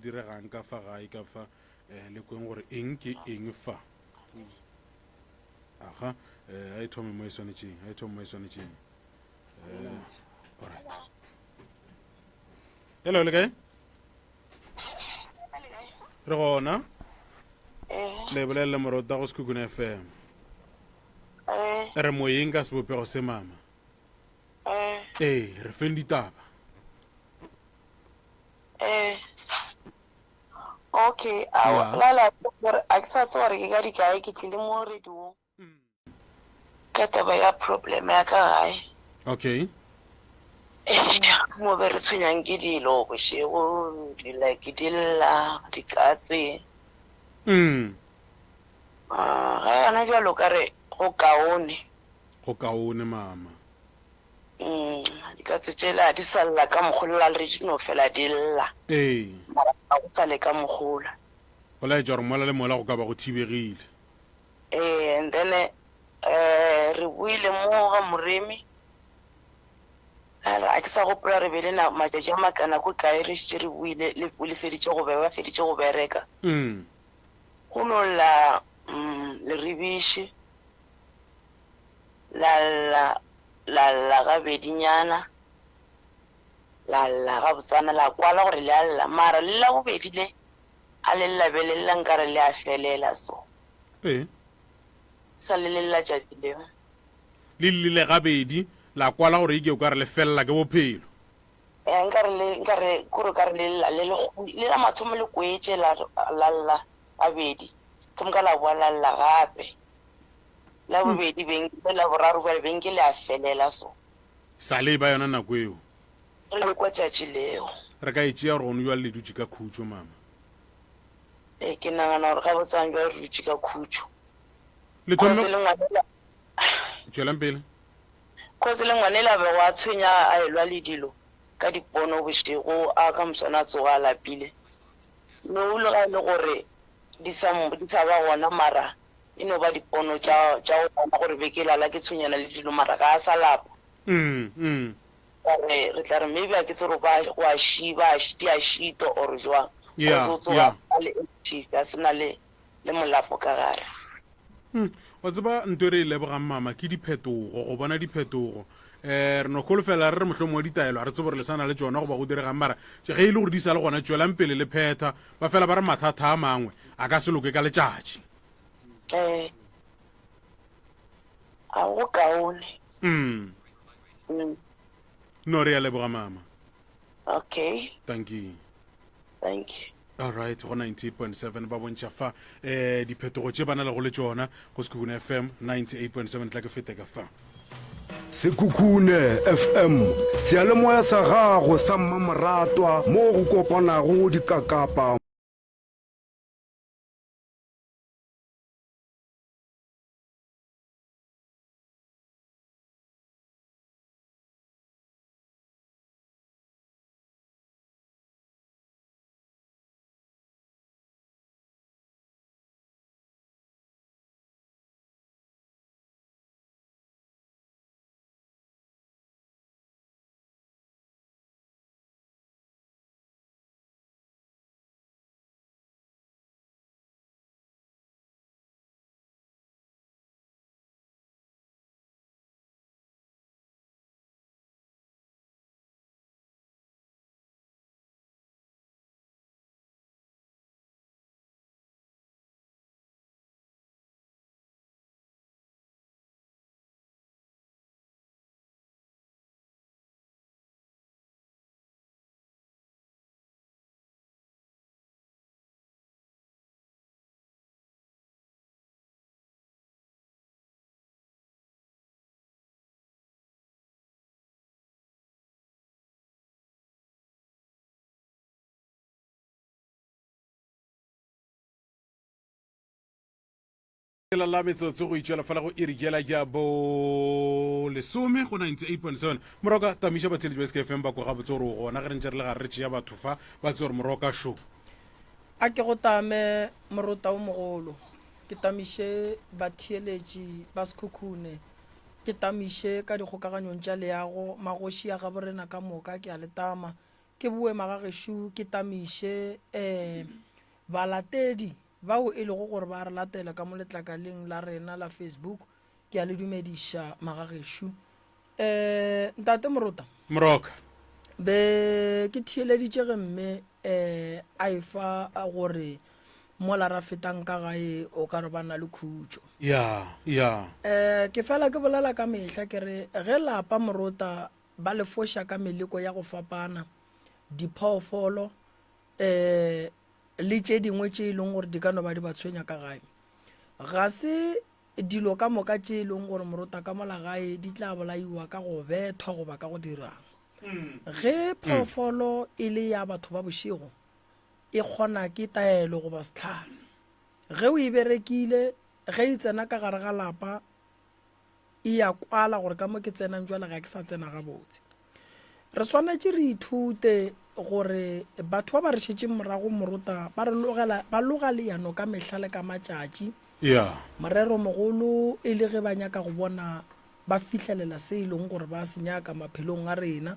Diregang ka fa gae ka fa eh, le kweng gore eng ke eng fa. Aga, eh, a e thome mo e swanetšeng, a e thome mo e swanetšeng. Eh, alright. Hello, le kae? Re gona. Eh. Le bolelele morota go Sekhukhune FM. Eh. Re moyeng ka sebopego se mama. Eh. Ee, re feng ditaba. Eh. Okay, a Ya. lala gore a ke sa tseba gore ke ka dikae ke tlile mo radiong ka taba ya problem ya ka gae. Okay. Eh, mo be re tshwenyang ke dilo bošego di like di lla dikatse. Mm. Ah, ga yona jalo ka re go kaone. Go kaone mama. Mm, dikatse tšela di sa lla ka mokgola le re di no fela di lla. Ee. Mara ga go sa le ka mokgola. Go laetša gore mola le mola go ka ba go thibegile. Ee, and then eh re buile mo ga Moremi. A re a ke sa gopola re be le na matšatši a makana ko kae re šetše re buile le le feditše go be ba feditše go bereka. Mm. Go no lla mm, leribiši. La lla, la lla gabedinyana, la lla gabotsana, la kwala gore le a lla. Mara le la bobedi le, a le lla be le lla nkare le a felela so. Ee. Sa le le lla tšatši leo. Le llile gabedi, la kwala gore eke o ka re le felela ke bophelo. Ee, nkare le, nkare, kore o ka re le lla, le le, le la mathomo le kwetše la, la lla gabedi, ke moka la boa la lla gape. La bobedi beng le la boraro bjale beng ke le a felela so. Sa le ba yona nako eo. Re le kwa tšatši leo. Re ka e tšea gore gone bjale le dutše ka khutšo, mama. Ee, ke nagana gore gabotsang bjale re dutše ka khutšo. Le thome. Cause le ngwanela. Tšwelang pele. Cause le ngwanela bego a tshwenya a elwa le dilo ka dipono bošego a ka moswana a tsoga a lapile. No le ga e le gore di sa di sa ba gona mara e no ba dipono tša tša go bona gore be ke lala ke tshwenyana le dilo mara ga a sa lapa. Mm, mm. Ka re re tla re maybe a ke tsebe gore ba go a shi ba di a šitwa or jwang. Yeah, Cause o tsoga yeah. a le active a se na le le molapo ka gare. Hmm, wa tseba nto e re e lebogang mama ke diphetogo, go bona diphetogo. Um re no kholofela re re mohlomongwe ditaelo a re tsebe gore le sa na le tšona goba go diregang mara ge e le gore di sa le gona tšwelang pele le phetha. Ba fela ba re mathata a mangwe a ka se loke ka letšatši. Eh, a go kaone. Mm. Mm. No re a leboga mama. Okay. Thank you. Thank you. Alright, go 98.7 ba bontšha fa eh diphetogo tše ba na lego le tšona go Sekhukhune FM 98.7 tla ke fete ka fa. Sekhukhune FM, seyalemoya sa gago sa mmamoratwa mo go kopanago dikakapa. La la metsotso go itšwela fela go iri jela ja bo lesome go 98.7 moroka tamiša batheletši ba SKFM ba kwa gabotse gore o gona ge re ntše re le gare re tšea batho fa ba tse gore moroka šo A ke go tame morota o mogolo, ke tamiše batheeletši ba Sekhukhune, ke tamiše ka dikgokaganyong tša leago, magoši a gaborena ka moka ke a le tama. Ke boe magagešo ke tamiše um balatedi bao e lego gore ba re latela ka mo letlakaleng la rena la Facebook. Ke a le dumediša magagešo. Um ntate Morota. Moroka. Be ke theeleditše ge mme um a efa gore mola ra fetang ka gae o ka re ba na le khutšo. Ya, ya. Um ke fela ke bolela ka mehla ke re ge lapa Morota ba le foša ka meleko ya go fapana, diphoofolo um le tše dingwe tše e leng gore di ka no ba di ba tshwenya ka gae. Ga se dilo ka moka tše e leng gore morota ka mola gae di tla bolaiwa ka go bethwa goba ka go dirang. Ge phoofolo e le ya batho ba bošego, e kgona ke taelo goba sehlare. Ge o e berekile, ge e tsena ka gare ga lapa, e ya kwala gore ka mo ke tsenang jwale ga ke sa tsena gabotse. Re swanetše re ithute gore batho ba ba re šetšeng morago morota ba re logela ba loga leano ka mehla le ka matšatši. Yeah. Morero mogolo e le ge ba nyaka go bona ba fihlelela se e leng gore ba se nyaka maphelong a rena.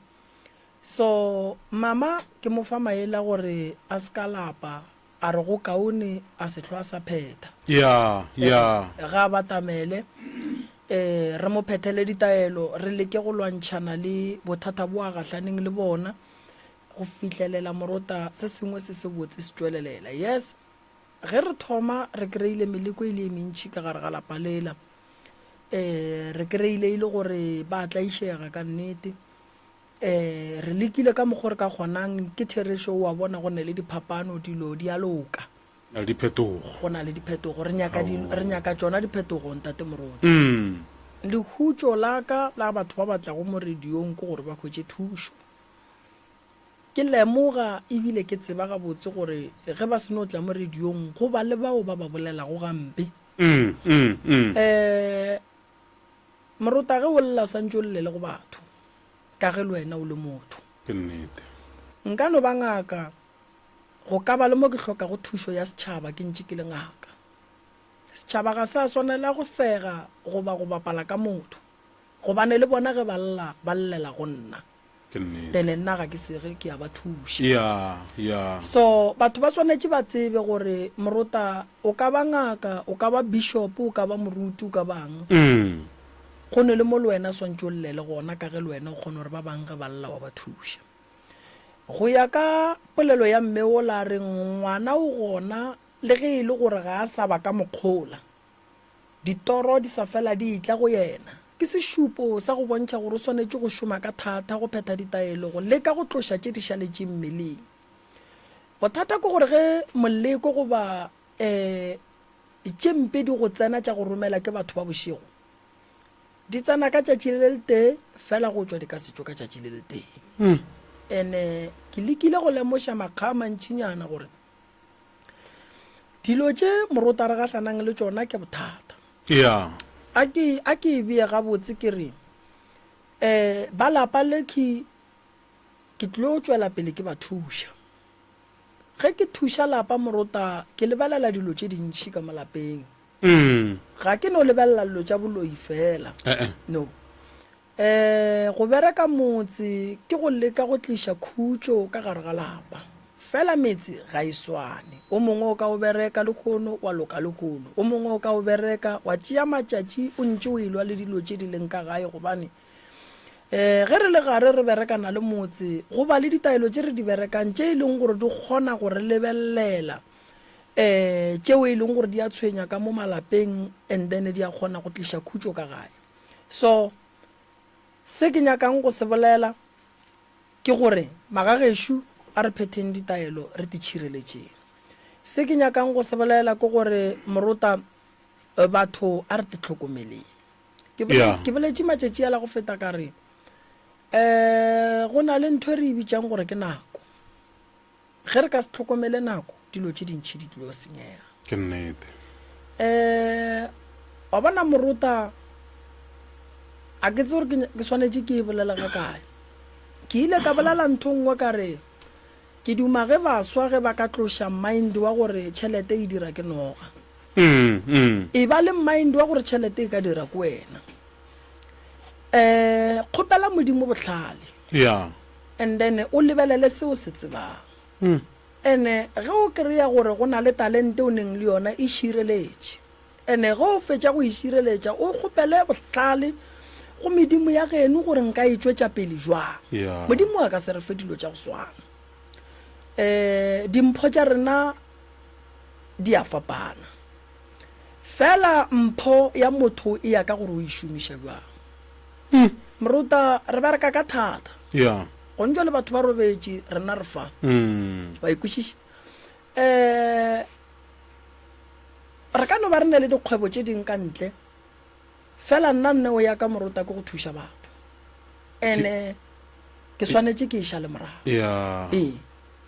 So mama ke mo fa maele a gore a se ka lapa A re go kaone a se hlwa a sa phetha. Ya, ya. Ga a batamele, eh, re mo phethele ditaelo, re leke go lwantšhana le bothata bo a gahlaneng le bona, go fihlelela morota se sengwe se sebotse se tšwelelela. Yes, ge re thoma re kry-ile meleko e le e mentši ka gare ga lapa lela. Eh, re kry-ile e le gore ba tlaišega ka nnete. Ee, re lekile ka mokgo re ka kgonang. Ke therešo, o a bona, go ne le diphapano, dilo di a loka. Na le diphetogo. Go na le diphetogo. Re nyaka di, re nyaka tšona diphetogo, Ntate Moruti. Mm. Lehutšo la ka la batho ba ba tlago mo radiong ke gore ba hwetše thušo. Ke lemoga ebile ke tseba gabotse gore ge ba se no tla mo radiong go ba le bao ba ba bolelago gampe. Mm, mm, mm. Eh, Morota ge o lla santše o llele go batho ka ge le wena o le motho. Ke nnete. Nka no ba ngaka, go ka ba le mo ke hlokago thušo ya setšhaba ke ntše ke le ngaka. Setšhaba ga se a swanela go sega goba go bapala ka motho gobane le bona ge ba lla ba llela go nna. Ke nnete. Then nna ga ke sege ke a ba thuša. Ya, ya. So batho ba swanetše ba tsebe gore morota o ka ba ngaka, o ka ba bishop, o ka ba moruti, o ka bang. Mm. Go ne le mo le wena swantše o llele gona ka ge le wena o kgona gore ba bang ge ba lla wa ba thuša. Go ya ka polelo ya mme ola a reng ngwana o gona le ge e le gore ga a sa ba ka mokgola. Ditoro di sa fela di etla go yena. Ke sešupo sa go bontšha gore o swanetše go šoma ka thata go phetha ditaelo go leka go tloša tše di šaletšeng mmeleng. Bothata ke gore ge moleko goba um tše mpe di go tsena tša go romela ke batho ba bošego, di tsena ka tšatši le letee fela go tšwa di ka se tšwe ka tšatši le letee. Ene ke lekile go lemoša makga a mantšinyana gore Dilo tše morota re gahlanang le tšona ke bothata. Yeah. A ke a ke e bee gabotse ke re eh ba lapa lekhi ke tlo tšwela pele ke ba thuša. Ge ke thuša lapa morota ke lebelela dilo tše dintši ka mo lapeng. Mm. Ga ke no lebelela dilo tša boloi fela. Eh eh. No. Ee, go bereka motse ke go leka go tliša khutšo ka gare ga lapa. Fela metse ga e swane. O mongwe o ka o bereka lehono wa loka lehono. O mongwe o ka o bereka wa tšea matšatši o ntše o elwa le dilo tše di leng ka gae gobane um ge re le gare re berekana le motse go ba le ditaelo tše re di berekang tše e leng gore di kgona go re lebelelela um tšeo e leng gore di a tshwenya ka mo malapeng and then di a kgona go tliša khutšo ka gae. So, se ke nyakang go se bolela ke gore magagešo a re phetheng ditaelo re titšhireletšeng. Se ke nyakang go se bolela ke gore morota batho a re tihlokomeleng. Ke Yeah. ke boletše matšatši a la go feta ka re um go na le ntho e re e bitšang gore ke nako. Ge re ka se hlokomele nako, dilo tše dintši di tlilo senyega. Ke nnete. Um wa bona morota, a ke tsebe gore ke swanetše ke e bolela ga kae. Ke ile ka bolela ntho nngwe ka re, ke duma ge baswa ge ba ka tloša mind wa gore tšhelete e dira ke noga. Mm, mm. E ba le mind wa gore tšhelete e ka dira ke wena. Um kgopela Modimo bohlale. Yeah. And then o lebelele se o se tsebang. Ene ge o kry-a gore go na le talente o neng le yona, e šireletše. Ene ge o fetša go e šireletša, o kgopele bohlale go medimo ya geno gore nka e tšwetša pele jwang. Yeah. Modimo a ka se re fe dilo tša go swana. Um dimpho tša rena di a fapana. Fela mpho ya motho e ya ka gore o e šomiša bjang. Moruta, re bereka ka thata. Yeah. Gone jwale batho ba robetše, rena re fa. Mm. Wa ikwešiša? Um re ka no ba re na le dikgwebo tše ding ka ntle, fela nna nne o ya ka moruta ke go thuša batho. Ene ke swanetše ke e šale morago. Yeah. Ee.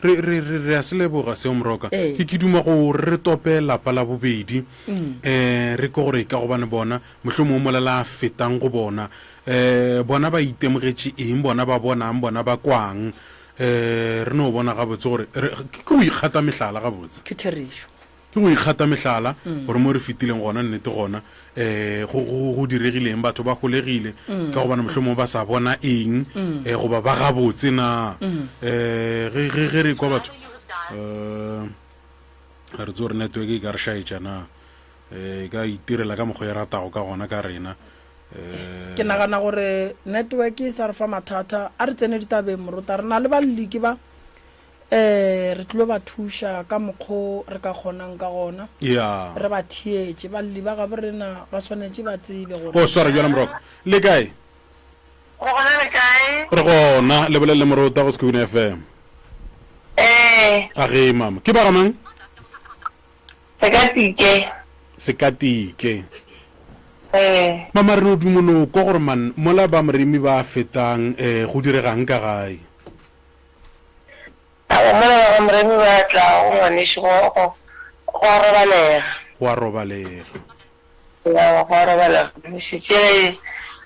Re, re, re, re a se leboga seo, Moroka. Ee. Ke, ke duma go re re tope lapa la bobedi, um re kwe gore ka gobane bona, mohlomongwe mola la fetang go bona, um bona ba itemogetše eng, bona ba bonang, bona ba kwang. Um re no bona gabotse gore re, ke go ikgata mehlala gabotse. Ke therešo. Ke go ikgata mehlala gore mo re fetileng gona, nnete gona, um go, go, go diregile eng, batho ba holegile ka gobane mohlomongwe ba sa bona eng, um goba ba gabotse na. Um ge, ge, ge re ekwa batho, um ga re tsebe gore network e ka re šaetša na, um e ka itirela ka mokgwa e ratago ka gona ka rena. Um Ke nagana gore network e sa re fa mathata. A re tsene ditabeng, Morota. Re na le balli ke ba. Ee, re tlilo ba thuša ka mokgo re ka kgonang ka gona. Ya. Re ba theetše. Balli ba gabo rena ba swanetše ba tsebe gore. O swara bjalo Moroka. Le kae? Re gona le kae? Re gona. Le bolele le Morota go Sekhukhune FM. Ee. A ge mama. Ke ba ga mang? Sekatike. Sekatike. Ee. Mama re no dumo no kwa gore man mola ba Moremi ba fetang eh go diregang ka gae. Aowa, mola ba ga Moremi ba tlago, ngwanešu, go, go, go a robalega. Go a robalega. Aowa, go a robalega, ngwanešu. Tše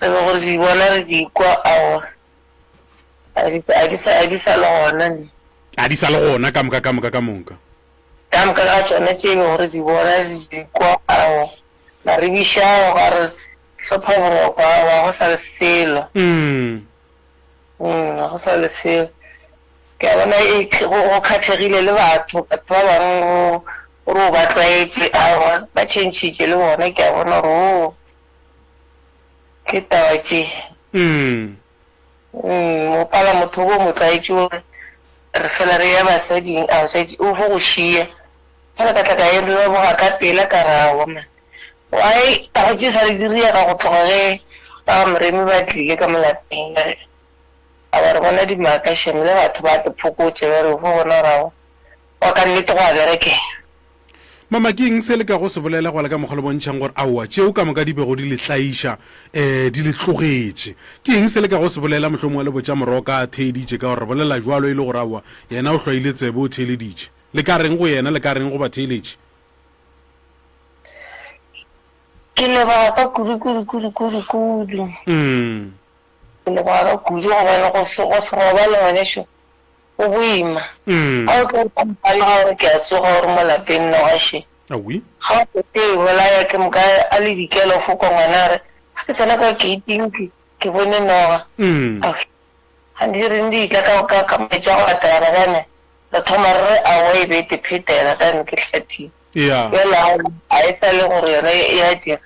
re bego re di bona, re di kwa, aowa, a di, a di sa, a di sa le gona ne. A di sa le gona ka moka, ka moka, ka moka. Ka moka ga tšona tše bego re di bona, re di kwa, aowa, maribiša, gwa re hlopha boroko, aowa, go sa le selo. Mm. Mm, ga go sa le selo. Ke a bona e, go, go kgathegile le batho, batho ba bangwe go, gore o ba tlwaetše, aowa, ba tšhentšhitše le bona, ke a bona gore oo, ke taba tše. Mm. Mm, o pala motho o bo mo tlwaetše gore re fela re ya basading, a tšatši o fo go šia. Fela ka tla ka e leboga ka pela ka re aowa man. Why taba tše sa le di riega go tloga ge ba ga Moremi ba tlile ka mo lapeng ba re awa re bona dimaka shame le batho ba te phokotše ba re fo bona gore awa wa ka nnete go a berekega. Mama ke eng se le kago se bolela go le ka mokgwa le bontšhang gore aowa tšeo ka moka di bego di le tlaiša um di le tlogetše? Ke eng se le kago se bolela mohlomongwe le botša Moroka a theeditše ka gore re bolela bjalo e le gore aowa yena o hlwaile tsebe o theeleditše? Le ka reng go yena le ka reng go batheeletši? Ke leboga ka kudu kudu kudu kudu kudu. Mm. Ke leboga ka kudu gobane go se go se robale ngwanešu go boima. Mm. Ga o tlo mpana ga gore ke a tsoga gore mo lapeng noga še. Awi. Ga o fete e bolaya ke moka a le dikelo fo kwa ngwana a re ga ke tsena kwa gate-ing ke ke bone noga. Mm. Awi. Ga di re di tla ka ka ka matšatši a go latela bjane re thoma re re aowa e be e te phetela kane ke hlathile. Ya. Bjale aowa ga e sa le gore yona e a dira.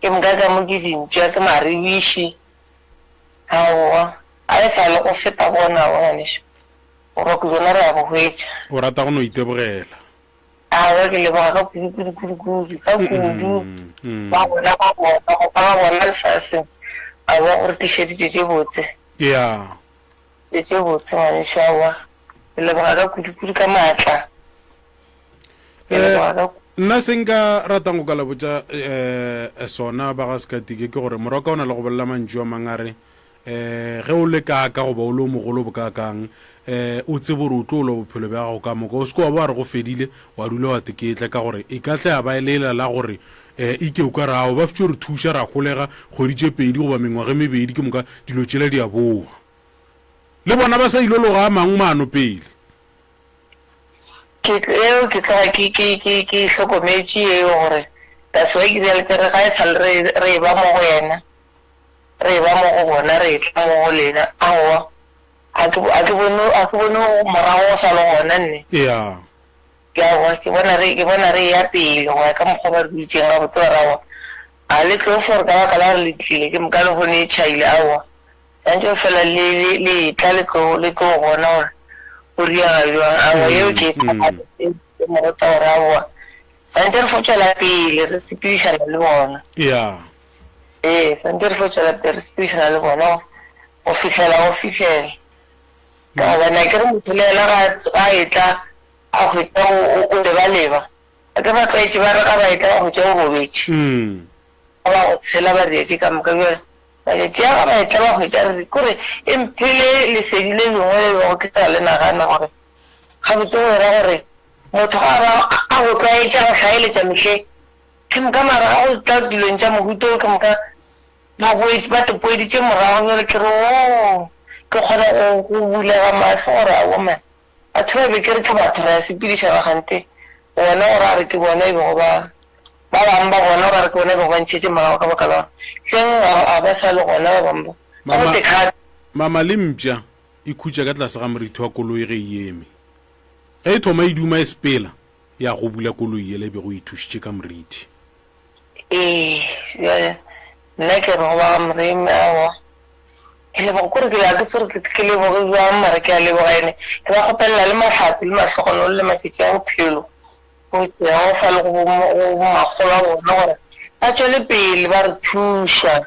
Ke moka ka mo ke dintša ke maribiši. Aowa ga e sa le go feta bona aowa ngwanešu. Boroko bjona re a bo hwetša. O rata go no itebogela. Aowa ke leboga ka kudu kudu kudu kudu ka kudu ba bona ba bona go ba bona lefaseng aowa o re tlišeditše tše botse. Ya. Tše tše botse ngwanešu aowa ke leboga ka kudu kudu ka maatla. Ke Eh, leboga ka nna se nka ratang go ka le botša um sona ba ga Sekatike ke gore morwa ka o na le go bolela mantšu a mang a re um ge o le kaaka goba o le o mogolo bokaakang um o tsebe gore o tlo lwa bophelo bja gago ka moka o se ke wa ba wa re go fedile wa dula wa teketla ka gore e ka tla ya ba e lela la gore um ike o ka re ao ba fetše re thuša ra golega kgwedi tše pedi goba mengwaga e mebedi ke moka dilo tšela di a boa le bona ba sa ilo loga a mangwe maano pele. Ke eo ke tloga ke ke ke ke e hlokometše eo gore that's why ke bjale ke re ga e sa le re re eba mo go yena re eba mo go bona re etla mo go lena aowa. A ke, a ke bone, a ke bone morago go sa le gona nne. Ya. Ke aowa, ke bona re, ke bona re eya pele go ya ka mokgwa ba re dutšeng gabotse ba re aowa, ga le tlo fo re ka baka la gore le tlile ke moka lehono e tšhaile aowa. Swantše go fela le, le, le etla le tlo, le tlo bona gore go riega bjang. Aowa, yeo ke e thata, e, e morota gore aowa, swantše re fo tšwela pele re sepedišana le bona. Ya. Ee, swantše re fo tšwela pele re sepedišana le bona go, go fihlela go fihlela. Ka gobane a ke re motho le yena ga a, ga a etla a hwetša o, o, o lebaleba. A ke ba tlwaetše ba re ga ba etla ba hwetša o robetše. Ba ba go tshela ba dietše ka moka. Bjale matšatši a ga ba etla ba hwetša re re, kore e mphele lesedi le lengwe le bego ke sa le nagana gore gabotse go era gore motho ga a ba a go tlwaetša go hlaeletša mehleng ke moka mara ga go tla dilong tša mohuta o ke moka ba boetše ba tepoeditše morago bjale ke re oo ke kgona go go bulega mahlo gore aowa man Batho ba be ke re ke batho re a sepedišana kgante bona o ra re ke bona e bego ba ba bang ba bona o ra re ke bona e bego ba ntšhetše morago ka baka la gore hleng ga ba sa le gona ba bang ba ba Mama, go tekgate. mama le mpša e khutša ka tlase ga morithi wa koloi ge e eme. Ge e thoma e duma e sepela, ya gobula koloi yela e bego e ithušitše ka morithi. Ee, bjale nna ke re go ba ga Moremi aowa. Ke leboga kore ke ga ke tsebe gore ke leboge bjang mara ke a leboga ene ke ba kgopelela le mahlatse le mahlogonolo le matšatši a bophelo go Jehofa le go makgolo a bona gore ba tšwele pele ba re thuša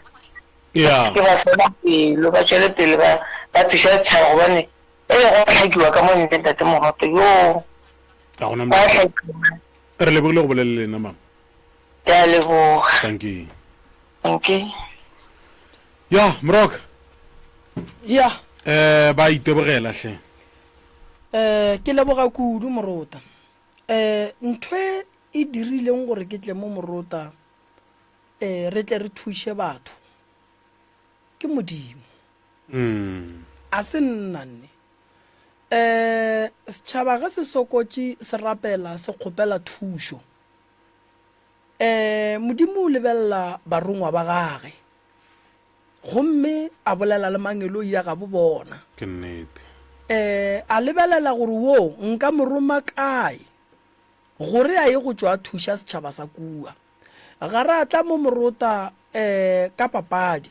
Yeah. ke ba fela pelo ba tšwele pele ba ba thuša setšhaba gobane e go hlakiwa ka mo ntle ntate Mogoto yo Ga gona ba molato. hlakiwa Re lebogile go bolela le lena mama. ke a leboga Thank you. okay Ya, Moroka. Ya. Eh, ba itebogela hle. Eh, ke leboga kudu Morota. Eh, ntho e e dirileng gore ke tle mo Morota, eh, re tle re thuše batho, ke Modimo. Mm. A se nna nne. Eh, setšhaba ge se sokotše se rapela se kgopela thušo. Ee, Modimo o lebelela barongwa ba gage gomme a bolela le mangeloi a gabo bona. Ke nnete. Ee, a lebelela gore wo nka mo roma kae gore a ye go tšwa a thuša setšhaba sa kua. Ga ra tla mo morota um ka papadi.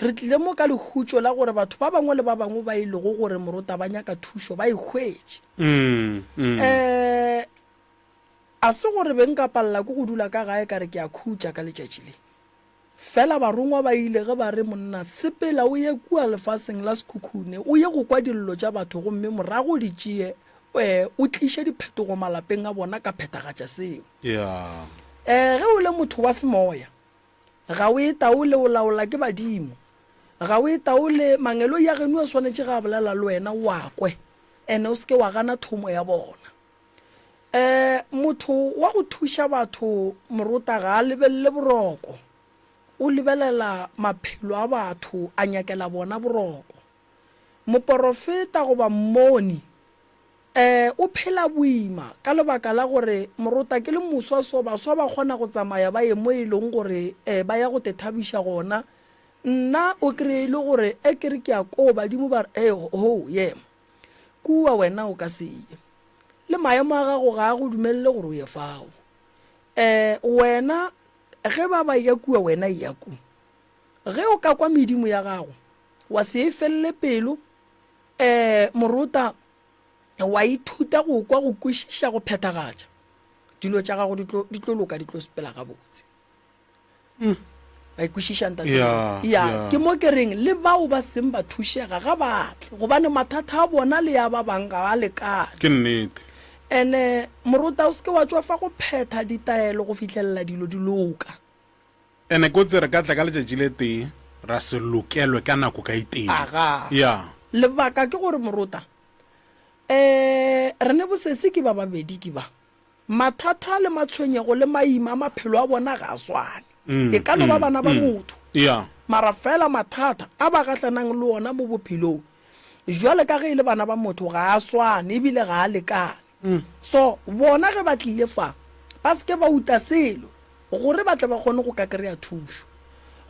Re tlile mo ka lehutšo la gore batho ba bangwe le ba bangwe ba e lego gore morota ba nyaka thušo ba e hwetše. Mm, mm. Um A se gore be nka palela ke go dula ka gae ka re ke a khutša ka letšatši le. Fela barongwa ba ile ge ba re, Monna, sepela o ye kua lefaseng la sekhukhune, o ye go kwa dillo tša batho gomme morago o di tšee, ee, o tliše diphetogo malapeng a bona ka phethagatša seo. Yeah. Ee, ge o le motho wa semoya, ga o e taole, o laola ke badimo. Ga o e taole, mangeloi a geno a swanetše ge a bolela le wena o a kwe, ene o se ke wa gana thomo ya bona. Um motho wa go thuša batho morota ga a lebelele boroko, o lebelela maphelo a batho a nyakela bona boroko. Moporofeta goba mmoni um o phela boima ka lebaka la gore morota ke le moswa so baswa ba kgona go tsamaya ba ye mo e leng gore um ba ya go te thabiša gona. Nna o kry-e e le gore e ke re ke ya koo badimo ba re ee hoo yema. Kua wena o ka se ye. Le maemo a gago ga a go dumelele gore o ye fao. Um wena ge ba ba eya kua wena eya ku. Ge o ka kwa medimo ya gago wa se e felele pelo, um morota wa ithuta go kwa, go kwešiša, go phethagatša, dilo tša gago di tlo, di tlo loka, di tlo sepela gabotse. Mm. Ba ikwešiša ntate? Ya, Ya, ya. ke mo ke reng le bao ba seng ba thušega ga ba tle gobane mathata a bona le ya ba bang ga a lekane. Ke nnete. Ene morota o se ke wa tšwafa go phetha ditaelo go fihlelela dilo di loka. Ene kotsi re ka tla ka letšatši le tee ra se lokelwe ka nako ka e tee. Aga. Ya. Lebaka ke gore morota, eh, re ne bosesi ke ba babedi ke ba. Mathata le matshwenyego le maima a maphelo a bona ga a swane. E ka no ba bana ba motho, mara fela mathata a ba gahlanang le ona mo bophelong jwale ka ge e le bana ba motho ga a swane ebile ga a lekane. So bona ge ba tlile fa ba se ke ba uta selo gore ba tle ba kgone go ka kry-a thušo.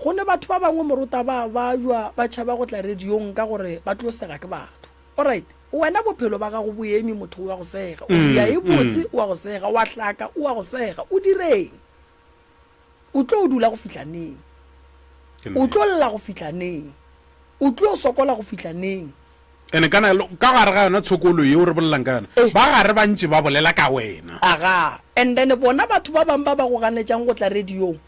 Go ne batho ba bangwe morota ba bajwa ba tšhaba go tla radiong ka gore ba tlo sega ke batho. Alright, wena bophelo ba gago bo eme motho o a go sega. O ya e botse o a go sega, wa hlaka o a go sega. O direng? O tlo dula go fihla neng? O tlo lla go fihla neng? O tlo sokola go fihla neng? Ene kana ka gare ga yona tshokolo yeo re bolelang ka yona, ba gare ba ntše ba bolela ka wena. Aga, and then bona batho ba bang ba ba go ganetšang go tla radiong,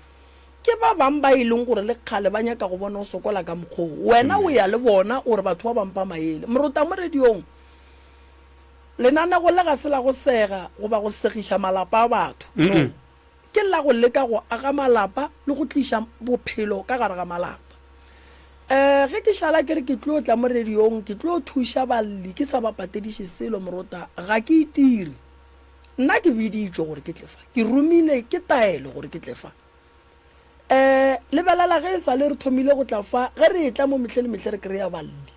ke ba bang ba e leng gore le kgale ba nyaka go bona o sokola ka mokgwa wo. Wena o ya le bona o re batho ba ba mpha maele. Morota mo radiong, lenanego le ga se la go sega goba go segiša malapa a batho. No. Ke la go leka go aga malapa le go tliša bophelo ka gare ga malapa. Um ge ke šala ke re ke tlo tla mo radiong ke tlo thuša balli ke sa ba patediše selo morota ga ke itire. Nna ke biditšwe gore ke tle fa, ke romile ke taelo gore ke tle fa. Um lebelela ge e sa le re thomile go tla fa, ge re etla mo mehle le mehle re kry-a balli.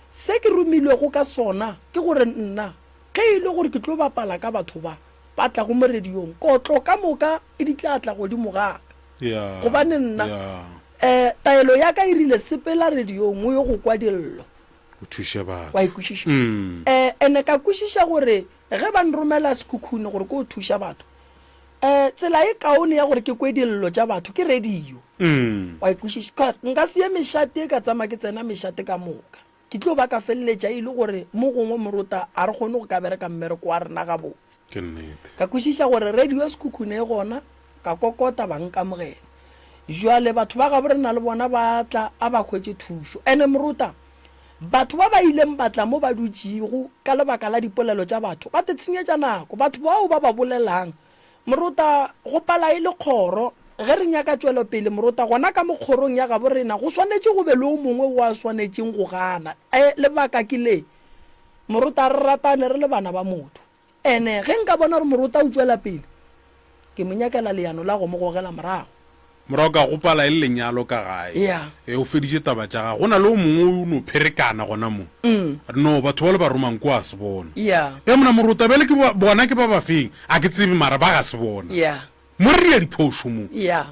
Se ke romilwego ka sona ke gore nna ge e le gore ke tlo bapala ka batho ba, ba tlago mo radiong, kotlo ka moka e di tla tla godimo ga ka. Yeah, Gobane nna, yeah. eh, taelo ya ka e rile, sepela radiong o ye go kwa dillo. O thuše batho. Wa e kwešiša? Mm. Eh, ene ka kwešiša gore ge ba nromela Sekhukhune gore ke o thuša batho, eh, tsela e kaone ya gore ke kwe dillo tša batho ke radio. Mm. Wa e kwešiša? Ka, nka se ye mešate ka tsamaya ke tsena mešate ka moka. Ke tlo ba ka feleletša e le gore mo gongwe morota ga re kgone go ka bereka mmereko wa rena gabotse. Ke nnete. Ka kwešiša gore radio ya Sekhukhune e gona, ka kokota ba nkamogela. Jwale batho ba gabo rena le bona ba tla, a ba hwetše thušo. Ene morota, batho ba ba ileng ba tla mo ba dutšego ka lebaka la dipolelo tša batho, ba te tshenyetša nako. Batho bao ba ba bolelang, Morota, go pala e le kgoro. Ge re nyaka tšwelopele, Morota, gona ka mo kgorong ya gabo rena go swanetše go be le o mongwe wo a swanetšeng go gana. E, lebaka ke le, Morota, re ratane re le bana ba motho. Ene ge nka bona gore Morota o tšwela pele, ke mo nyakela leano la go mo gogela morago. Morago ka gopala e le lenyalo ka gae. Yeah. E, o feditše taba tša gagwe. Go na le o mongwe o no pherekana gona mo. A re, No, batho ba le ba romang ko a se bona. Yeah. E, mona Morota, bjale ke ba, bona ke ba ba feng? A ke tsebe, mara ba ga se bona. Yeah. Mo re dira diphošo mo. Yeah.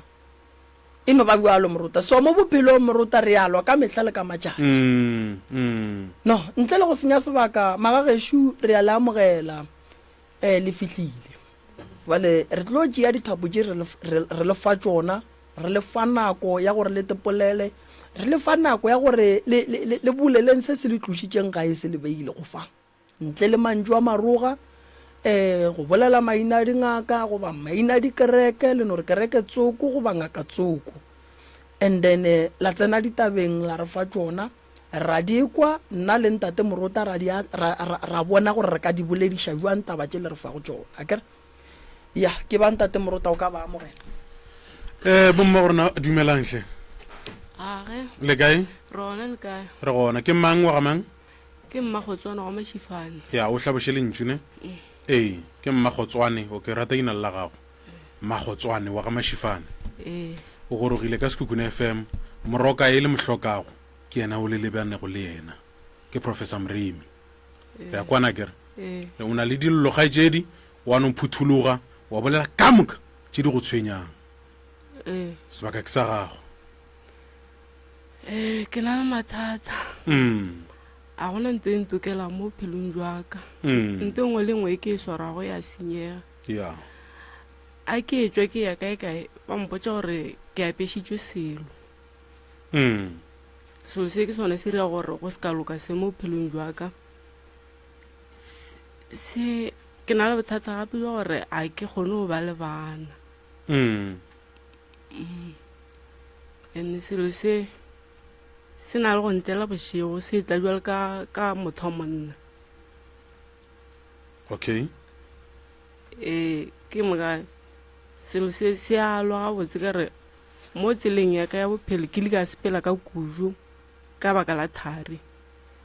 E no ba bjalo, Morota. So mo bophelong, Morota, re a lwa ka mehla le ka matšatši. Mm, mm. No, ntle le go senya sebaka, magagešo, re a le amogela. Eh, le fihlile. Bjale re tlo tšea dithapo tše re, re, re le fa tšona, re le fa nako ya gore le tepolele, re le fa nako ya gore le, le, le, le boleleng se se le tlošitšeng gae se le beile go fa. Ntle le mantšu a maroga, eh, go bolela maina a dingaka goba maina a dikereke, le no re kereke tsoko goba ngaka tsoko. And then eh, la tsena ditabeng la re fa tšona. Ra di kwa, nna le Ntate Morota ra di, ra, ra, ra bona gore re ka di bolediša bjang taba tše le re fago tšona. Akere? Ya, ke ba Ntate Morota o ka ba amogela. Eh, bomma go rena dumelang hle. Age. Le kae? Re gona le kae? Re gona. Ke mang wa ga mang? Ke mma Gotswane wa Mashifane. Ya, o hlaboše lentšu ne? Mm. Ee, ke mma Gotswane. O ke rata ina la gago. Mma Gotswane wa ga Mashifane. Ee. O gorogile ka Sekhukhune FM. Moroka e le mohlokago ke yena o le lebanego le yena. Ke Professor Moremi. Re a kwana akere? Ee. O na le dillo kgaetšedi, wa no phuthologa, wa bolela ka moka tše di go tshwenyang. Ee. Sebaka ke sa gago. Ee, ke na le mathata. Mm. A gona nto e ntokelang mo bophelong jwa ka. Mm. Nto e nngwe le nngwe e ke e swarago ya senyega. Ya. A ke etšwa ke ya kae kae ba mpotša gore ke apešitšwe selo. Mm. Selo se ke sone se dira gore go se ka loka se mo bophelong jwa ka. Se ke na le bothata gape jwa gore a ke kgone go ba le bana. Mm. Mm. And selo se se na le go ntela bošego se tla jwalo ka ka motho wa monna. Okay. Ee, ke moka selo se se a lwa gabotse ka re mo tseleng ya ka ya bophelo ke ile ka sepela ka kudu ka baka la thari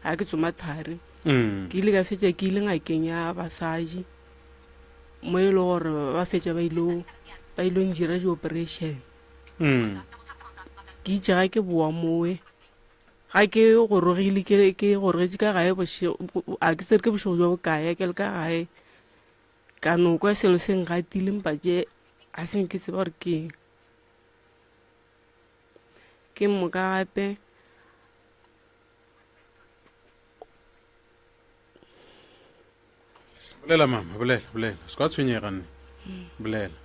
ga ke tsoma thari mm. ke ile ka fetša ke ile ngakeng ya basadi mo e le gore ba fetša ba ile ba ile njira di-operation mm. ke itše ga ke boa mowe Ga ke gorogile ke ke gorogetše ka gae bošego a ke tsere ke bošego bjo bokae ke le ka gae ka no kwa selo se ngatile mpa tše a se nke tseba gore ke eng. Ke moka gape Bolela mama, bolela, bolela. Se ka tshwenyega nne. Bolela.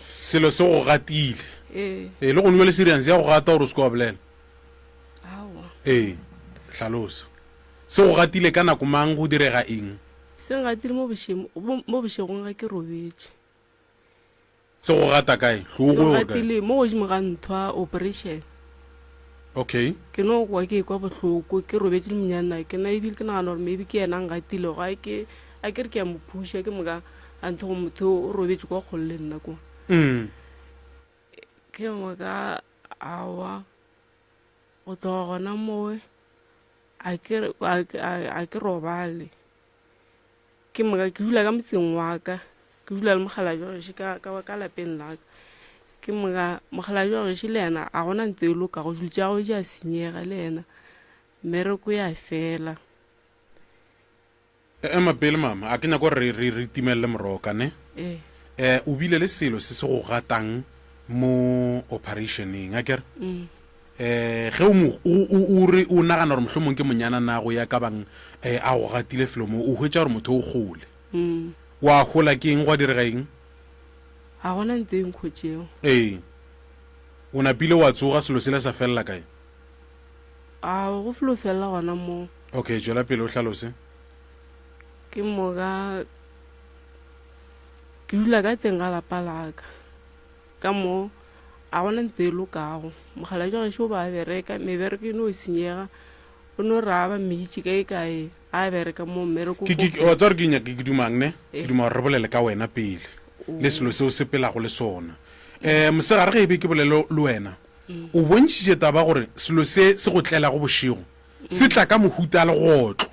Selo se go gatile. Ee. Ee, le go nwele serious ya go gata gore o se ke wa bolela. Aowa. Ee, hlalosa. Se go gatile ka nako mang go direga eng? Se ngatile mo bošego, mo bošegong ga ke robetše. Se go gata kae? Se Hlogo or kae? gatile mo godimo ga nthwa operation. Okay. Ke no kwa ke ekwa bohloko, ke robetše le monyana ke na ebile ke nagana gore maybe ke yena a ngatilego a ke a ke re ke a mo phuša ke moka a ntho go motho o robetše kwa kgole le nna kwa. Mm. Ke moka awa go tloga gona mowe a ke a ke robale. Ke moka ke dula ka motseng wa ka, ke dula le mokgalabje wa gešo ka, ka, ka lapeng la ka. Ke moka mokgalabje wa gešo le yena a gona ntho e lokago, dilo tša gagwe di a senyega le yena, mmereko ya fela. Ema pele mama, a ke nyako gore re, re, re timelele moroka ne. Ee. Eh, o bile le selo se se go gatang mo operationeng, a kere? Mm. Eh, ge o mo, o, o, o re o nagana gore mohlomong ke monyana na go ya ka bang eh, a go gatile felo mo, o hwetša gore motho o gole. Mm. Wa gola ke eng, gwa direga eng? Ga gona ntho e nkgotšego. Ee. O napile wa tsoga, selo sela sa felela kae? A go felo felela gona moo. Okay, tšwela pele o hlalose. Ke moka ke dula ka teng ga lapa la ka. Ka mo a gona ntho e lokago. Mokgalabje wa gešo o ba a bereka, mebereko e no senyega. O no re a ba mmitše kae kae a bereka mo mmereko Ke, ke, wa tseba gore ke nyaka ke dumang ne? Ke Eh. duma gore re bolele ka wena pele le selo se o sepelago le sona. Um mosegare ge e be ke bolele le wena, o bontšhitše taba gore selo se se go tlelago bošego se tla ka mohuta legotlo.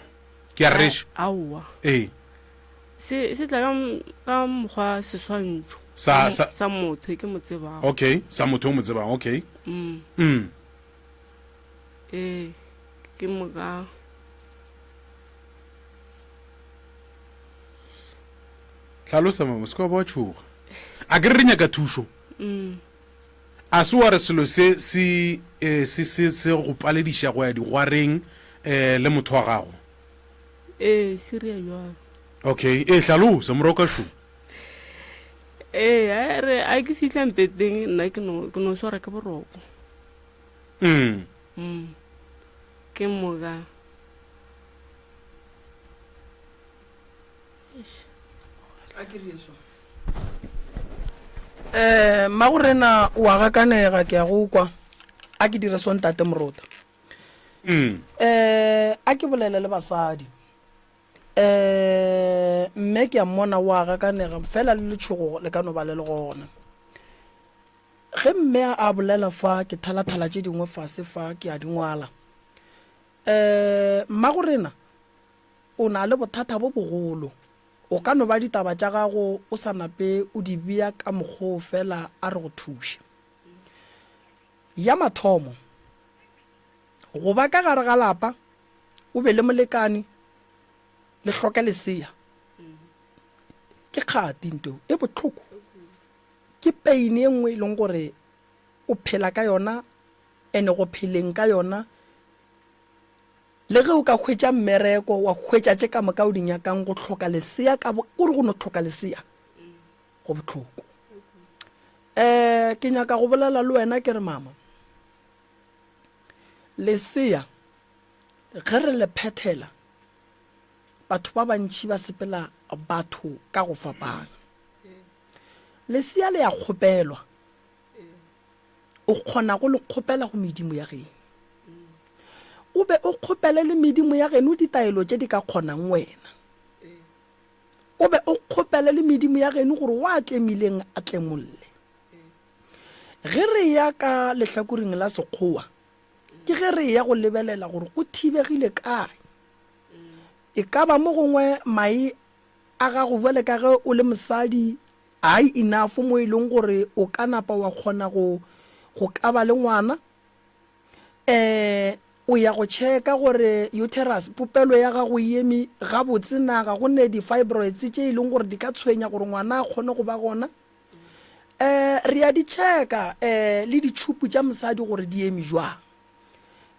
Ke a rereša? Aowa. Ee. Se se tla ka ka mokgwa seswantšho. Sa sa sa motho e ke mo tsebago. Okay, sa motho o mo tsebang. Okay. Mm. Mm. Ee, ke moka. Hlalosa mama, se ka ba wa tšhoga. A ke re re nyaka thušo. Mm. A se wa re selo se se eh, se se se go palediša go ya digwareng eh, le motho wa gago? Ee, se ria bjalo. Okay, ee hlalosa moroka šo. Ee, a re a ke fihla mpeteng nna ke no ke no swara ke boroko. Mm. Mm. Ke moka. A ke re so. Eh, mmagorena o a gakanega ke a go kwa. A ke dire so ntate Morota. Mm. Eh, a ke bolele le basadi. Eh, mme ke a mmona o a gakanega fela le letšhogo le ka no ba le le gona. Ge mme a bolela fa ke thalathala tše dingwe fase fa ke a di ngwala. Eh, mmagorena o na le bothata bo bogolo. O ka no ba ditaba tša gago o sa nape o di bea ka mokgoo fela a re go thuše. Ya mathomo, go ba ka gare ga lapa o be le molekane le hloke lesea ke kgati nto e bohloko, ke pain e nngwe e leng gore o phela ka yona ene go pheleng ka yona Le ge o ka hwetša mmereko, wa hwetša tše ka moka o di nyakang, go hloka lesea ka bo, kore go no hloka lesea go bohloko. Um ke nyaka go bolela le wena ke re mama, lesea ge re le phethela, batho ba bantši ba sepela batho ka go fapana. Lesea le ya kgopelwa. O kgona go le kgopela go medimo ya geno. O be o kgopele le medimo ya geno ditaelo tše di ka kgonang wena. O be o kgopele le medimo ya geno gore wa tlemileng a tlemolle. Ge re ya ka lehlakoreng la Sekgowa, ke ge re ya go lebelela gore go thibegile kae. E ka ba mo gongwe mae a gago bjale ka ge o le mosadi High enough mo e leng gore o ka napa wa kgona go go ka ba le ngwana. Eh o ya go checka gore uterus popelo ya gago e eme gabotse na, ga go ne di-fibroids tše e leng gore di ka tshwenya gore ngwana a kgone go ba gona. Um re ya di checka um le ditšhupu tša mosadi gore di eme jwang.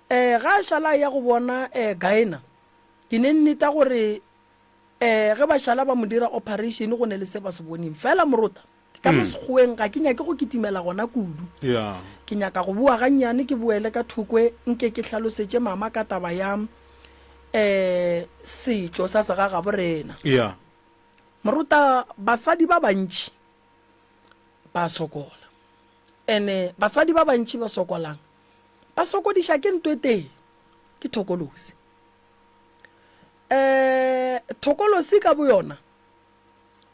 Um ga a šala a ya go bona um gyna, ke ne nneta gore um ge ba šala ba mo dira operation go ne le se ba se boneng. Fela morota, ka mo Sekgoweng ga ke nyake go kitimela gona kudu. Yeah. Ke nyaka go boa gannyane ke boele ka thokwe nke ke hlalosetše mama ka taba ya um setšo sa segagabo rena. Yeah. Morota, basadi ba bantši ba sokola. Ene basadi ba bantši ba sokolang ba sokodiša ke nto e tee, ke thokolosi. Um thokolosi ka boyona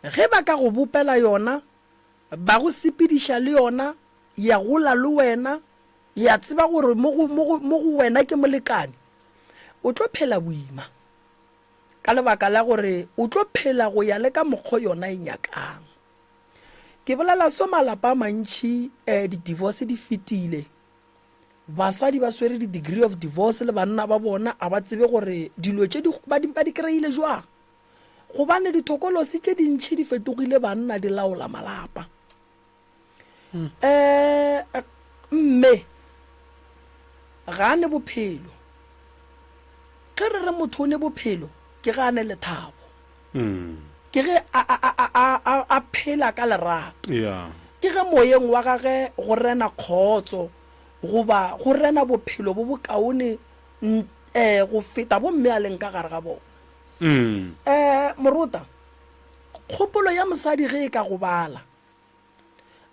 ge ba ka go bopela yona, ba go sepediša le yona, ya gola le wena, ya tseba gore mo go, mo go, mo go wena ke molekane, o tlo phela boima. Ka lebaka la gore o tlo phela go ya le ka mokgo yona e nyakang. Ke bolela so malapa a mantši eh, di-divorce di fetile. Basadi ba swere di-degree of divorce le banna ba bona, a ba tsebe gore dilo tše di, ba di, ba di kry-ile jwang. Gobane dithokolosi tše dintši di fetogile banna di laola malapa. Um mme ga a ne bophelo. Ge re re motho o ne bophelo, ke ge a ne lethabo. Ke ge a, a, a, a, a, a phela ka lerato. Yeah. Ke ge moyeng wa gage go rena kgotso goba go rena bophelo bo bokaone um go feta bo mme a leng ka gare ga bona. Um Morota, kgopolo ya mosadi ge e ka gobala,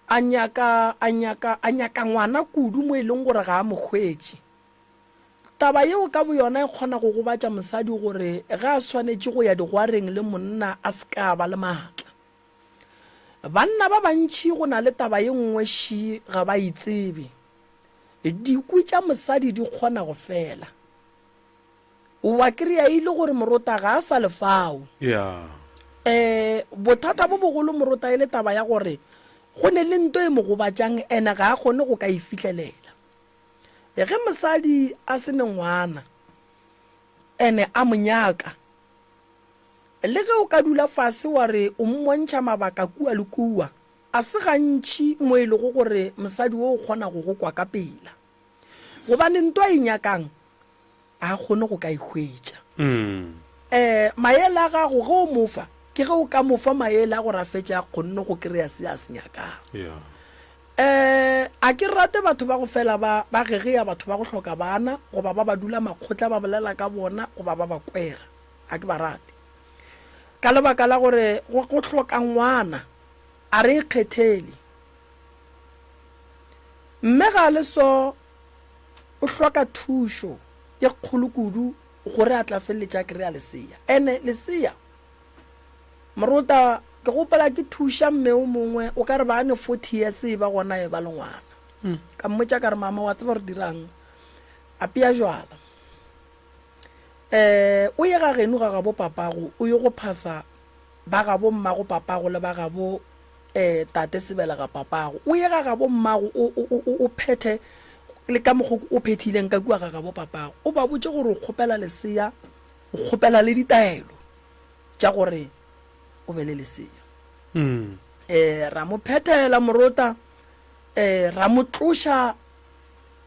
a nyaka, a nyaka, a nyaka ngwana kudu mo e leng gore ga a mo hwetše. Taba yeo ka boyona e kgona go gobatša mosadi gore ge a swanetše go ya digwareng le monna a se ka ba le maatla. Banna ba bantši go na le taba ye nngwe ši ga ba e tsebe. Dikwi tša mosadi di kgona go fela. Wa kry-a e le gore morota ga a sa le fao. Yeah. Um bothata bo bogolo morota e le taba ya gore go ne le nto e mo gobatšang ene ga a kgone go ka e fihlelela. Ge mosadi a se ne ngwana ene a mo nyaka, le ge o ka dula fase wa re o mmontšha mabaka kua le kua, a se gantši mo e lego gore mosadi wo o kgona go go kwa ka pela. Gobane nto a e nyakang a kgone go ka e hwetša. Um maele a gago ge o mo fa, ke ge o ka mo fa maele a gore a fetše a kgonne go kry-a se a se nyakang. Um a ke rate batho ba go fela ba ba gegea batho ba go hloka bana goba ba ba dula makgotla ba bolela ka bona goba ba ba kwera. A ke ba rate. Ka lebaka la gore go go hloka ngwana a re ikgethele. Mme ga a le so o hloka thušo ye kgolo kudu gore a tla feleletša a kry-a lesea. Ene lesea, morota, ke gopola ke thuša mme o mongwe, o ka re ba ne 40 years e ba gona e ba le ngwana. Ka mmotša ka re, mama wa tseba re dirang? Apea jwala. Um o ye ga geno ga gabo papago, o ye go phasa ba gabo mmago papago le ba gabo um tate sebelega papago. O ye ga gabo mmago o, o, o, o phethe le ka mokgo o phethileng ka kua ga gabo papago. O ba botše gore o kgopela lesea, o kgopela le ditaelo tša gore o be le lesea. Um ra mo phethela morota, um ra mo tloša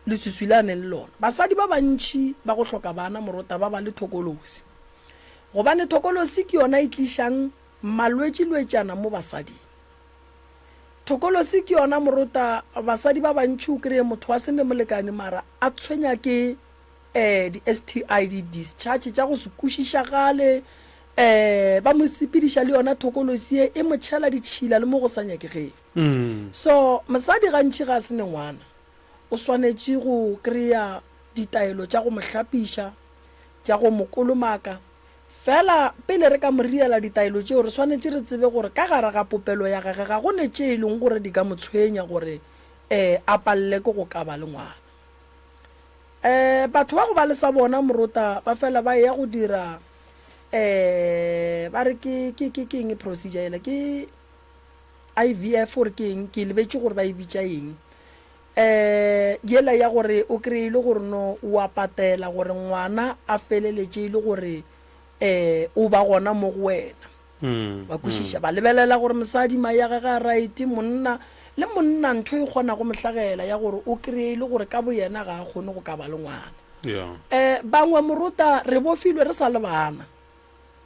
leswiswi le a neng le lona. Basadi ba bantši ba go hloka bana morota ba ba le thokolosi. Gobane thokolosi ke yona e tlišang malwetšilwetšana mo basading. Thokolosi ke yona morota basadi ba bantši o kry-e motho a se ne molekane mara a tshwenya ke um di-STI, di-discharge tša go se kwešišagale, um ba mo sepediša le yona thokolosi ye e mo tšhela ditšhila le mo go sa nyakegeng. So mosadi gantši ga a se ne ngwana o swanetše go kry-a ditaelo tša go mo hlapiša, tša go mo kolomaka. Fela pele re ka mo riela ditaelo tšeo, re swanetše re tsebe gore ka gare ga popelo ya gage ga go ne tše e leng gore di ka mo tshwenya gore um a palele ke go ka ba le ngwana. Um batho ba go ba le sa bona morota ba fela ba eya go dira um ba re ke ke ke ke eng procedure yela ke IVF gore ke eng ke lebetše gore ba e bitša eng. Um yela ya gore o kry-e le gore no o a patela gore ngwana a feleletše e le gore um o ba gona mo go wena. Ba kwešiša, ba lebelela gore mosadi mae a gage a right, monna. Le monna ntho e kgona go mo hlagela ya gore o kreye e le gore ka boyena ga a kgone go ka ba le ngwana. Yeah. Eh, bangwe morota re bofilwe re sa le bana.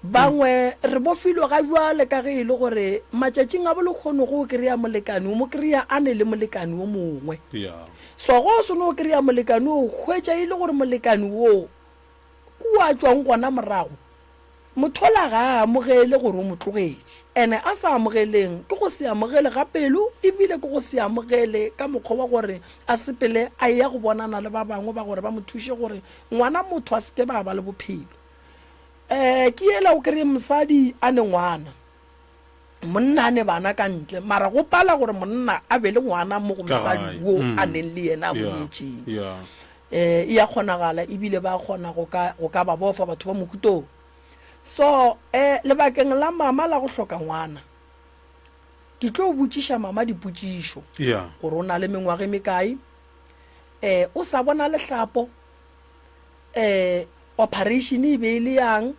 Bangwe re bofilwe ga jwale ka ge e le gore matšatšing a bolekgono go o kry-a molekane o mo kry-a a ne le molekane o mongwe. Yeah. So go o seno o kry-a molekane o hwetša e le gore molekane wo kua a tšwang gona morago mothola ga a amogele gore o mo tlogetše. Ene a sa amogeleng ke go se amogele ga pelo ebile ke go se amogele ka mokgwa wa gore a sepele a eya go bonana le ba bangwe ba gore ba mo thuše gore ngwana motho a se ke ba ba le bophelo. Um ke yela o kry-e mosadi a ne ngwana, monna a ne bana ka ntle, mara go pala gore monna a be le ngwana mo go mosadi wo a mm. neng le yena a mo nyetšeng. Um e ya kgonagala ebile ba kgona go ka, go ka ba bofa batho ba mohutong. So um lebakeng la mama la go hloka ngwana, ke tlo botšiša mama dipotšišo gore o na le mengwaga e mekae, um o sa bona lehlapo, um operation e be e le yang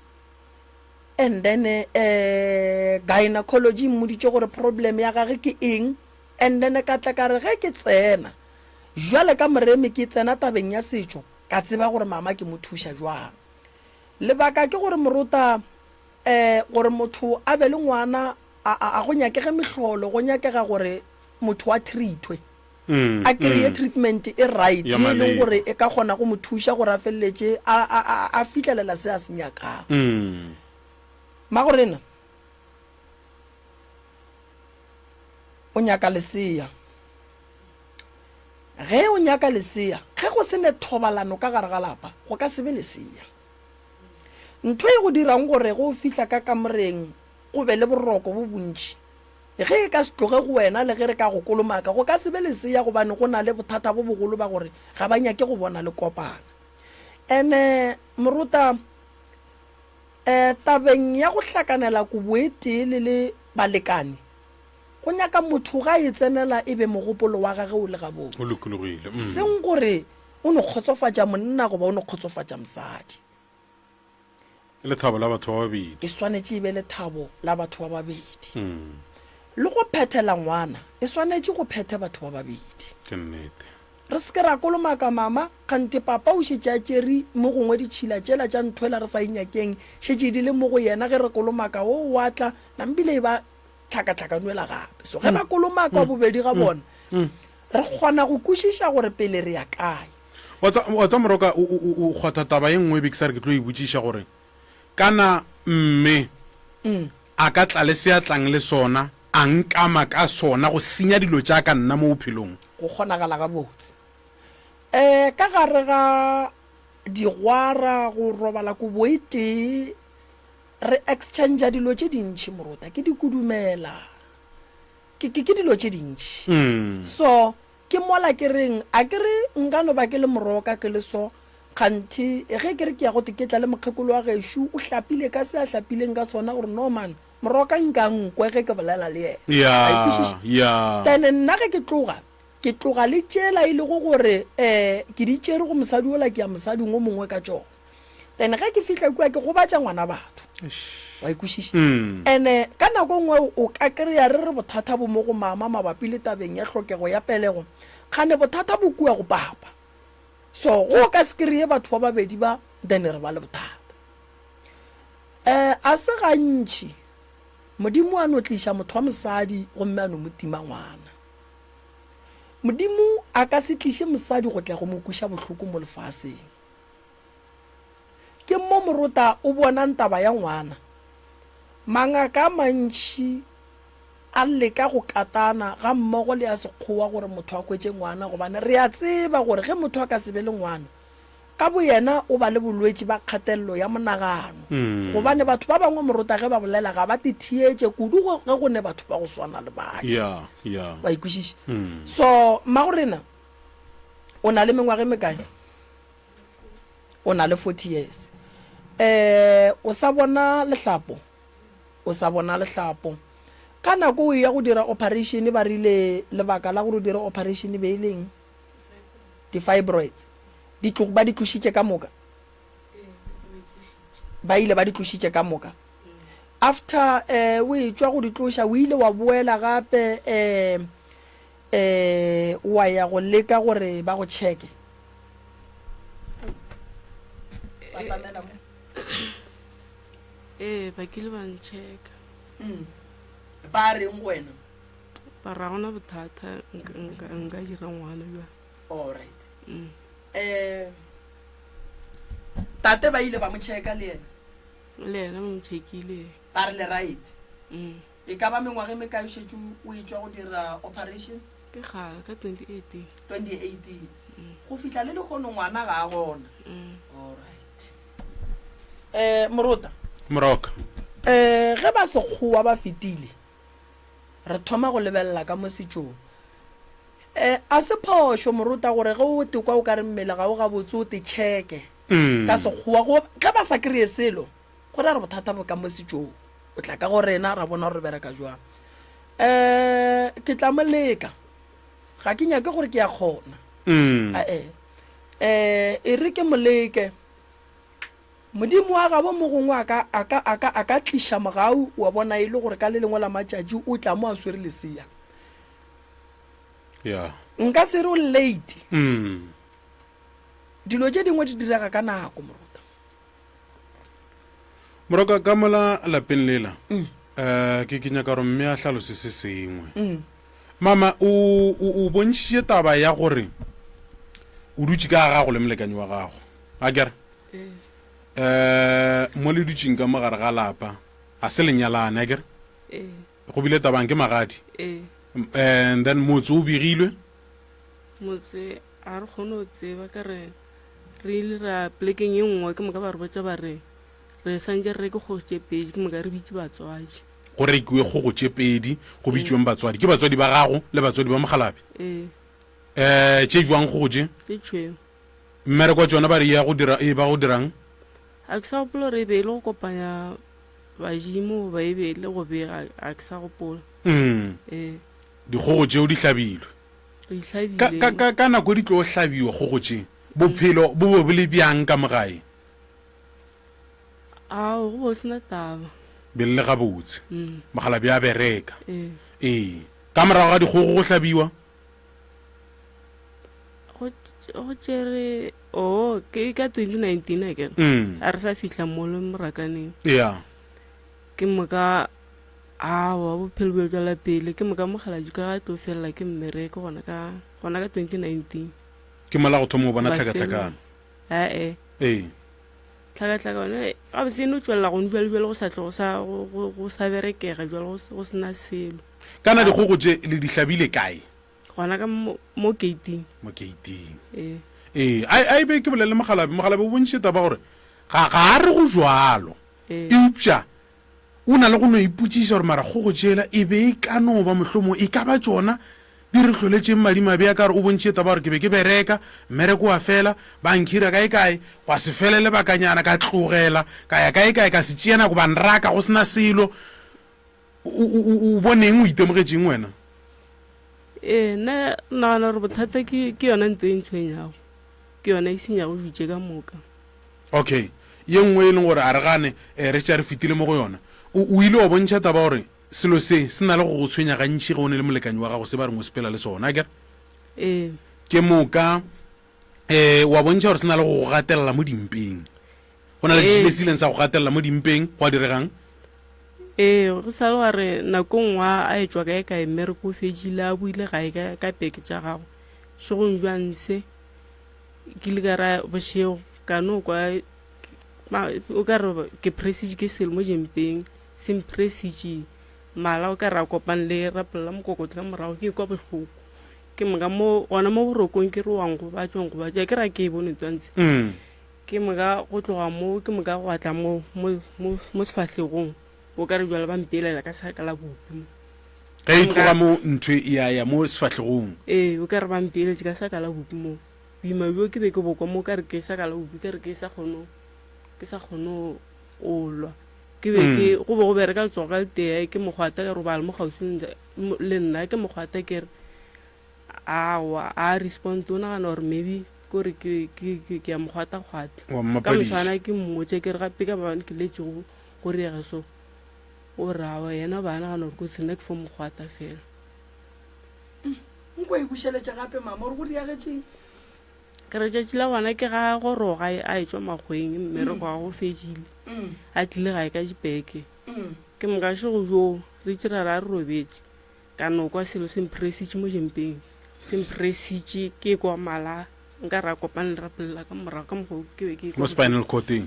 and then um gynecology e mmoditše gore problem ya gage ke eng and then ka tla ka re ge ke tsena jwale ka moremi ke tsena tabeng ya setšo ka tseba gore mama ke mo thuša jwang lebaka ke gore morota um gore motho a be le ngwana a go nyakege mehlolo go nyakega gore motho a treatwe mm, a kry-e mm. treatment e right e leng gore e ka kgona go mo thuša gore a feleletše a fihlelela se a se nyakang mm. magorena o nyaka lesea ge o nyaka lesea ge go se ne thobalano ka gare ga lapa go ka se be lesea ntho e go dirang gore go fihla ka kamoreng go be le boroko bo bontši Ge e ka se tloge go wena le ge re ka go kolomaka, go ka se be lesea gobane go na le bothata bo bogolo ba gore ga ba nyake go bona le kopana. Ene morota, eh, tabeng ya go hlakanela kobo e tee le le balekane, go nyaka motho ga e tsenela e be mogopolo wa gage o le gabotse. O lokologile. Mm. Seng gore o no kgotsofatša monna goba o no kgotsofatša mosadi. Ke lethabo la batho ba babedi. E swanetše e be lethabo la batho ba babedi. Mm. Le go phethela ngwana e swanetše go phethe batho ba babedi. Ke nnete. Re se ke ra kolomaka mama, kgante papa o šetše a tšere mo gongwe ditšhila tšela tša nthwela re sa inyakeng, šetše di le mo go yena ge re kolomaka o wa tla, nambile e ba tlhakatlhakanwela gape. So ge ba mm. kolomaka mm. bobedi ga mm. bona, re kgona go kwešiša gore pele re ya kae. Wa tsa, wa tsa Moroka, o, o, o kgwatha taba ye nngwe be ke sa re ke tlo e botšiša gore kana mme mm. a ka tla le seatlang le sona a nkama ka sona go senya dilo tša ka nna mo bophelong. Go kgonagala gabotse. Um ka gare ga digwara go robala kobo e tee re exchange dilo tše dintši morota ke dikudumela ke, ke, ke dilo tše dintši mm. so Ke mola ke reng, a ke re nka no ba ke le moroka ke le so, kganthe ge ke re ke ya go teketla le mokgekolo wa gešo, o hlapile ka se a hlapileng ka sona, gore no man, moroka nka nkwe ge ke bolela le yena. Ya, A ikwešiša? ya. Then nna ge ke tloga, ke tloga le tšela e lego gore um ke di tšere go mosadi ola ke ya mosading o mongwe ka tšona. Then ge ke fihla kua ke gobatša ngwana batho. Wa ikwešiša? Mm. Ene ka nako nngwe o ka kry-a re re bothata bo mo go mama mabapi le tabeng ya hlokego ya pelego, kgane bothata bo kua go papa. So go o ka se kry-e batho ba babedi ba then re ba le bothata. Um a se gantši Modimo a no tliša motho wa mosadi gomme a no mo tima ngwana. Modimo a ka se tliše mosadi go tla go mo kweša bohloko mo lefaseng. Ke mo morota o bonang taba ya ngwana. Mangaka a mantši a leka go katana gammogo le a Sekgowa gore motho a hwetše ngwana gobane re a tseba gore ge motho a ka se be le ngwana ka boyena o ba le bolwetši ba kgatelelo ya monagano gobane batho ba bangwe morota ge ba bolela ga ba te theetše kudu ge go ne batho ba go swana le bake. Wa ikwešiša? So mmagorena o na le mengwaga e mekae? O na le 40 years. Eh, o sa bona lehlapo? O sa bona lehlapo. Ka nako o ya go dira operation ba rile lebaka la gore o dire operation be e leng di-fibroids. Di tlo ba di tlošitše ka moka. Ba ile ba di tlošitše ka moka. After eh o e tšwa go di tloša o ile wa boela gape eh. Eh, wa ya go leka gore ba go checke? Batamela mo. Ee, ba kile ba nchecka. Mm. Ba reng go wena? Ba ra gona bothata nka, nka, nka dira ngwana bjang. All right. Mm. Eh, tate ba ile ba mo checka le yena? Le yena ba mo checkile. Ba re le right. Mm. E ka ba mengwaga e mekae o šetše o etšwa go dira operation? Ke kgale, ka 2018. 2018. Go fihla le lehono ngwana ga a gona. Mm. Alright. Eh, Morota. Moroka. Eh, ge ba sekgowa ba fetile, re thoma go lebelela ka mo setšong. Eh, a se phošo Morota gore ge o te kwa o ka re mmele ga o gabotse o te cheke Mm. ka sekgowa go ge ba sa kry-e selo go ra re bothata bo ka mo setšong. O tla ka go rena ra bona gore re bereka jwang. Um ke tla mo leka, ga ke nyake gore ke ya kgona. Mm. Ae, um e re ke mo leke. Modimo wa gabo mo gongwe a ka, a ka, a ka, a ka tliša mogau wa bona e le gore ka le lengwe la matšatši o tla mo a swere lesea. Yeah. Nka se re o late. Mm. Dilo tše dingwe di direga ka nako, moruta. Moroka ka mola lapeng lela um ke ke nyaka gore mme a hlalose se sengwe. Mama o o o bontšhitše taba ya gore o dutše ka gago le molekani wa gago a kere um mo le dutšeng ka mo gare ga lapa ga se lenyalane a kere go bile tabang ke magadi and then motse o begilwe Motse ga re kgone go tseba ka re re ile ra plekeng ye nngwe ke moka ba re botša ba re re santše re reke kgogo tše pedi ke moka re bitše batswadi. Go rekiwe kgogo tše pedi go bitšweng batswadi. Ke batswadi ba gago le batswadi ba mokgalabje? Ee. Um tše jwang kgogo tše? Tše tšhweu. Mmereko wa tšona ba re ya go dira e ba go dirang? Ga ke sa gopola gore e be e le go kopanya badimo goba e be e le go bega ga ke sa gopola. Mm. Ee. Dikgogo tšeo di hlabilwe. Re di hlabile. Ka, ka, ka, ka nako di tlo hlabiwa kgogo tše, bophelo bo be bo le bjang ka mo gae? Ao, go be go se na taba. Be le le gabotse. Mm. Mokgalabje a bereka. Ee. Ee. Ka morago ga dikgogo go hlabiwa? Go, go tšere, oh, ke ka 2019 akere. Mm. A re sa fihla molo morakaneng. Yeah. Ke moka Aowa, bophelo bjo tšwela pele. Ke moka mokgalabje ka ga tlo felela ke mmereko gona ka gona ka 2019. Ke mola go thoma go bona tlhakatlhakano. Ae. Ee. Tlhakatlhakano gabotse e no tšwelela gone bjale bjale go sa tlo go sa go go go sa berekega bjale go go sena selo. Kana dikgogo tše le di hlabile kae? Gona ka mo mo gate-ing. Mo gate-ing. Ee. Ee, a a e be ke bolele mokgalabje, mokgalabje o bontšhitše taba gore ga ga a re go jwalo. Ee. Eupša O na le go no ipotšiša gore mara kgogo tšela e be e ka no ba mohlomong e ka ba tšona di re hloletšeng madimabe a ka gore o bontšhitše taba gore ke be ke bereka, mmereko wa fela, ba nkhira kae-kae, gwa se fele lebakanyana ka tlogela, ka ya kae-kae, ka se tšea nako ba nraka go se na selo. O, o, o, o boneng, o itemogetšeng wena? Ee, nna nagana gore bothata ke, ke yona nto e ntshwenyago, ke yona e senyago dilo tše ka moka. Okay, ye nngwe e leng gore a re gane, eh, re šetša re fetile mo go yona. O, o ile wa bontšha taba gore selo se se na le go go tshwenya gantši ge o ne le molekani wa gago se ba reng o sepela le sona, akere? Ee. Ke moka eh, wa bontšha gore se na le go go gatelela mo dimpeng. Go na le Ee. le se ileng sa go gatelela mo dimpeng, gwa diregang? Ee, go sa le wa re nako nngwe a etšwa kae kae mmereko o fedile a boile gae ka, ka peke tša gagwe. Šegong bjang se ke ile ka ra bošego ka no kwa o ka re ke pressitše ke selo mo jempeng se mpressitše mala o ka re a kopane le rapolla mokokotlo ka morago ke kwa bohloko ke moka mo gona mo borokong ke re wang go batšwang go batšwa ke ra ke e bone twantse mm. ke moka go tloga mo ke moka go atla mo mo mo mo sefahlegong o ka re jwale ba mpeelela ka saka la bupi mo ge e tloga mo ntho e ya ya mo sefahlegong ee o ka re ba mpeeletše ka saka la bupi mo boima bjo ke be ke bokwa mo ka re ke saka la bupi ka re ke sa kgone ke sa kgone go lwa ke be ke mm. go be go bereka letsogo ka letee ke mokgwata ke robala mo kgauswi le nna ke mokgwata ke re awa a respond o nagana gore maybe kore ke ke ke ke ya mokgwata-kgwata Wa ka mmapadiša. moswana ke mmotse ke re gape ka maabane ke letše go go riega so o re awa yena ba nagana gore kotsi nna ke fo mokgwata fela. Nko e bušeletše gape mama gore go diagetšeng. Ke re tšatši la gona ke ga goroga a etšwa makgweng mmereko wa go fedile a tlile gae ka dipeke. Ke moka šego bjoo re itše ra re a re robetše ka no kwa selo se mpresitše mo jempeng se mpresitše ke kwa mala nka re a kopane le rapelela ka morago ka mokgwa ke be ke mo spinal cordeng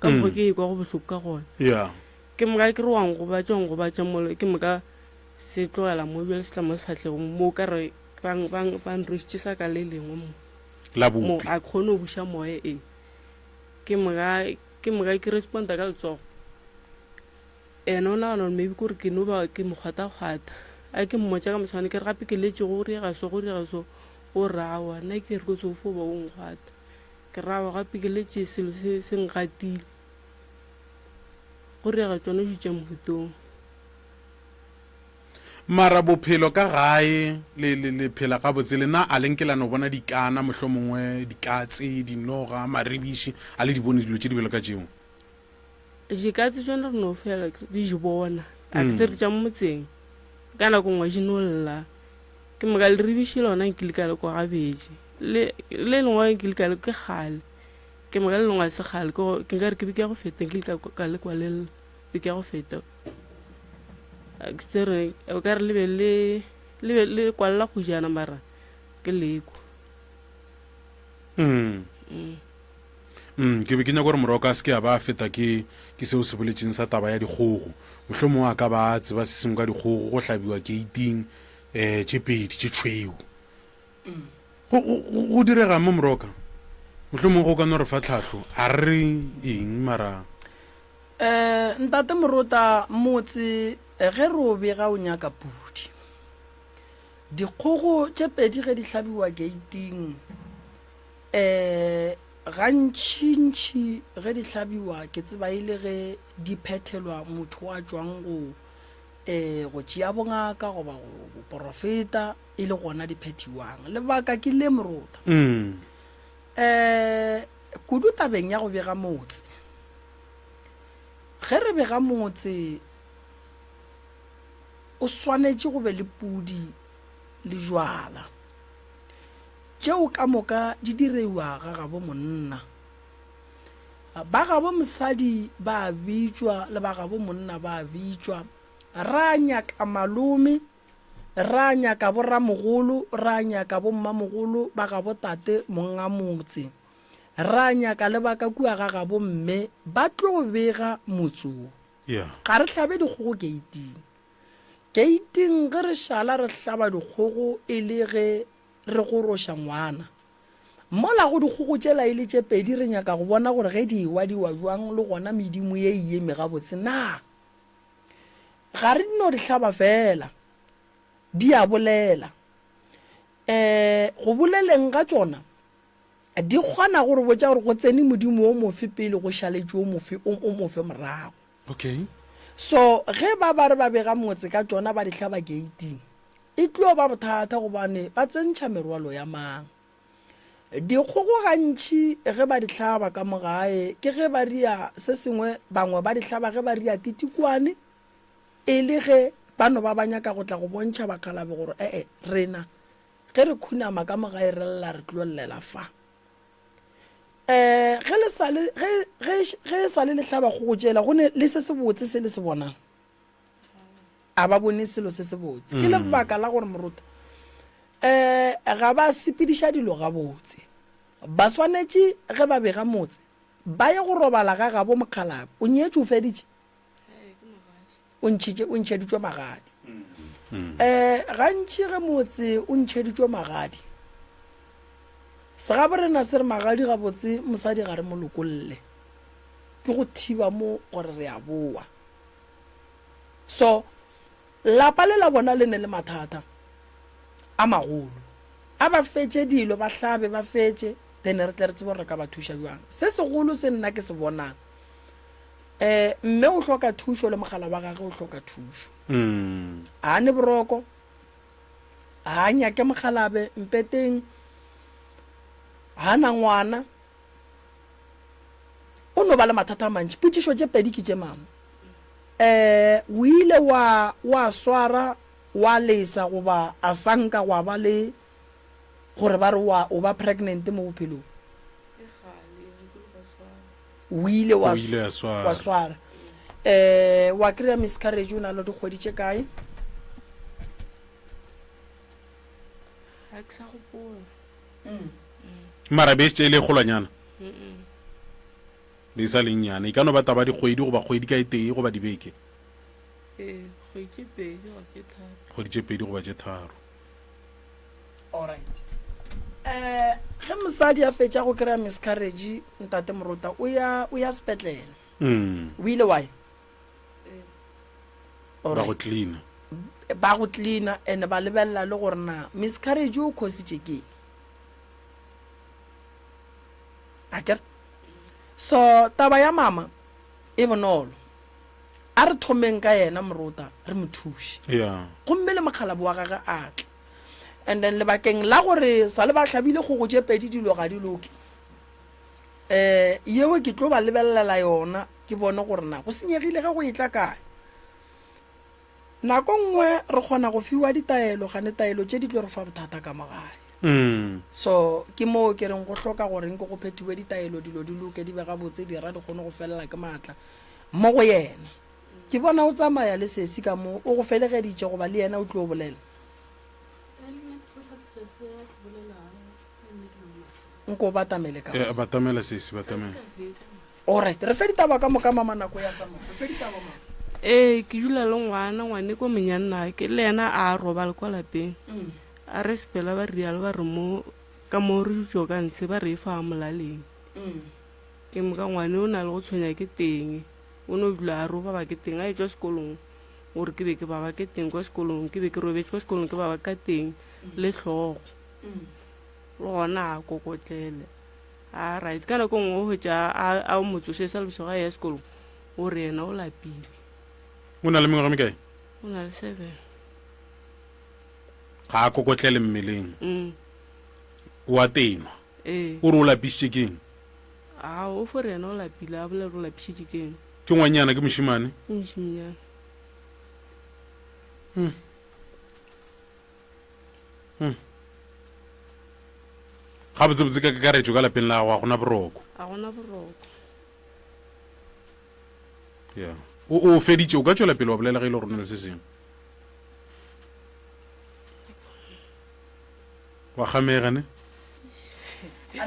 ka mokgwa ke ekwa go bohloko ka gona. Yeah. Ke moka ke re wa ngobatša wa ngobatša mole ke moka se tlogela mo bjale se tla mo sefahlegong mo ka re ba nrwešitše sa ka le lengwe mo la mo a kgone go buša moya e ke moka ke moka ke responda ka letsogo ene o nagana gore maybe kore ke no ba ke mo kgwata-kgwata a ke mmotša ka motshwane ke re gape ke letše go riega so go riega so o rawa nna ke re ko tso fo ba o nkgwata ke rawa gape ke letše selo se se ngatile Go riega tšona di tša mohutong. Mara bophelo ka gae le, le, le phela gabotse lena a le nke la no bona dikana mohlomongwe dikatse dinoga maribiši a le di bone dilo tše di bjalo ka tšeo? Dikatse tšona re no fela di di bona a ke tsere tša mo motseng ka nako nngwe di no lla ke moka leribiši lona nkile ka le kwa gabedi le le lengwe nkile ka le ke kgale Ke moka le lengwe a se kgale ke ke nkare ke beke ya go feta nkile ka ka le kwa le lla beke ya go feta. Ke tsere o ka re le be le le be le kwalela go jana mara ke lekwa. Mm. Mm. Mm, ke be ke nyaka gore moroka a se ke a ba a feta ke ke seo se boletšeng sa taba ya dikgogo. Mohlomongwe a ka ba a tseba se sengwe ka dikgogo go hlabiwa keiting um tše pedi tše tšhweu. Go, go, go diregang mo Moroka? Mohlomongwe go ka no re fa tlhahlo. A re eng mara? Eh, Ntate Morota, motse ge re o bega o nyaka pudi. Dikgogo tše pedi ge di hlabiwa geiting, eh, gantšintši ge di hlabiwa ke tseba e le ge di phethelwa motho a tšwang go, eh, go tšea bongaka goba go boporofeta. e le gona di phethiwang. Lebaka ke le, Morota. Mm. Eh, kudu tabeng ya go bega motse. Ge re bega motse, o swanetše go be le pudi le jwala. Tšeo ka moka di direiwa ga gabo monna. Ba gabo mosadi ba a bitšwa le ba gabo monna ba a bitšwa. Ra nyaka malome Ra nyaka boramogolo, ra nyaka bommamogolo ba gabo tate monga motse. Ra nyaka le ba ka kua ga gabo mme ba tlo bega motse wo. Yeah. Ga re hlabe dikgogo keiting. Keiting ge re šala re hlaba dikgogo e le ge re goroša ngwana. Mola go dikgogo tšela e le tše pedi re nyaka go bona gore ge di ewa di wa bjang le gona medimo ye e eme gabotse na. Ga re no di hlaba fela, di a bolela. Um go boleleng ga tšona, di kgona go re botša gore go tsene modimo o mofe pele go šaletše o mofe, o, o mofe morago. Okay. So ge ba ba re ba bega motse ka tšona ba di hlaba geiting, e tlo ba bothata gobane ba tsentšha merwalo ya mang. Dikgogo gantši ge ba di hlaba ka mo gae ke ge ba ria se sengwe, bangwe ba di hlaba ge ba ria titikwane e le ge ba no ba ba nyaka go tla go bontšha bakgalabe gore ee rena ge re khunama ka mo gae re lla re tlo llela fa. Um ge le sa le ge ge ge e sa le le hlaba kgogo tšela go ne le se se botse se le se bonang. A ba bone selo se se botse. Ke lebaka la gore moruta um ga ba sepediša dilo gabotse. Ba swanetše ge ba bega motse ba ye go robala ga gabo mokgalabje. O nyetše o feditše? O ntšhitše o ntšheditšwe magadi. Um gantši ge motse o ntšheditšwe magadi, segabo rena se re magadi gabotse mosadi ga re mo lokolle. Ke go thiba mo gore re a boa. So lapa le la bona le ne le mathata a magolo. A ba fetše dilo, ba hlabe, ba fetše, then re tle re tsebe gore re ka ba thuša bjang. Se segolo se nna ke se bonang, um mme o hloka thušo le mogala wa gage o hloka thušo. Ga a ne boroko, ga a nyake mogalabe mpeteng, ga a na ngwana. O no ba le mathata a mantši. Potšišo tše pedi ke tše, mama. Um o ile wa, wa swara. wa lesa goba a sa nka gwa ba le gore ba re wa o ba pregnant mo bophelong? O ile wa O ile a swara. wa swara. Eh wa kry-a miscarriage o na le dikgwedi tše kae? Ga ke sa gopola. Mara be e šetše e le e kgolwanyana. Be e sa le nnyane. E ka no ba taba dikgwedi goba kgwedi ka e tee goba dibeke. Ee, kgwedi tše pedi goba tše tharo. Kgwedi tše pedi goba tše tharo. Alright. Eh, ge mosadi a fetša go kry-a miscarriage, ntate Morota, o ya o ya sepetlele. Mm. O ile wa ya? Ba go Alright. cleaner. Ba go cleaner and ba lebelela le gore na miscarriage o cause-itše ke eng. Akere? So taba ya mama e bonolo. A re thomeng ka yena Morota re mo thuše. Yeah. Gomme le mokgalabo wa gage a tla. And then lebakeng la gore sa le ba hlabile kgogo tše pedi dilo ga di loke. Eh yeo ke tlo ba lebelelela yona ke bone gore na go senyegile ge go etla kae. Nako nngwe re kgona go fiwa ditaelo gane taelo tše di tlo re fa bothata ka mo gae. Mm. So ke moo ke reng go hloka gore nke go phethiwe ditaelo dilo di loke di be gabotse dira di kgone go felela ke maatla mo go yena. Ke bona o tsamaya le sesi ka mo o go felegeditše goba le yena o tlo bolela. Nko o batamele ka mo. Eh, batamela sesi, batamela. Alright, re fe ditaba ka moka mama nako ya tsamaya. Re fe ditaba mama. Ee, ke dula le ngwana, ngwane ko monyanna ke le yena a robala kwa lapeng. Mm. A re sepela ba rialo ba re mo ka mo re dutšo ka ntshe ba re e fa molaleng. Mm. Ke moka ngwane o na le go tshwenya ke teng. O no dula a re o baba ke teng a etšwa sekolong gore ke be ke baba ke teng kwa sekolong ke be ke robetše kwa sekolong ke baba ka teng le hlogo. Mm. Le gona a kokotlele. A right ka nako nngwe o hwetša a a mo tsoše sa le bošego a ya sekolong o re yena o lapile. O na le mengwaga mekae? O na le seven. Ga a kokotlele mmeleng. Mm. O a tenwa. Ee. O re o lapišitše ke eng? A o fo re yena o lapile a bolela gore o lapišitše ke eng. Ke ngwanyana ke mošemane? Ke mošemanyana. Hmm. Hmm. Gabotsebotse ka kakaretšo ka lapeng la gago ga gona boroko. Ga gona boroko. Ya. O o feditše o ka tšwela pele wa bolela ge e le gore o na le se sengwe. Wa kgamega ne? Ya.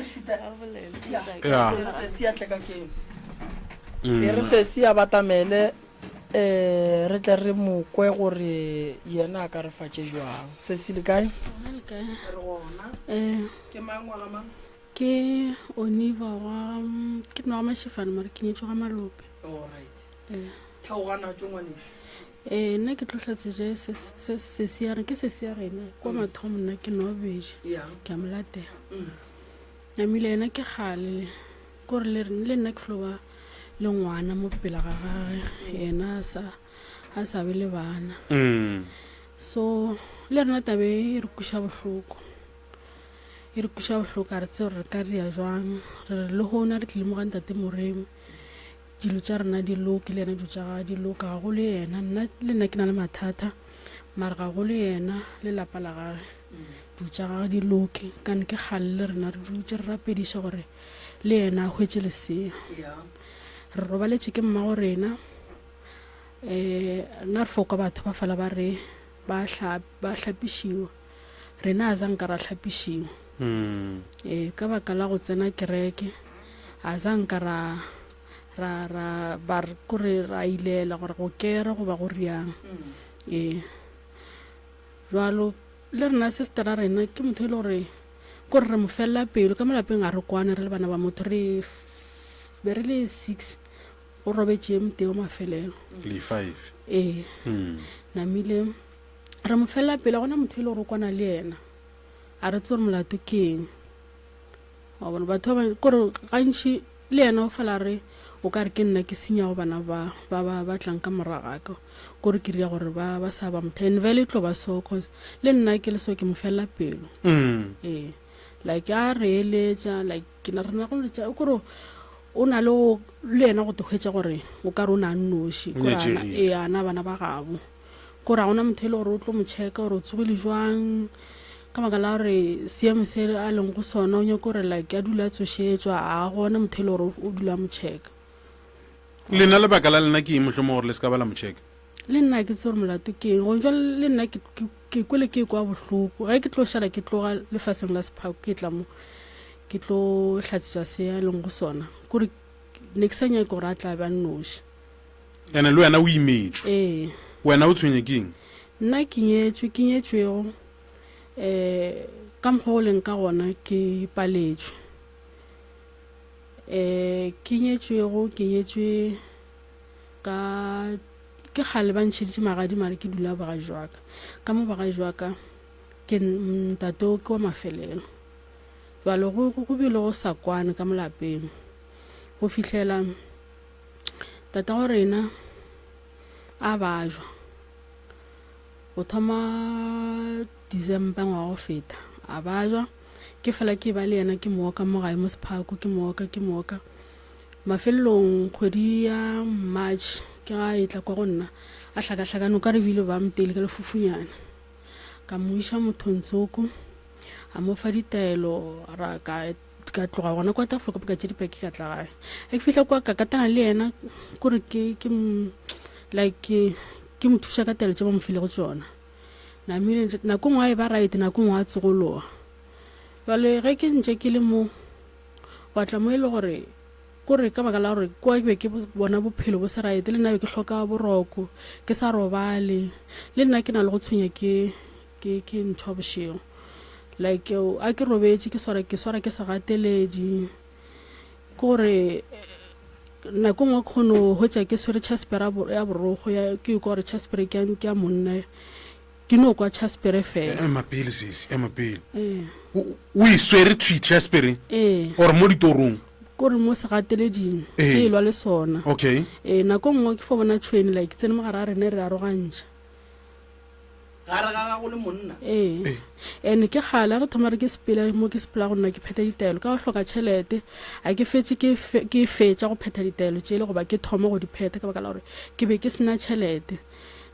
E re sesi a batamele um re tle re mo kwe gore yena a ka re fa tše jwang. Sesi le kae? Gona le kae? Re gona. Eh. Ke mang wa ga mang? Ke Oniva wa ke nna wa Mashifane mara ke nyetšwe ga Malope. All right. Eh. Theogana tšo ngwanešu. Eh nna ke tlo hlatsetše se se sesi ya re ke sesi ya rena kwa Mm. mathomo nna ke nwa bobedi. Yeah. Ke a mo latela. Mm. Namile yena ke kgale kore le le nna ke flo ba le ngwana mo pele ga gage yena a sa a sa be le bana. Mm. So le rena tabe e re kweša bohloko. E re kweša bohloko a re tsebe gore re ka ria jwang. Re re le gona re tlile mo ga ntate Moremi. Dilo tša rena di loke le yena dilo tša gagwe di loka gagolo yena nna le nna ke na le mathata mara gagolo yena le lapa la gage dilo tša gagwe di loke kane ke kgale le rena re dutše re rapediša gore le yena a hwetše lesea re robaletše ke mmago rena um nna re fo kwa batho ba fela ba re ba hlapišiwa rena a zanka ra hlapišiwa mm. ee ka baka la go tsena kereke a zanka ra ra ra ba re kore ra ilela gore go kere goba go riang mm. ee jalo le rena sister a rena ke motho e le gore kore re mo felela pelo ka molapeng a re kwane re le bana ba motho re be re le six go robetše ye motee wa mafelelo le five ee mm. namile Re mo felela pele, ga gona motho e le gore o kwana le yena. A re tsebe gore molato ke eng. Wa bona batho ba kore gantši le yena o fela re o ka re ke nna ke senyago bana ba ba ba ba tlang ka morago ga ka. Kore ke ria gore ba ba sa ba motho and vele e tlo ba so cause le nna ke le so ke mo felela pelo. Mm. Ee. Like a re eletša like ke na rena go letša kore o na le go le yena go te hwetša gore o ka re o na a nnoši. O Kore ana nyatšegile. ee ana bana ba gabo. Kore ga gona motho e le gore o tlo mo checka gore o tsogile jwang ka baka la gore seemo se a leng go sona o nyako gore like a dula a tsošetšwa a gona motho e le gore o dula a mo checka. Lena lebaka la lena ke eng mohlomong gore le se ka ba la mo checka? Le nna ke tse gore molato ke eng gong jwale le nna ke kwele ke kwa bohloko ge ke tlo šala ke tloga lefaseng la sephako ke tla mo ke tlo hlatsetša se a leng go sona kore ne ke sa nyake gore a tla be a nnoši. Ene le wena o imetšwe. Ee. Wena o tshwenye ke eng? Nna ke nyetšwe, ke nyetšwego um ka mokgwa o leng ka gona ke paletšwe. Um ke nyetšwego, ke nyetšwe ka ke kgale ba ntšheditše magadi mare ke dula bogadi jwa ka. Ka mo bogadi jwa ka ke ntate o ke wa mafelelo. Jwale go go bile go sa kwane ka mo lapeng go fihlela Tatago rena a bajwa go thoma December ngwaga go feta a bajwa ke fela ke ba le yena ke mooka mo gae mo sephako ke mooka ke mooka mafelelong kgwedi ya March ke ga e tla kwa go nna a hlakahlakane o ka re bile ba motele ka lefufunyana ka mo iša mothong tsoko a mo fa ditaelo ra ka ka tloga gona kwa tafola ka tše dipaki ka tla gae ge ke fihla kwa ka katana le yena kore ke ke like ke ke mo thuša ka taelo tše ba mo filego tšona namile nako nngwe a e ba right nako nngwe a tsogologa jale ge ke ntše ke le mo gwa tla mo e le gore kore ka baka la gore kwa ke be ke bona bophelo bo se right le nna be ke hloka boroko ke sa robale le nna ke na le go tshwenya ke ke ke ntho bošego like a ke robetše ke swara ke swara ke segateledi ke gore nako nngwe kgone go hwetša ke swere chaspera ya borogo ya ke kwa gore chaspere ke ke ya monna ke no kwa chaspere fela ema pele sesi ema pele ee. o e swere thwi chaspere ee or mo ditorong kore mo segateleding ke e lwa le sona okay ee nako nngwe ke fo bona tšhweni like tsene mo gare a rene re arogantšha Gare ga gago le monna. Ee. And ke kgale a re thoma re ke sepela mo ke sepela go nna ke phetha ditaelo ka go hloka tšhelete a ke fetše ke fe, ke fetša go phetha ditaelo tšele goba ke thoma go di phetha ka baka la gore ke be ke sena tšhelete.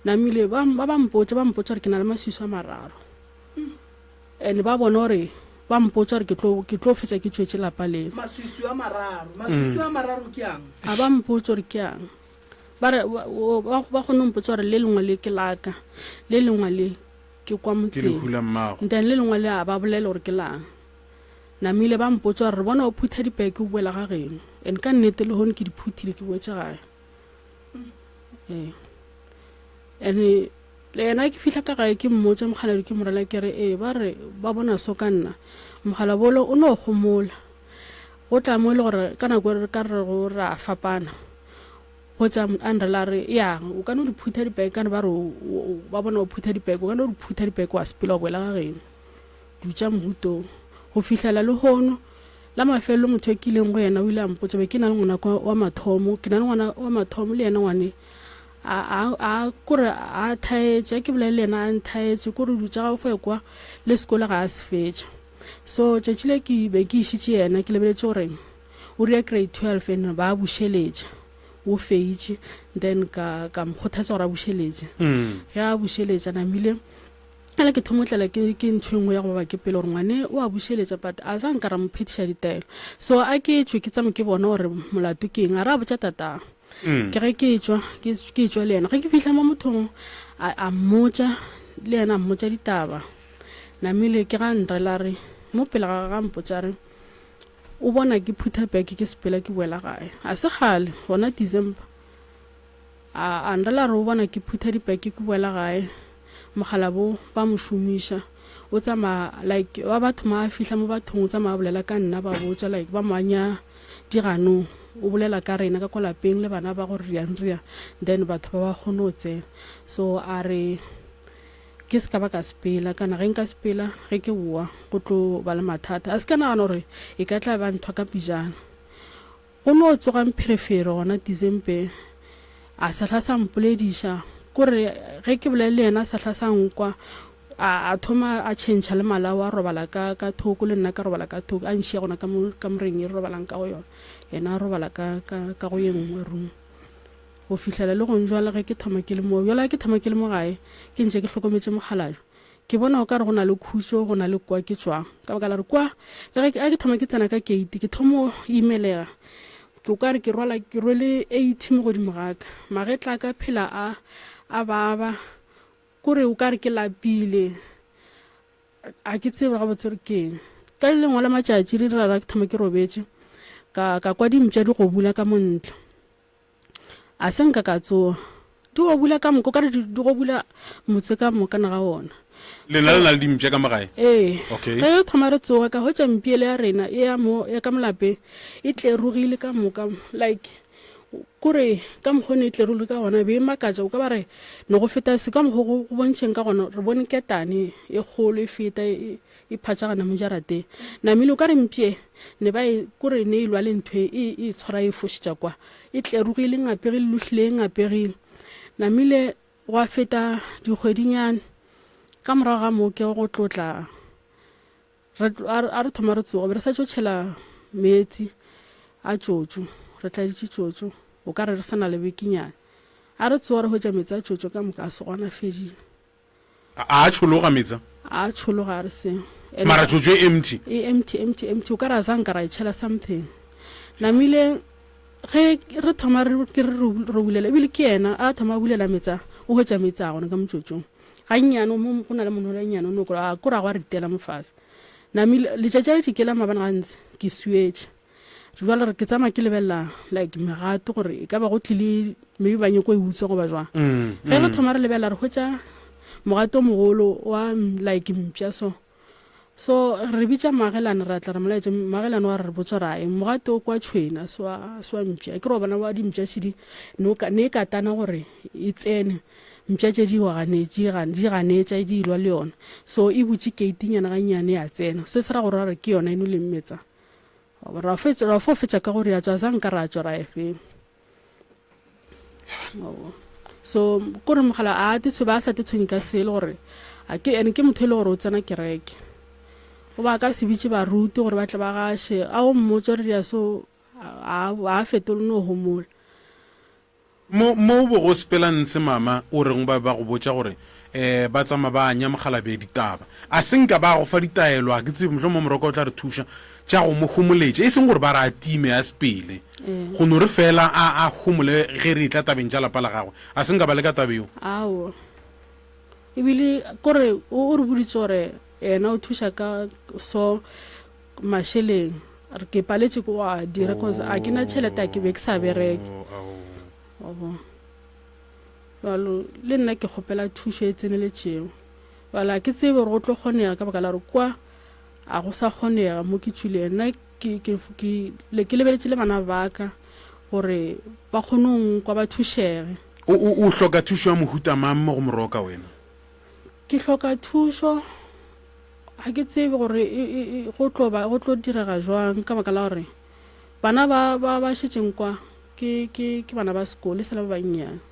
Namile ba ba ba mpotša ba mpotša gore ke na le maswiswi a mararo. And ba bona gore ba mpotša gore ke tlo ke tlo fetša ke tšwetše lapa leo. Maswiswi a mararo. Maswiswi a mararo ke ang? A ba mpotša gore ke ang. Ba re, ba, ba kgone go mpotsa gore le lengwe le ke laka, le lengwe le ke kwa Ke motseng. lehu la mmago. Then le lengwe le a ba bolele gore ke lang. Namile ba mpotsa gore re bona o phutha dipeke o boela ga geno. And ka nnete le hono ke di phuthile ke boetše gae. Ee. And le yena ke fihla ka gae ke mmotša mokgalabje ke mo rela ke re ee ba re ba bona so ka nna. Mokgalabolo o no gomola. Go tla mo e le gore ka nako e re ka re go re a fapana. Go tša a nrela a re ya o ka no di phutha dipeke ka ne ba re ba bona o phutha dipeke o ka no di phutha dipeke wa sepela wa boela ga geno. Dutša mohutong go fihlela lehono la mafelelo motho e kileng go yena o ile a mpotša be ke na le ngwana wa mathomo ke na le ngwana wa mathomo le yena ngwane a a a kore a thaetše ke bolele le yena a nthaetše kore dutša ga go kwa le sekolo ga a se fetša. So tšatši le ke be ke išitše yena ke lebeletše gore o ria grade 12 and ba bušeletša o feitše then ka ka mo kgothatsa gore a bušeletše mm. ge a bušeletša namile ele ke thomo tlela ke ke ntho e nngwe ya go baba ke pele gore ngwane o a bušeletša but a sa nka ra mo phetiša ditaelo so a ke tšwe ke tsame ke bona gore molato ke eng a re a botša tata mm. ke ge ke tšwa ke tšwa le yena ge ke fihla mo mothong a mmotša le yena a mmotša ditaba Namile ke ga nrela re mo pele ga ga mpotša re o bona ke phutha beke ke sepela ke boela gae. A se kgale gona December a a nrela re o bona ke phutha dipeke ke boela gae mogalabo ba mo šomiša o tsamaya like ba batho ma fihla mo bathong o tsamaya bolela ka nna ba botša like ba mo anya diganong o bolela ka rena ka kwa lapeng le bana ba gore riang riang then batho ba ba kgone go tsena so a re Ke se ka ba ka sepela, kana ge nka sepela, ge ke boa, go tlo ba le mathata. A se ka nagana gore e ka tla ba nthwa ka pejana. Go no tsoga mpherefere gona December, a sa hla sa mpolediša. Kore ge ke bolela le yena a sa hla sa nkwa, a, a thoma a tšhentšha le malao a robala ka, ka thoko le nna ka robala ka thoko, a nšia gona ka mo kamoreng e re robalang ka go yona, yena a robala ka, ka, ka go ye nngwe room. Go fihlela le gong jwale ge ke thoma ke le mo, bjale ge ke thoma ke le mo gae, ke ntše ke hlokometše mokgalabje, ke bona o ka re go na le khutšo go na le kwa ke tšwang. Ka baka la gore kwa, le ge ke thoma ke tsena ka keiti, ke thomo imelega. Ke o ka re ke rwala, ke rwele 80 mo godimo ga ka. Magetla a ka phela a, a baba. Kore o ka re ke lapile. A ke tsebe gabotse gore ke eng. Ka le lengwe la matšatši re ra ke thoma ke robetše, ka, ka kwa dimpša di gobula ka mo ntle. A se nka ka tsoga. Di gobula ka moka, o ka re di gobula motse ka moka na ga wona. Lena le na le dimpša ka mo gae? Ee. Okay. Ge thoma re tsoga ka hwetša mpiele ya rena e ya mo ya ka molapeng e tlerogile ka moka like kore ka mokgwa ne e tlerogile ka gona be e makatša o ka ba re ne go feta se ka mokgwa go bontšheng ka gona re bone ketane e kgolo e feta e e phatšagana mo jarateng. Namile o ka re mpše ne ba e kore ne e lwa le ntho e e tshwara e fošetša kwa. E tlerogile e ngapegile lohlile e ngapegile. Namile gwa feta dikgwedinyana ka morago ga moo ke go tlotla re a re thoma re tsoga be re sa tšo tšhela meetse a tšotšo re tladitše tšotšo o ka re re sa na le bekenyana a re tsoga re hwetša meetse a tšotšo ka moka a se gona fedile. A a tšhologa meetse? A tšhologa a re seng. Mara tšotšo e empty? E empty, empty, empty. O ka re a zanka ra e tšhela something. Namile ge re thoma re ke re re bulela ebile ke yena a thoma a bulela meetse a o hwetša meetse a gona ka motšotšong. Gannyane mo go na le monhola nyane o no a ko ra gwa ritela mo fase. Namile letšatši a le dikela mabane gantsi ke swietše. Jwale re ke tsamaya ke lebelela like megato gore e ka ba go tlile maybe ba nyako e utswa goba jwang. Ge re thoma re lebelela re hwetša mogato o mogolo wa like mpša so. So re bitša moagelane ra tla re molaetša moagelane wa re re botswa ra eng mogato o kwa tšhwene a se wa se wa mpša ke re wa bona wa dimpša šedi ne o ka ne e katana gore e tsene mpša tše di ganetše di ganetša di ilwa le yona so e butše keitinyana gannyane ya tsena se se ra gore ra re ke yona e noleng metsa Ra fetša, ra fo fetša ka gore ya tšwa zanka ra tšwa ra e fe. So kore mogala a te tshwe ba sa te tshwenye ka selo gore a ke ene ke motho e le gore o tsena kereke. O ba ka se bitše baruti gore ba tle ba gaše a o mmotse gore dia so a a fetole no homola. Mo, mo o bego o sepela ntshe, mama, o reng ba be ba go botša gore um ba tsamaya ba anya mokgalabje ditaba? A se nka ba go fa ditaelo, ga ke tsebe, mohlomongwe Moroka o tla re thuša, tša go mo homoletša, e seng gore ba re a time a sepele, go no re feela a, a homole ge re etla tabeng tša lapa la gagwe. A se nka ba leka taba yeo? Aowa. Ebile kore o, o re boditše gore yena o thuša ka so mašeleng re ke paletše ke go a dira cause a ke na tšhelete a ke be ke sa bereke wa bona jalo le nna ke kgopela thušo e tseneletšego jalo a ke tsebe gore go tlo kgonega ka baka la gore kwa a go sa kgonega mo ke tšwile nna ke ke ke le ke lebeletše le bana ba ka gore ba kgone go nkwa ba thušege O, o, o hloka thušo ya mohuta mang mo go Moroka wena? Ke hloka thušo Ga ke tsebe gore e, e, e, go tlo ba go tlo direga jwang ka baka la gore bana ba ba ba šetšeng kwa ke ke ke bana ba sekolo e sa le ba bannyane.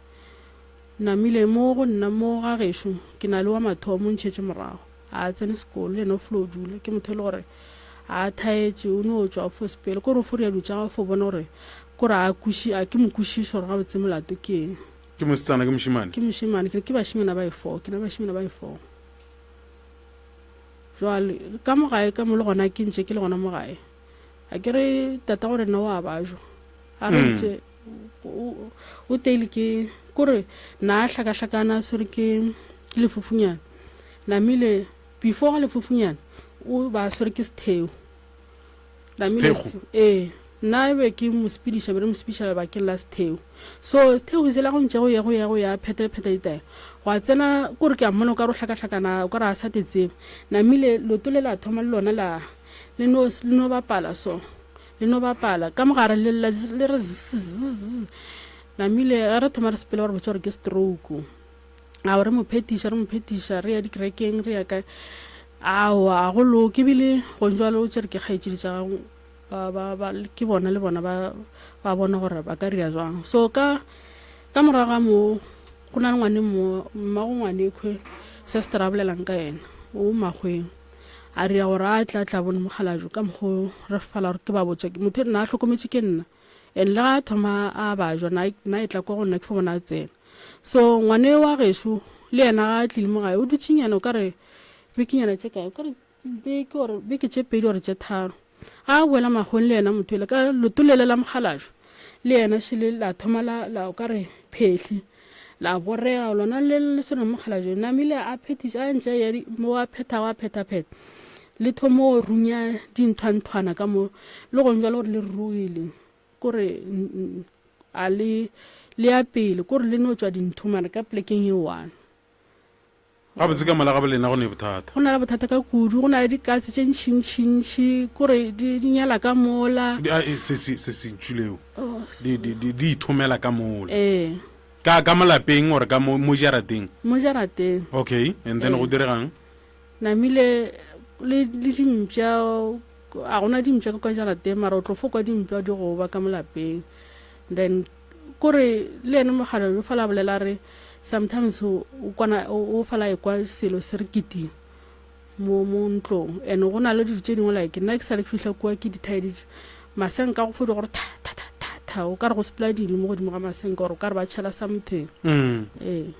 Namile mo go nna mo ga gešo ke na le wa mathomo o ntšhetše morago a tsene sekolo le yena o flo dula ke motho e le gore a thaetše o no tšwa fo sepele kore o fo ria dilo tša gagwe fo bona gore kore a kweši a ke mo kwešiše gore gabotse molato ke eng. Ke mosetsana ke mošemane? Ke mošemane ke ke bašemane ba e four ke na bašemane ba e four. Jwale ka mo gae ka mo le gona ke ntše ke le gona mo gae a ke re tata gore nna o a bajwa a re ntše o teile ke kore na a hlakahlakana a swere ke lefufunyana namile before ga lefufunyana o ba swere ke setheo Sethekgo? Ee, nna e be ke mo sepediša, be re mo sepediša lebakeng la setheo. So setheo sela go ntše go ye go ye go ya pheta pheta ditaelo. Gwa tsena kore ke a mmona o ka re o hlakahlakana, o ka re a sa te tsebe. Namile loto le la thoma le lona la le no le no bapala so. Le no bapala ka mogare le lla le re zzz. Namile ge re thoma re sepela ba re botša gore ke stroke. Ao re mo phetiša re mo phetiša re ya dikerekeng re ya kae aowa a go loke ebile gong jwalo o tšere ke kgaetšedi tša gago ba, ba, ba, ke bona le bona ba, ba bona gore ba ka ria jwang so ka ka morago ga moo go na le ngwane mo mmago ngwane khwe sister a bolelang ka yena o makgweng a ria gore a tla tla bone mokgalajwe ka mokgo re fala gore ke ba botša motho nna a hlokometše ke nna. And le ga a thoma a bajwa na na e tla kwa go nna ke fo bona a tsena. So ngwane wa gešo le yena ga a tlile mo gae o dutšenyana o ka re bekenyana tše kae o ka re beke or beke tše pedi or tše tharo. Ga a boela makgoweng le yena motho ele ka leoto lele la mokgalajwe le yena šele la thoma la la o ka re phehli la borega lona le le sone mokgalajwe namile a phethiša a ntše ya mo a phethago a phetha-phetha le thomo runya dinthwanthwana ka mo le gong jalo gore le rurugile kore a le le ya pele kore le no tšwa dintho mara ka plekeng e one. Gabotse ka mola ga bolena go ne bothata. Go na le bothata ka kudu, go na le dikatse tše ntšhintšhintšhi, kore di, di nyala ka mola. Di, a, e, se, se, se se ntšhuleo. Oh, di, di, di, di ithomela ka mola. Ee. Ka, ka mo lapeng or ka mo, mo jarateng? Mo jarateng. Okay, and then go diregang? Namile le, le dimpša, a gona dimpša ka kwa jarateng, mara o tlo fo kwa dimpša di goba ka mo lapeng. Then kore le yena mogala yo fala bolela re sometimes o kwana o fala e kwa selo se re kiting mo mo ntlong and go na le dilo tše dingwe like nna ke sa le ke fihla kua ke di thaeditše masenka go fodi gore tha tha tha tha tha o ka re go sepela dilo mo godimo ga masenka gore o ka re ba tšhela something mm. ee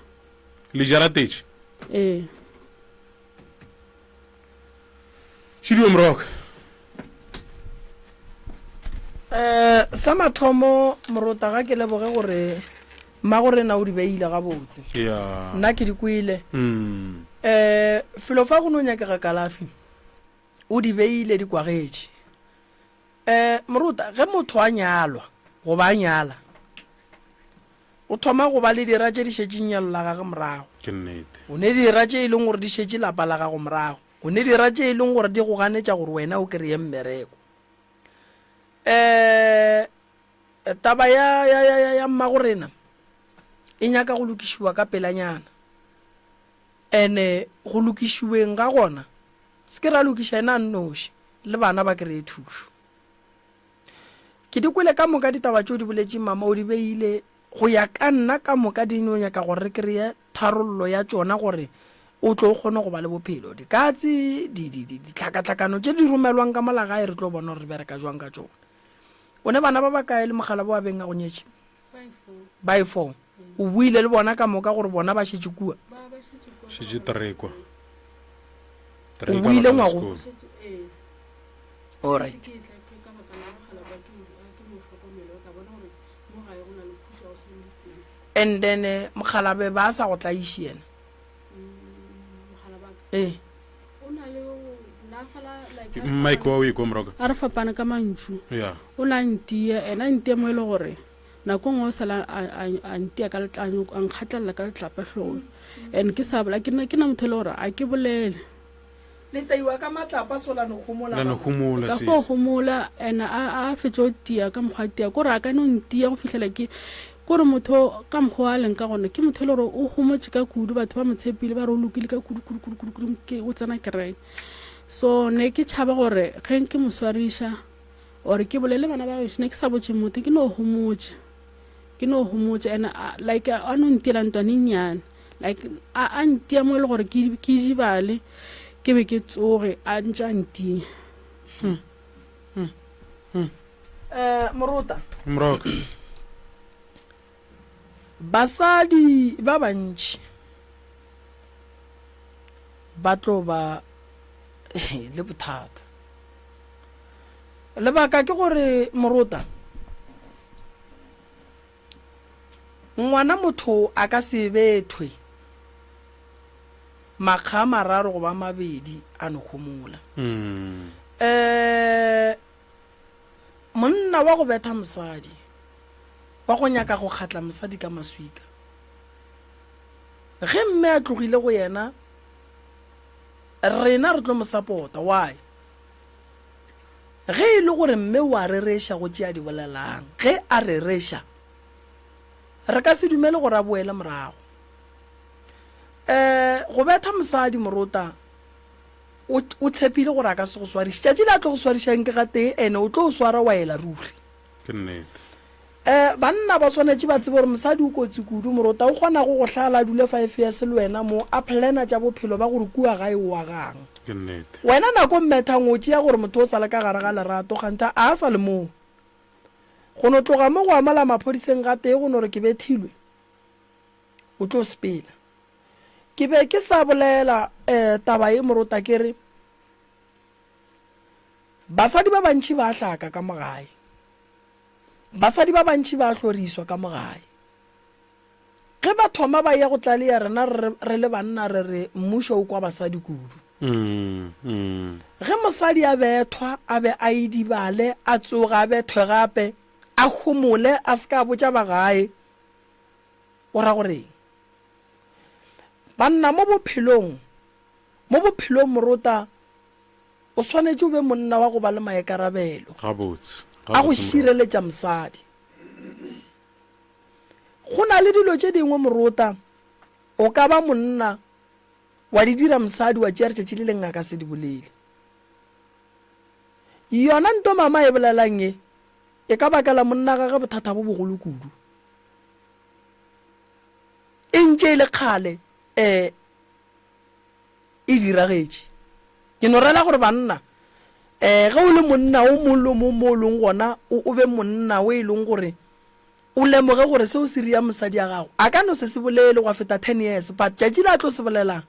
le jaratetše ee Šidiwe Moroka. Eh, sa mathomo morota ga ke leboge gore mmago rena o di beile gabotse Yeah. nna ke di kwele Mm. eh felo fa go no nyakega kalafi o di beile di kwagetše eh morota ge motho a nyalwa goba a nyala O thoma go ba le dira tše di šetšeng nyalo la gage morago. Ke nnete. O ne dira tše e leng gore di šetše lapa la gago morago. O ne dira tše e leng gore di go ganetša gore wena o kreye mmereko. Um taba ya, ya, ya, ya, ya mmagorena e nyaka go lokišiwa ka pelanyana. Ene go lokišiweng ga gona, se ke ra lokiša yena a nnoši, le bana ba kreye thušo. Ke di kwele ka moka ditaba tše o di boletšeng mama, o di beile go ya ka nna ka moka di no nyaka gore re kreye tharollo ya tšona gore o tlo o kgone go ba le bophelo. Dikatse, di, di, di, ditlhakatlhakano tše di romelwang ka mola gae re tlo bona gore re bereka jwang ka tšona. O ne bana ba bakae le mogala bo a beng a go nyetše? By four. O buile le bona ka moka gore bona ba šetše kua? Šetše trekwa. O buile ngwago? Alright. And then eh, mokgalabe ba sa go tlaiše yena. Ee. Mike wa o ikwa moroka. A re fapane ka mantšu. Yeah. O na ntia, ena ntia mo e le gore nako nngwe o sala a ntia ka letlanyo, a nkgatlelela ka letlapa hlogong. And ke sa bola, ke na motho e le gore a ke bolele. Le taiwa ka matlapa so la no homola. La no homola Ka fo homola and a a fetša o tia ka mokgwa a tia kore a ka no ntia go fihlela ke kore motho ka mokgwa a leng ka gona ke motho e le gore o homotše ka kudu batho ba mo tshepile ba re o lokile ka kudu kudu kudu kudu kudu ke o tsena kereke so ne ke tšhaba gore ge ke mo swariša or ke bolele bana ba gešo ne ke sa botše motho ke no homotše ke no homotše and like a no ntiela ntwane nnyane like a a ntia mo e le gore ke ke jibale ke be ke tsoge a ntša ntia hmm. Hmm. Hmm. Eh, morota moroka basadi ba bantši ba tlo ba le bothata lebaka ke gore morota Ngwana motho a ka se bethwe makga a mararo goba a mabedi a no homola. Um monna wa go betha mosadi, wa go nyaka go kgatla mosadi ka maswika, ge mme a tlogile go yena, rena re tlo mo support-a. Why? Ge e le gore mme o a rereša go tše a di bolelang, ge a rereša, re ka se dumele gore a boele morago. Um go betha mosadi morota, o, o tshepile gore a ka se go swariše. Tšatši le a tlo go swarišang ke gatee, ene o tlo o swara wa ela ruri. Ke nnete. Um banna ba swanetše ba tsebe gore mosadi o kotsi kudu, morota o kgona go go hlala a dule five years le wena mo, a plana tša bophelo ba gore kua gae o agang. Ke nnete. Wena nako o mmethang o tšea gore motho o sa le ka gare ga lerato kganthe a sa le moo. Go no tloga mo go amala maphodiseng gatee go no re ke bethilwe, o tlo sepela. Ke be ke sa bolela um taba ye morota ke re basadi ba bantši ba hlaka ka mo gae. Basadi ba bantši ba hloriswa ka mo gae. Ge ba thoma ba ya go tlaleya rena re le banna re re mmušo o kwa basadi kudu. Ge mosadi a bethwa a be a idibale a tsoga a bethwe gape a homole a se ka a botša ba gae o ra goreng? Banna mo bophelong mo bophelong morota o swanetše o be monna wa go ba le maikarabelo Gabotse. a go šireletša mosadi. Go na le dilo tše dingwe morota o ka ba monna wa di dira mosadi wa tšea letšatši le lengwe a ka se di bolele. Yona nto mama e bolelang e e ka bakela monna gage bothata bo bogolo kudu. E ntše e le kgale um e diragetše. Ke no rela gore banna um ge o le monna o mong le o mong mo o leng gona o be monna o e leng gore O lemoge gore seo se ria mosadi ya gago. A ka no se se bolele gwa feta 10 years but tšatši le a tlo se bolelang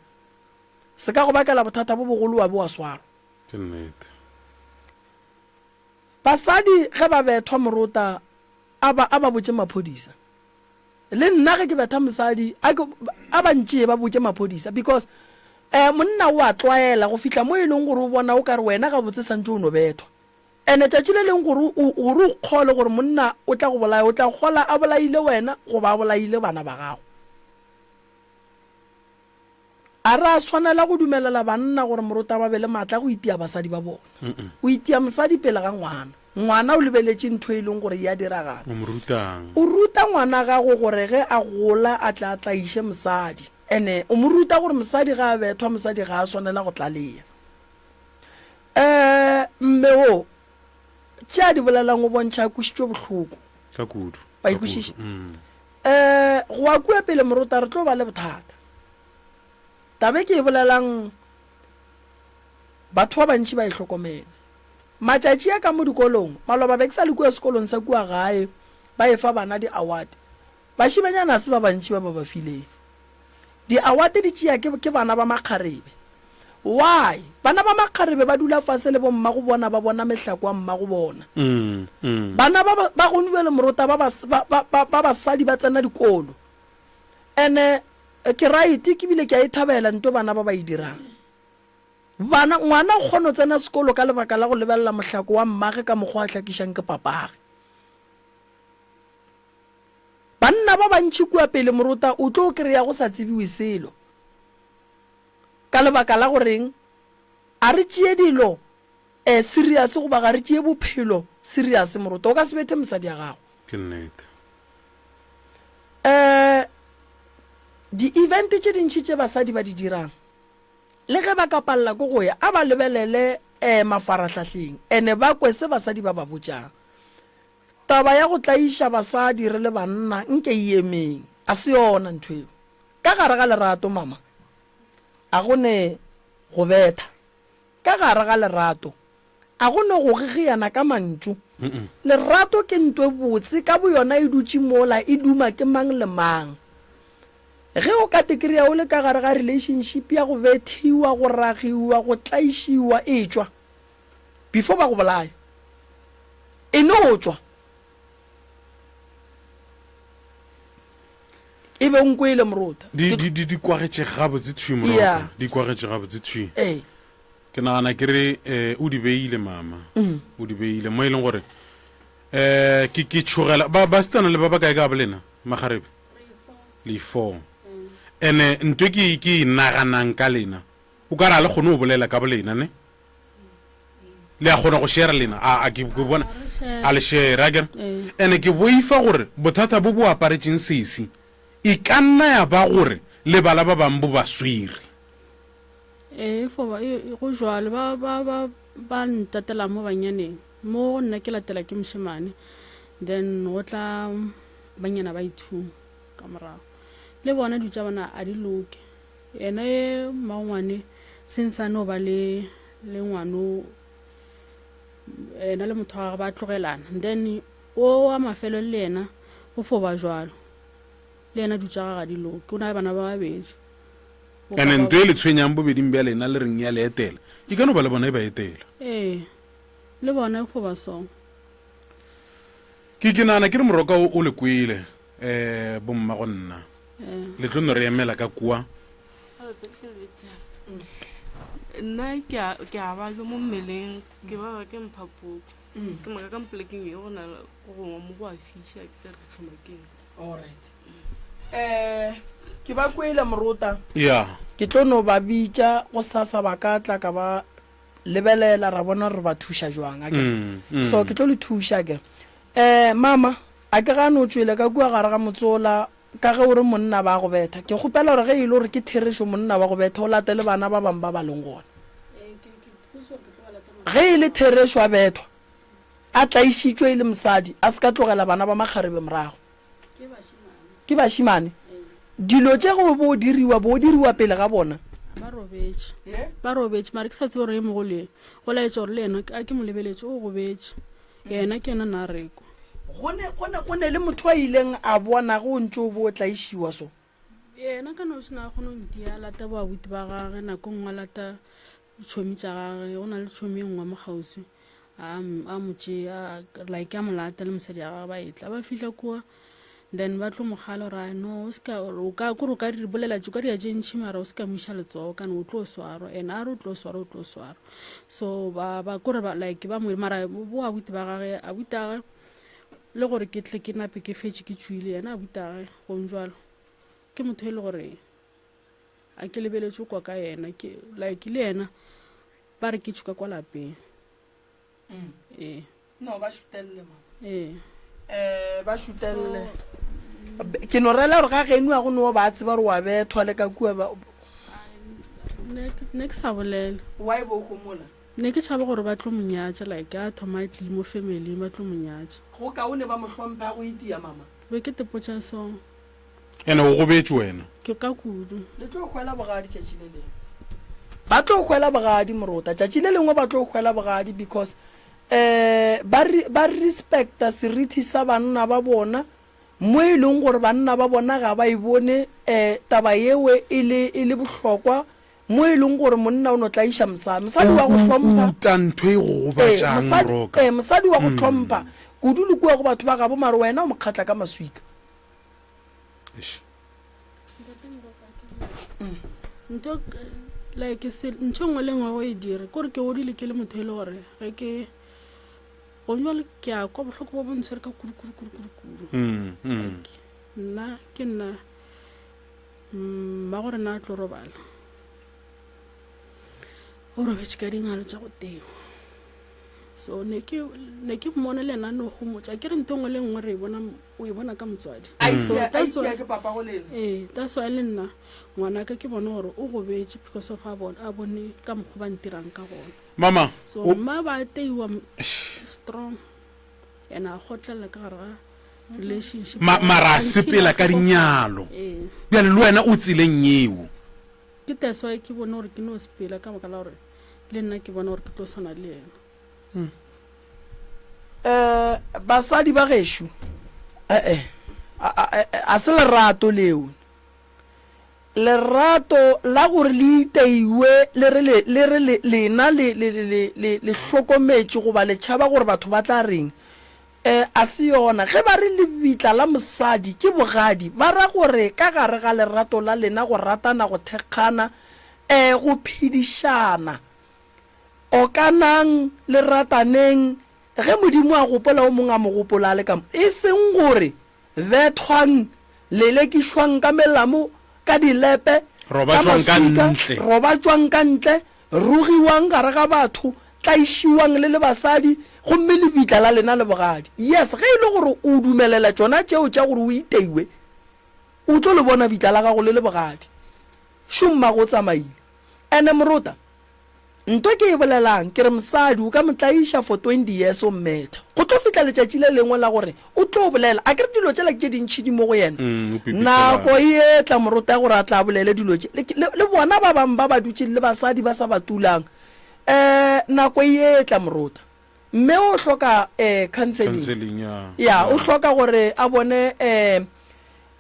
se ka go bakela bothata bo bogolo wa be wa swarwa. Ke nnete. Basadi ge ba bethwa morota a ba a ba botše maphodisa. Le nna ge ke betha mosadi a ke a ba ntšee ba botše maphodisa because eh monna o a tlwaela go fihla mo e leng gore o bona o ka re wena gabotse santše o no bethwa. Ene tšatši le leng gore o, gore o kgole gore monna o tla go bolaya, o tla kgola a bolaile wena goba a bolaile bana ba gago. A re a swanela go dumelela banna gore morota ba be le maatla a go itia basadi ba bona. O itia mosadi pele ga ngwana. Ngwana o lebeletše ntho e leng gore e a diragala. O mo rutang? O ruta ngwana gago gore ge a gola a tle a tlaiše mosadi. Ene o mo ruta gore mosadi ga a bethwa, mosadi ga a swanela go tlaleya. Um mme wo, tše a di bolelang o bontšha a kwešitšwe bohloko. Ka kudu. Wa e kwešiša? Um go wa kua pele morota re tlo ba le bothata. Taba e ke e bolelang batho ba bantši ba e hlokomele. Matšatši a ka mo dikolong, maloba be ke sa le kua sekolong sa kua gae ba efa bana di-award. Bašimanyana ga se ba bantši ba ba ba fileng. Di-award di tšea ke, ke bana ba makgarebe. Why? Bana ba makgarebe ba dula fase le bommago bona ba bona mehlako ya mmago bona. Bana ba, ba, ba gone bjale morota ba, ba, ba, ba, ba basadi ba tsena dikolo. Ene ke right ke bile ke a e thabela nto bana ba ba e dirang. Bana, ngwana o kgona go tsena sekolo ka lebaka la go lebelela mohlako wa mmage ka mokgwa a hlakišang ke papage. Banna ba bantši kua pele morota o tlo kry-a go sa tsebiwe selo. Ka lebaka la goreng a re tšee dilo eh serious goba ga re tšee bophelo serious morota o ka se bethe mosadi ya gago. Ke nnete. Eh di event tše dintši tše basadi ba di dirang le ge ba ka palela ke go ya a ba lebelele eh mafarahlahleng ene ba kwe se basadi ba ba botšang. Taba ya go tlaiša basadi re le banna nke e emeng. A se yona ntho eo. Ka gare ga lerato mama, a go ne go betha. Ka gare ga lerato, a go ne go gegeana ka mantšu. Lerato ke nto e botse ka boyona e dutše mola e duma ke mang le mang. Ge o ka te kry-a o le ka gare ga relationship ya go bethiwa, go ragiwa, go tlaišiwa, etšwa. Before ba go bolaya. E no tšwa. E be o nkwele morota. Di di di di kwagetše gabotse thwi morota. Yeah. Di kwagetše gabotse thwi. Ee. Ke nagana ke re eh o di beile mama. Mm. O di beile mo e leng gore eh ke ke tšhogela ba ba setsana le ba ba kae ka bolena magarebe. Le four. Ene ntwe ke ke e naganang ka lena. O ka re a le kgone go bolela ka bolena ne? Le a kgona go share lena? A a ke ke bona a le share a kere. Ene ke boifa gore bothata bo bo aparetšeng sesi e ka nna ya ba gore le bala ba bang bo ba swere. Ee, fo ba e go jwalo ba ba ba ba ntatela mo banyaneng mo nna ke latela ke mošemane then go tla banyana ba ithu ka morago le bona dilo tša bona a di loke. Yena ye mmangwane since a no ba le le ngwano yena le motho wa gagwe ba tlogelana then O wa mafelo le yena go fo ba jwalo. Le yena dutša ga ga di loke. O na le bana ba babedi. O ka Ene ba ntho e le tshwenyang bobeding bja lena le reng ya le etela, e ka no ba le bona e ba etela. Ee, le bona e fo ba so. Ke ke nagana ke re moroka o o le kwele um bomma go nna. Ee. Le tlo no re emela ka kua. Nna ke a ke a babja mo mmeleng, ke baba ke mphaphoko. Ke moka ka mpolekeng ye go na le go gongwe mo go a fiša ke tsere ke tšhoma keng. Alright. Eh, ke ba kwele morota. Ya. Ke tlo no ba bitša go sasa ba ka tla ka ba lebelela ra bona re ba thuša jwang a kere. Mm, mm. So ke tlo le thuša ke. Eh mama, a ke gane o tšwele ka kua gare ga motsola ka ge o re monna ba go betha. Ke kgopela gore ge e le gore ke therešo monna wa go betha o latele bana ba bangwe ba ba leng gona. Ge e le therešo a bethwa, a tlaišitšwe e le mosadi, a se ka tlogela bana ba makgarebe morago. Ke bašemane. Dilo tše ge bo diriwa, bo diriwa pele ga bona. Ba robetše. Ba robetše, mara ke sa tsebe gore ye mogolo ye, go laetša gore le yena a ke mo lebeletše, o gobetše. Yena ke yena na reko. Go ne, go ne, go ne le motho a ileng a bona ge o ntše o bo o tlaišiwa so. Yena ka noši na a kgone go ntia, a lata boabuti ba gage, nako nngwe a lata Tšhomi tša gage, go na le tšhomi e nngwe mo kgauswi, a, a mo tšea, like a mo lata le mosadi ya gage ba etla. Ba fihla kua, then ba tlo mo kgala gore no, o seka, o ka, kore o ka di bolela, o ka dira tše ntši mara o se ka mo iša letsogo, kana o tlo swarwa. And a re o tlo swarwa, o tlo swarwa. So ba, ba, kore ba, like ba mo, mara bo abuti ba gage, abuti a gage, le gore ke tle ke nape ke fetše ke tšwile, yena abuti a gage, gong jwalo, ke motho e le gore A ke lebeletše kwa ka yena ke like le yena ba re ke tšhuka kwa lapeng. Mm. Ee. No ba šutelle mama. Ee. Eh ba šutelle. Ke no rela gore ga geno a go no ba tseba gore wa bethwa le ka kua ba ne ke sa bolela. Why bo gomola? Ne ke tšhaba gore ba tlo mo nyatša like a thoma a tlile mo family ba tlo mo nyatša. Go kaone ba mo hlompha go itia mama. Be ke tepotša so. Ene o gobetše wena. Ke ka kudu. Le tlo hwela bogadi tšatši le lengwe. Ba tlo hwela bogadi morota. Tšatši le lengwe ba tlo hwela bogadi because eh ba ba respecta serithi sa banna ba bona mo e leng gore banna ba bona ga ba e bone eh taba yewe e le e le bohlokwa mo e leng gore monna o no tlaiša mosadi. Mosadi wa go hlompha. O uta ntho e go Ee, gobatšang mosadi, Moroka. ee, mosadi wa go hlompha kudu le kua go batho ba gabo mare wena o mo kgatla ka maswika. Eish. Ntho like se ntho nngwe le nngwe go e dira kore ke godile ke le motho e le gore ge ke gone jwale ke a kwa bohloko bo bo ntshwere ka kudu kudu kudu kudu kudu Mm, mm. nna ke nna mma gore na tlo robala o robetše ka dingalo tša go tengwa so ne ke ne ke mmone le ena no homotša ke re ntho nngwe le nngwe re e bona o e bona ka motswadi so that's why ke papa go lena ee that's why le nna ngwanaka ke bone gore o gobetše because of a bone a bone ka mokgwa ba ntirang ka gona mama so mma ba teiwa strong and a kgotlelela ka gare ga relationship Ma, mara a sepela ka dinyalo ee bjale le wena o tseleng yeo Ke that's why ke bone gore ke no sepela ka baka la gore le nna ke bona gore ke tlo swana le yena. Eh, basadi ba gešo, eh-eh, a se lerato leo. Lerato la gore le iteiwe le re le, le re le, lena le, le, le, le, le hlokometše goba le tšhaba gore batho ba tla reng, E, a se yona. Ge ba re lebitla la mosadi ke bogadi, ba ra gore ka gare ga lerato la lena go ratana, go thekgana, e, go phedišana. Okanang, le rataneng, ge Modimo a gopola o mongwe a mo gopola a le ka mo. E seng gore bethwang, lelekišwang ka melamo, ka dilepe, ka Robatšwang ka maswika, ntle. robatšwang ka ntle, Rogiwang gare ga batho, tlaišiwang le le basadi, gomme lebitla la lena le bogadi. Yes, ge e le gore o dumelela tšona tšeo tša gore o iteiwe, o tlo le bona bitla la gago le le bogadi. Šo mmago o tsamaile. Ene morota, nto ke e bolelang, ke re mosadi o ka mo tlaiša for 20 years o mmetha. Go tlo fihla letšatši le lengwe la gore o tlo bolela. Akere dilo tšela ke tše dintši di mo go yena. Mm, o pipitlelana. Nako e etla morota ya gore a tla bolele dilo tše. Le, le, le bona ba bangwe ba ba dutšeng le basadi ba sa ba tulang. Um nako e etla morota. Mme o hloka um counseling. Counseling, ya. Ya, o hloka gore a bone um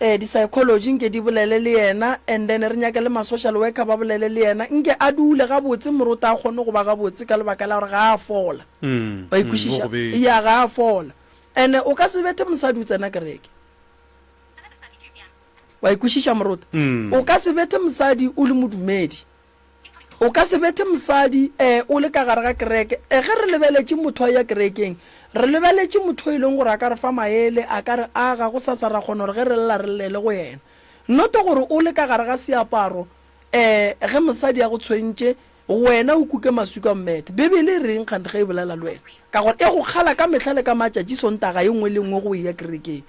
um di-psychology nke di bolele le yena and then re nyake le ma-social worker ba bolele le yena nke a dule gabotse morota a kgone go ba gabotse ka lebaka la gore ga a fola. Mm, Wa mm, ikwešiša? o gobetše. Ya, ga a fola. And o ka se bethe mosadi o tsena kereke. Wa ikwešiša morota? Mm. O ka se bethe mosadi o le modumedi. O ka se bethe mosadi eh, o le ka gare ga kereke. Eh, ge re lebeletše motho a ya kerekeng, re lebeletše motho e leng gore a ka re fa maele, a ka re aga, gosasa ra kgona gore ge re lla re llele go yena. Noto gore o le ka gare ga seaparo, eh, ge mosadi a go tshwentše, wena o kuke maswika o mmethe. Bibele e reng kganthe ge e bolela le wena? Ka gore e go kgala ka mehla le ka matšatši Sontaga ye nngwe le nngwe go eya kerekeng.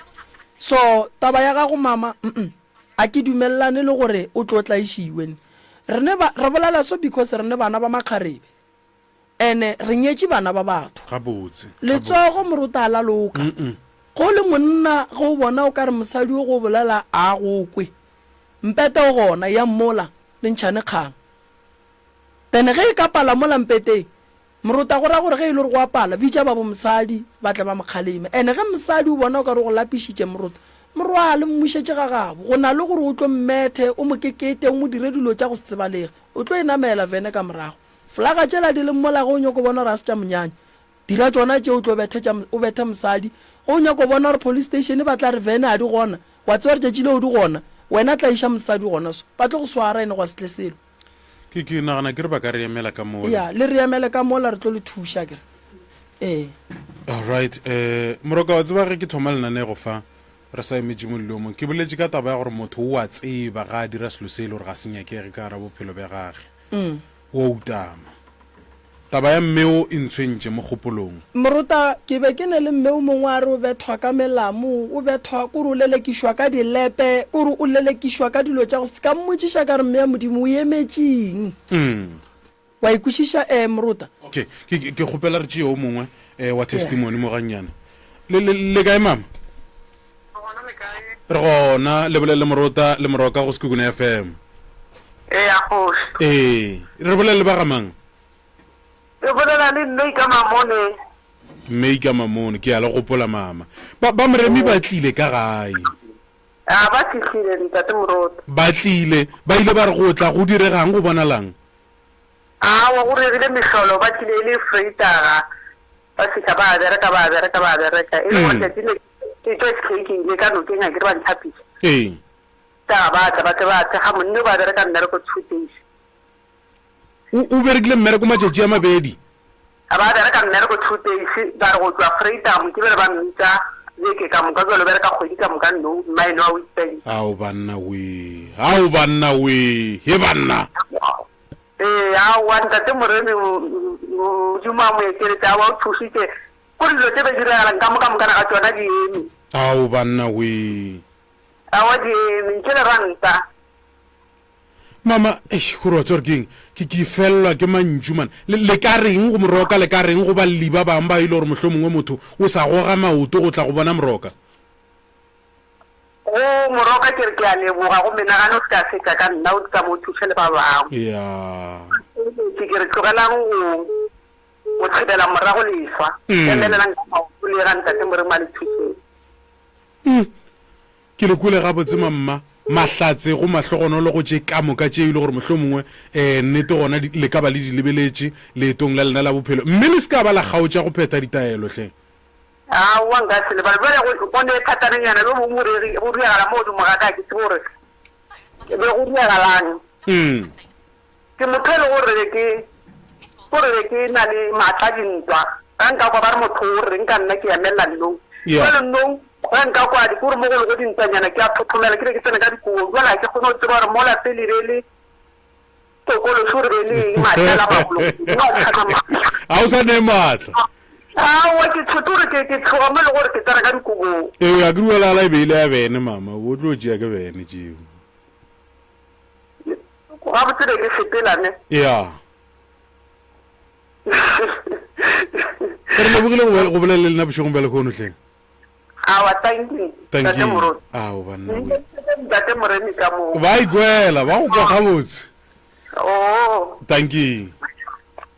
So, taba ya gago mama, mm-mm. A ke dumelelane le gore o tlo tlaišiwe. Re ne ba, re bolela so because re ne bana ba makgarebe. Ene re nyetše bana ba batho. Gabotse. Letsogo moruta a la loka. Ge o le monna ge o bona o ka re mosadi o go bolela a go kwe. Mpete o gona, yang mola le ntšhane kgang. Then ge e ka pala mola mpeteng, Morota go ra gore ge e le gore go a pala, bitša ba bo mosadi ba tle ba mo kgaleme. Ene ge mosadi o bona o ka re o go lapišitše morota, mo rwale, mmušetše ga gabo. Go na le gore o tlo mmethe, o mo kekete, o mo dire dilo tša go se tsebalege. O tlo e namela vene ka morago. Folaga tšela di leng mola ge o nyako bona gore ga se tša monyanya. Dira tšona tše o tlo bethe tša, o bethe mosadi. Ge o nyako bona gore police station ba tla re vene ga di gona, wa tseba gore tšatši leo di gona, wena tlaiša mosadi gona so. Ba tlo go swara ene gwa se tle selo. Ke, ke nagana ke re ba ka re emela ka mola. Ya, le re emele ka mola, re tlo le thuša, ke re. Ee. Alright, eh, Moroka, wa tseba ge ke thoma lenanego fa, re sa emetše mollo mo, ke boletše ka taba ya gore motho o a tseba ga a dira selo se e le gore ga se nyakege ka gara bophelo bja gage. O a utama. Taba ya mmeo e ntshwentše mo kgopolong. Morota, ke be ke ne le mme o mongwe a re o bethwa ka melamo, o bethwa kore o lelekišwa ka dilepe, kore o lelekišwa ka dilo tša go se. Ka mmotšiša ka re, Mme ya Modimo, o emetšeng? Wa e kwešiša, ee, Morota? Okay, ke, ke, ke kgopela re tšee o mongwe eh, wa testimony mo gannyane. Le, le, le kae mama? Re gona le kae? Re gona, le bolele le Morota le Moroka go Sekhukhune FM. Ee, a kgoši. Ee, re bolele le ba ga mang? Ke bolela le Mme ka Mamone. Mme ka Mamone, ke a le gopola mama. Ba, ba Moremi ba tlile ka gae. A ba fihlile ntate Moroto. Ba tlile, ba ile ba re go tla go diregang go bonalang? Aowa go diregile mehlolo, ba tlile e le Vrydag, ba fihla ba bereka ba bereka ba bereka. E le gore tšatši le ke tšwa SK ke ile ka nokeng a ke re ba ntlhapisa. Ee. Vrydag ba tla ba tle ba thekga monne o ba bereka mmereko two days. O, o berekile mmereko matšatši a mabedi. A ba bereka mmereko two days, ba re go tšwa Vrydag Mokibelo ba mmitša beke ka moka, bjalo o bereka kgwedi ka moka no, mmaeno wa Witbank. Ao banna wee, ao banna wee, he banna! Ee, aowa ntate Moremi, Modimo a mo ekeletše, aowa o thušitše, kore dilo tše be diregalang ka mo ka mokana ga tšona di eme. Ao banna wee. Aowa di eme, ntle le ranta. Mama, eish, gore wa tseba gore ke eng? Ke, ke felelwa ke mantšu, man. Le, le ka reng go Moroka, le ka reng go balli ba bangwe ba e le gore mohlomongwe motho o sa goga maoto go tla go bona Moroka? Go Moroka ke re ke a leboga, go menagano o se ka fetša ka nna, o tsamao o thuše le ba bangwe. Ya. Ke re tlogelang go, go thibela morago leswa, emelelang ka maoto le ye ga Ntate Morimo a le thušeng. Mm. Ke le kwele gabotse mamma. Mahlatse go mahlogonolo go tše ka moka tše e le gore mohlomongwe um nnete gona le ka ba le di lebeletše leetong la lena la bophelo. Mme le se ka ba la kgaotša go phetha ditaelo hle. Aowa nka se lebale. Bjale go, go ne thatanenyana bjo bongwe bo regi, bo diregala mo godimo ga ka, ga ke tsebe gore be go diregalang. Mm. Ke motho e le gore be ke, gore be ke na le maatla a dintwa. Ge nka kwa ba re motho o reng ka nna, ke emelela nou. Yeah. Jwale nou ge nka kwa ke gore mo go lego dintwanyana ke a thothomela, ke be ke tsene ka dikobong. Jwale ga ke kgone go tseba gore mola pele be le tokološi gore be le eng, maatla a la magolo godimo a tshwana maatla. Ga o sa ne maatla. Aowa ke tšhote gore ke, ke tšhoga mo e le gore ke tsena ka dikobong. Ee, a ke re la e be e le ya bene mama, o tlo tšea ke bene tšeo. Gabotse be ke sepela ne. Ya. Re lebogile go go bolela le lena bošegong bja lehono hleng. Awa, thank you. Thank Ntate you. Moruti. Ao banna we. Ntate Moremi ka moo. Ba ikwela, ba go kwa gabotse. Oh, Thank you.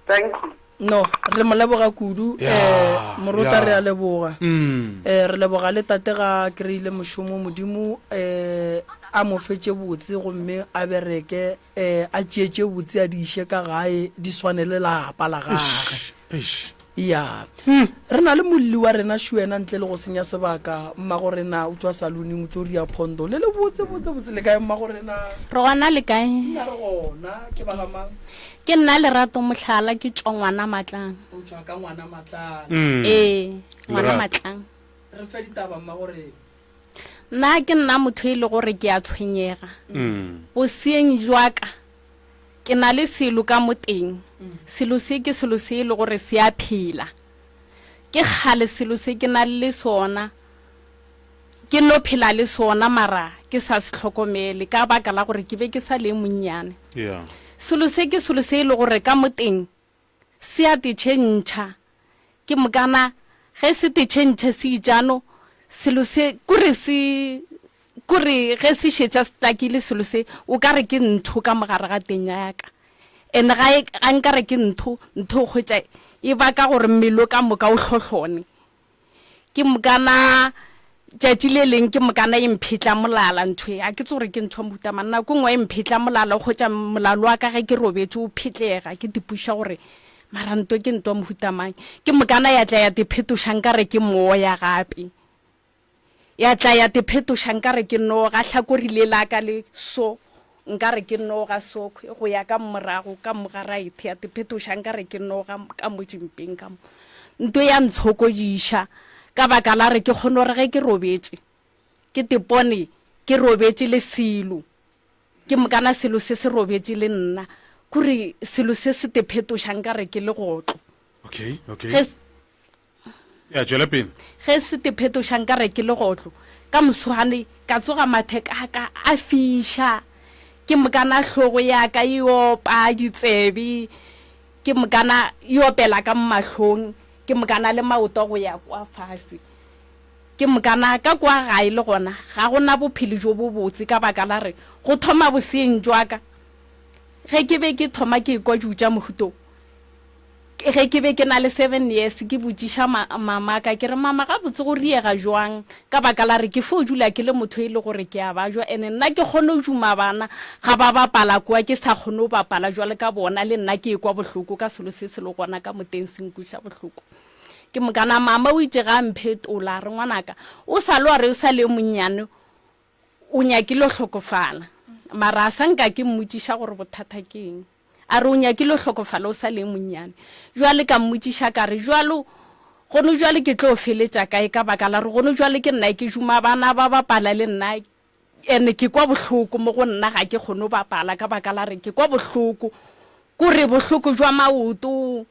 thank you. No, re mo leboga kudu. Ya, Eh, Morota ya. re a leboga. Mm. Eh, re leboga le tate ga a kry-ile mošomo Modimo eh, a mo fe tše botse gomme a bereke eh, a tšee tše botse a di iše ka gae di swane le lapa la gage. Eish, eish. Ya. Re na le molli wa rena Shuena ntle le go senya sebaka. Mmago rena o tšwa salooning o tšo ria phondo le le botse botse botse le kae mmago rena? Re gona le kae? Nna re gona ke ba ga mang? Ke nna Lerato Mohlala ke tšwa ngwana Matlang. O tšwa ka ngwana Matlang. Mm. Ee, ngwana Lerato. Matlang. Re fe ditaba mmago rena. Nna ke nna motho e le gore ke a tshwenyega. Mm. Boseeng jwa ka ke na le selo ka mo teng. Selo se ke selo se e le gore se a phela. Ke kgale selo se ke na le sona. Ke no phela le sona mara ke sa se hlokomele ka baka la gore ke be ke sa le monnyane. Yeah. Selo se ke selo se e le gore ka mo teng se a te tšhentšha. Ke mokana ge se te tšhentšhe se itšano selo se kore se kore ge se šetša se takile selo se o ka re ke ntho ka mogare ga teng ya ka. And ga e ga nka re ke ntho ntho o hwetša e baka gore mmele ka moka o hlohlone. Ke mokana tšatši le leng ke mokana e mphetla molala ntho e, a ke tse gore ke ntho ya mohuta mang. Nako nngwe e mphetla molala, o hwetša molalo wa ka ge ke robetše o phetlega, ke tipuša gore mara nto ke nto ya mohuta mang. Ke mokana ya tla ya te phetoša nkare ke moya gape. Ya tla ya te phetoša nkare ke noga, hlakori le la ka le so nkare ke noga so go ya ka morago ka mo ga right, ya te phetoša nkare ke noga ka mo tšimpeng ka mo. Nto ya ntshokodiša ka baka la re ke kgone gore ge ke robetše ke te pone ke robetše le selo, ke mokana selo se se robetše le nna, kore selo se se te phetoša nkare ke legotlo. Okay, okay. Ge Ya, tšwela pele. Ge se te phetoša nka re ke legotlo. Ka moswane ka tsoga matheka a ka a fiša, ke mokana hlogo ya ka e opa ditsebe, ke mokana e opela ka mo mahlong, ke mokana le maoto go ya kwa fase. Ke mokana ka kwa gae le gona ga go na bophelo jo bobotse ka baka la re go thoma boseeng jwa ka ge ke be ke thoma ke ekwa dijo tša mohuto Ge ke be ke na le seven years ke botšiša ma, mamaka ke re, Mama gabotse go riega jwang? Ka baka la re ke fo dula ke le motho e le gore ke a bajwa ene nna ke kgone go duma bana ga ba bapala kua ke sa kgone go bapala jwale ka bona le nna ke ekwa bohloko ka selo se se le gona ka moteng se nkweša bohloko. Ke mokana mama o itše ga a mphetola a re ngwanaka o sa le wa re o sa le yo monnyane o nyakile go hlokofala mara a sa nka ke mmotšiša gore bothata ke eng. A re o nyakile o hlokofala o sa le monnyane. Jwale ka mmotšiša ka re, Jwalo, gono jwale ke tlo feletša kae ka baka la gore gono jwale ke nna ke šoma, bana ba bapala le nna ene ke kwa bohloko mo go nna ga ke kgone go bapala ka baka la re ke kwa bohloko, kore bohloko jwa maoto,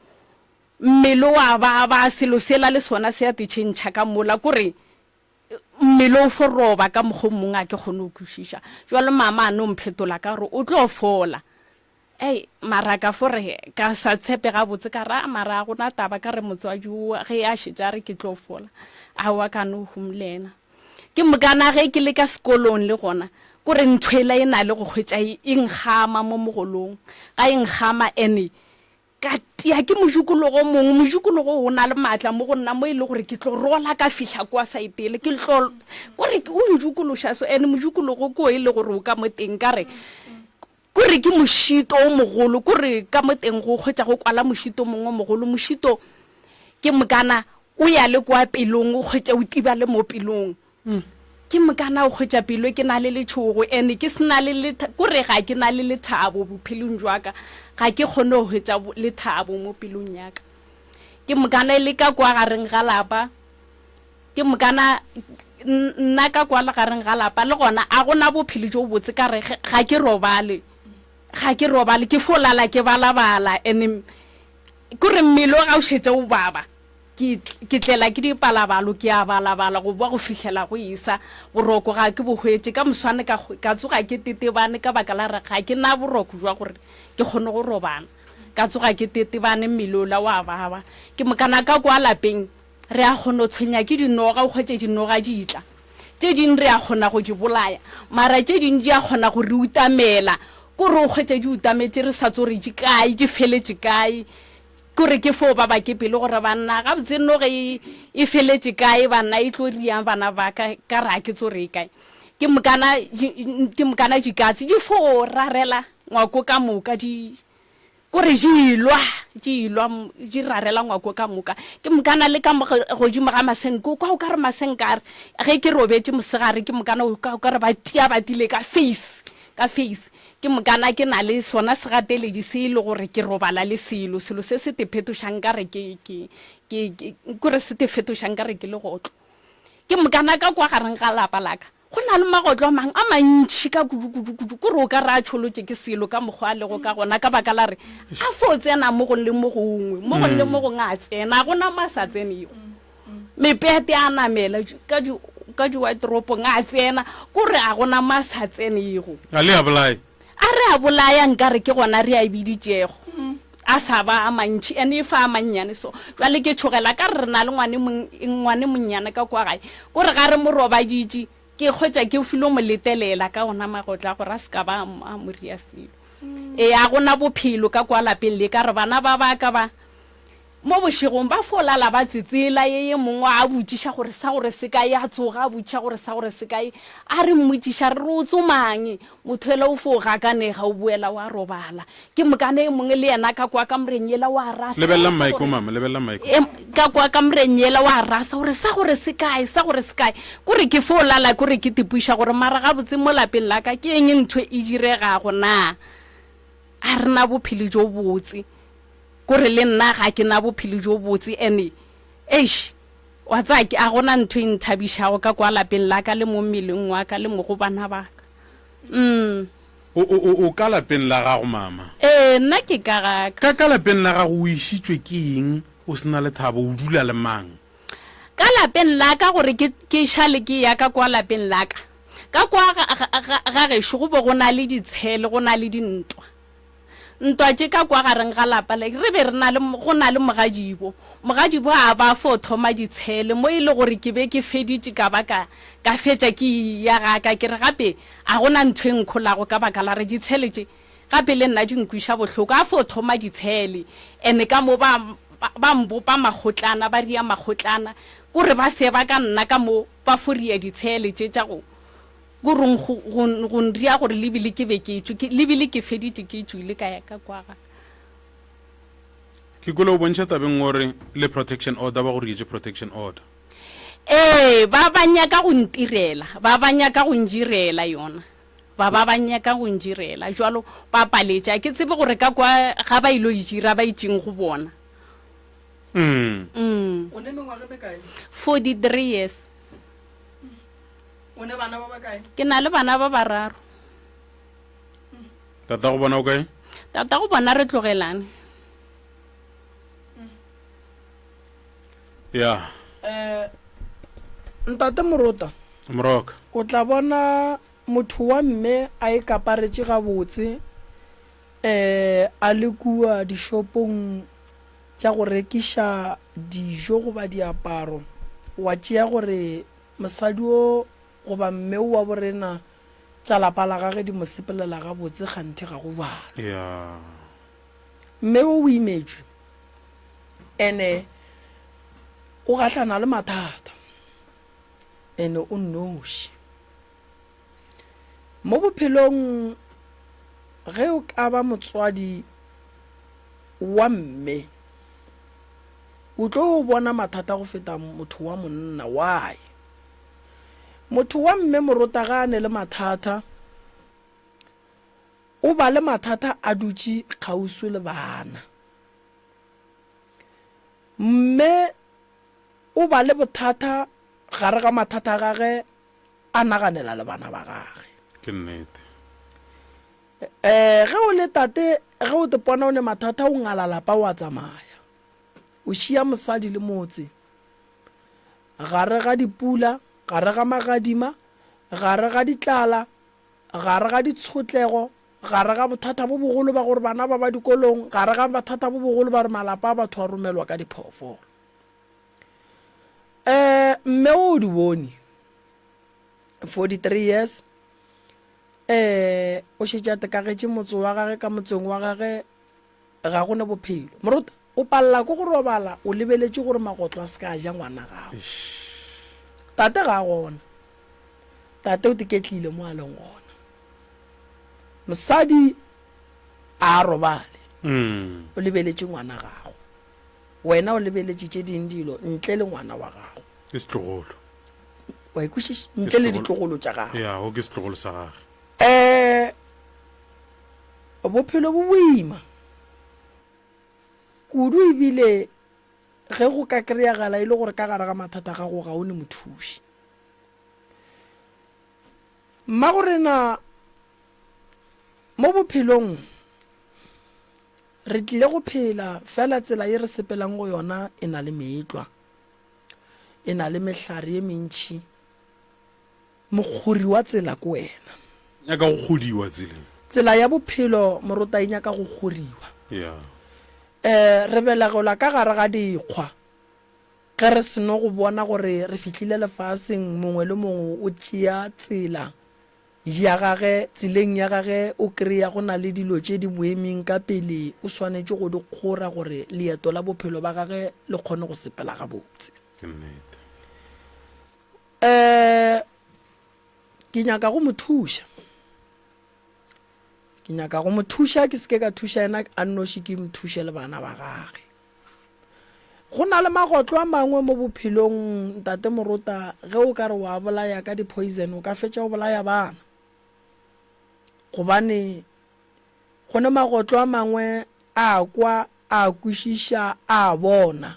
mmele wa baba, selo sela le sona se a te tšhentšha ka mola, kore Mmele o fo roba ka mokgwa o mongwe a ke kgone go kwešiša. Jwale mama a no mphetola ka gore o tlo fola. Ei, mara ka fo re ka sa tshepe gabotse ka re a mara a gona taba ka re motswadi o ge a šetše a re ke tlo fola. Aowa ka no humolena. Ke mokana ge ke le ka sekolong le gona kore ntho ela e na le go hwetša e nkgama mo mogolong. Ga e nkgama ene Ka tia ke mojikologo o mongwe, mojikologo o na le maatla mo go nna mo e le gore ke tlo rola ka fihla kwa saetele, ke tlo kore o njikološa so, and mojikologo ko e le gore o ka mo teng ka re kore ke mošito o mogolo, kore ka mo teng go hwetša go kwala mošito mongwe o mogolo, mošito ke mokana o ya le kwa pelong o hwetša o tiba le mo pelong. Ke mokana o hwetša pelo ke na le letšhogo ene ke se na le letha kore ga ke na le lethabo bophelong jwa ka ga ke kgone go hwetša lethabo mo pelong ya ka. Ke mokana e le ka kwa gareng ga lapa ke mokana nna ka kwa gareng ga lapa le gona a gona bophelo jo botse ka re ga ke robale ga ke robale ke fo lala ke balabala ene kore mmele o ga o šetše o baba. Ke, ke tlela ke dipalabalo, ke a balabala go boa go fihlela go esa. Boroko ga ke bo hwetše. Ka moswane ka, ka tsoga ke tetebane ka baka la re ga ke na boroko jwa gore ke kgone go robala. Ka tsoga ke tetebane mmele ola wa baba. Ke mokana ka kwa lapeng re a kgona go tshwenya ke dinoga, o hwetše dinoga di tla. Tše ding re a kgona go di bolaya, mara tše ding di a kgona go re utamela. Kore o hwetše di utametše re sa tso re di kae, di feletše kae. Kore ke fo ba ba ke pelo gore banna gabotse noge e, e feletše kae banna e tlo riang bana ba ka ka re a ke tso re e kae. Ke mokana ke mokana dikatse di fo rarela ngwako ka moka di kore di lwa di lwa di rarela ngwako ka moka. Ke mokana le ka mo godimo ga masenke o kwa o ka re masenke a re ge ke robetše mosegare ke mokana o kwa o ka re ba tia ba tile ka face ka face. Ke mokana ke na le sona segateledi se e le gore ke robala le selo, selo se se te phetoša nkare ke, ke, ke, ke, kore se te fetoša nkare ke legotlo. Ke mokana ka kwa gareng ga lapa la ka, go na le magotlo a mang a mantši ka kudu, kudu, kudu, kore o ka re a tšholotše ke selo ka mokgwa a lego ka gona, ka baka la re a fo tsena mo gong le mo gongwe, mo gong le mo gongwe a tsena, a go na mo a sa tsenego. Mepete a namela ka di ka diwateropong a tsena, ko re a gona mo a sa tsenego. A le a bolaya? A re a bolaya nkare ke gona re a biditšego. A sa ba a mantši ene e fa a mannyane so. Jwale ke tšhogela ka re re na le ngwane ngwane monnyane ka kwa gae. Ko re ga re mo robaditše ke kgwetša ke filo mo letelela ka ona magotla gore a se ka ba a mo ria selo. Ee a gona bophelo ka kwa lapeng le ka re bana ba ba ka ba Mo bošegong ba fo lala ba tsetsela, ye ye mongwe a botšiša gore sa gore se kae, a tsoga a botšiša gore sa gore se kae, a re mmotšiša re re o tsomang, motho ela o fo gakanega o boela wa robala. Ke mokane e mongwe le yena ka kwa kamoreng yela wa rasa, Lebelela sa mic gore mama, lebelela mic. E, ka kwa kamoreng yela wa rasa gore sa gore se kae, sa gore se kae. Kore ke fo lala kore ke tipuša gore mara gabotse mo lapeng la ka ke eng ntho e diregago na? A re na bophelo jo botse. Kore le nna ga ke na bophelo jo botse ene eish wa tsaya ke a gona ntho e nthabišago ka kwa lapeng la ka le mo mmeleng wa ka le mo go bana ba ka. Mm. O, o, o, o ka lapeng la gago mama? Ee, nna ke ka ga ka. Ka, ka lapeng la gago o išitšwe ke eng o se na lethabo, o dula le mang? Ka lapeng la ka gore ke, ke šale ke ya ka kwa lapeng la ka. Ka kwa ga, ga, ga, ga gešo go be go na le ditshele, go na le dintwa. Ntwa tše ka kwa gareng ga lapa le, re be re na le, go na le mogadibo. Mogadibo a ba fo thoma ditshele mo e le gore ke be ke feditše ka ba ka, ka fetša ke eya ga ka. Ke re gape a go na ntho e nkholago ka baka la re ditshele tše gape le nna di nkwiša bohloko. A fo thoma ditshele ene ka mo ba, ba mbopa makgotlana, ba ria makgotlana, kore ba seba ka nna ka mo ba fo ria ditshele tše tša go, Go reng go, go, go nria gore le bile ke be ke tšwe, ke, le bile ke feditše ke tšwile ka ya ka kwa ga. Ke kwele o bontšha tabeng gore le protection order ba go rietše protection order. Ee, ba ba nyaka go ntirela, ba ba nyaka go njirela yona. Ba ba ba nyaka go njirela, jwalo ba paletše. A ke tsebe gore ka kwa ga ba ilo e dira ba itšeng go bona. Mm. Mm. O ne mengwaga e mekae? 43 years. O ne bana ba bakae? Ke na le bana ba bararo. Tata go bona o kae? Tata go bona re tlogelane. Ya. Eh Ntate Morota. Moroka. O tla bona motho wa mme a e kaparetše gabotse eh a le kua dishopong tša go rekiša dijo goba diaparo wa tšea gore Mosadi wo goba mme wo wa borena tša lapa la gage di mo sepelela gabotse kganthe ga go bjalo. Yeah. Mme wo o imetšwe ene o gahlana le mathata ene o nnoši. Mo bophelong ge o ka ba motswadi wa mme O tlo bona mathata go feta motho wa monna. Why? Motho wa mme morota ga a ne le mathata, o ba le mathata a dutše kgauswi le bana. Mme o ba le bothata gare ga mathata a gage a naganela le bana ba gage. Ke nnete. Eh, ge o le tate, ge o te pona o ne mathata, o ngala lapa wa tsamaya. O šia mosadi le motse. Gare ga dipula, gare ga magadima, gare ga ditlala, gare ga ditshotlego, gare ga bothata bo bogolo ba gore bana ba ba dikolong, gare ga bothata bo bogolo ba gore malapa a batho a romelwa ka diphoofolo. Eh, mme o di bone. 43 years. Ee, o šetše a tekagetše motse wa gage, ka motseng wa gage ga go ne bophelo. Morota, O palela ke go robala o lebeletše gore magotlo a se ka a ja ngwana gago. Tate ga a gona. Tate o tiketlile mo a leng gona. Mosadi a a robale. O lebeletše ngwana gago. Wena o lebeletše tše ding dilo ntle le ngwana wa gago. Ke setlogolo. Wa ikwešiša? Ntle le ditlogolo tša gago. Ya, o ke setlogolo sa gage. Eh bophelo bo boima. Kudu ebile ge go ka kry-agala e le gore ka gare ga mathata a gago ga o ne mothuši. Mmagorena mo bophelong re tlile go phela fela tsela ye re sepelang go yona e na le meetlwa, e na le mehlare ye mentši. Mokgori wa tsela ke wena. Nyaka go kgodiwa tseleng. Tsela ya bophelo morota e nyaka go kgoriwa. Yeah. Eh, re belegelwa ka gare ga dikgwa. Ge re seno go bona gore re fihlile lefaseng, mongwe le mongwe o tšea tsela ya gage, tseleng ya gage o kry-a go na le dilo tše di boeming ka pele, o swanetše go di kgora gore leeto la bophelo ba gage le kgone go sepela gabotse. Ke nnete. Eh, ke nyaka go mo thuša. Ke nyaka go mo thuša, ke seke ka thuša yena a nnoši, ke mo thuše le bana ba gage. Go na le magotlo a mangwe mo bophelong, Ntate Morota, ge o ka re wa bolaya ka di-poison, o ka fetša o bolaya bana. Gobane go ne magotlo a mangwe a kwa, a kwešiša, a bona.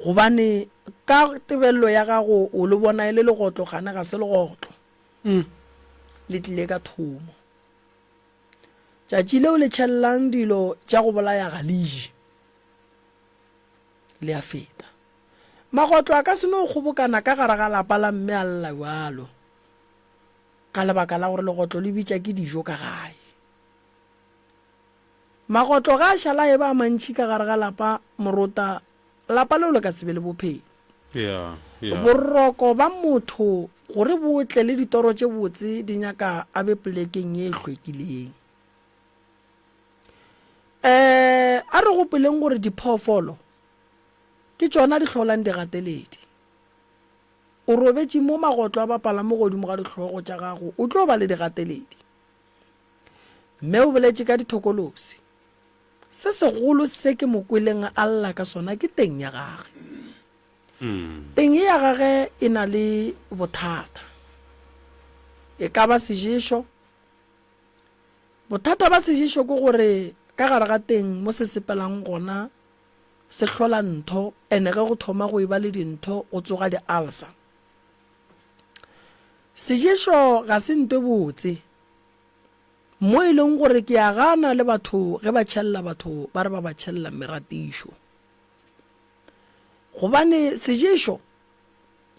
Gobane ka tebelelo ya gago o le bona e le legotlo, gane ga se legotlo. Le tlile ka thomo. Tšatši leo le tšhelelang dilo tša go bolaya ga le je. Le a feta. Magotlo a ka se no kgobokana ka gare ga lapa la mme a lla bjalo, ka lebaka la gore legotlo le bitša ke dijo ka gae. Magotlo ga a šala a eba a mantši ka gare ga lapa, morota, lapa leo le ka se be le bophelo. Yeah, yeah. Boroko ba motho gore bo tle le ditoro tše botse di nyaka a be polekeng ye e hlwekileng. Um a re gopoleng gore diphoofolo ke tšona di hlolang digateledi. O robetše mo magotlo a bapala mo godimo ga dihlogo tša gago, o tlo ba le digateledi. Mme o boletše ka dithokolosi. Se segolo se ke mo kweleng a lla ka sona ke teng ya gage. Teng ye ya gage e na le bothata. E ka ba seješo. Bothata ba seješo ke gore ka gare ga teng mo se sepelang gona se hlola ntho ene ge go thoma go eba le dintho go tsoga di-ulcer. Seješo ga se nto e botse. Mo e leng gore ke a gana le batho ge ba tšhelela batho ba re ba ba tšhelela meratišo. Gobane seješo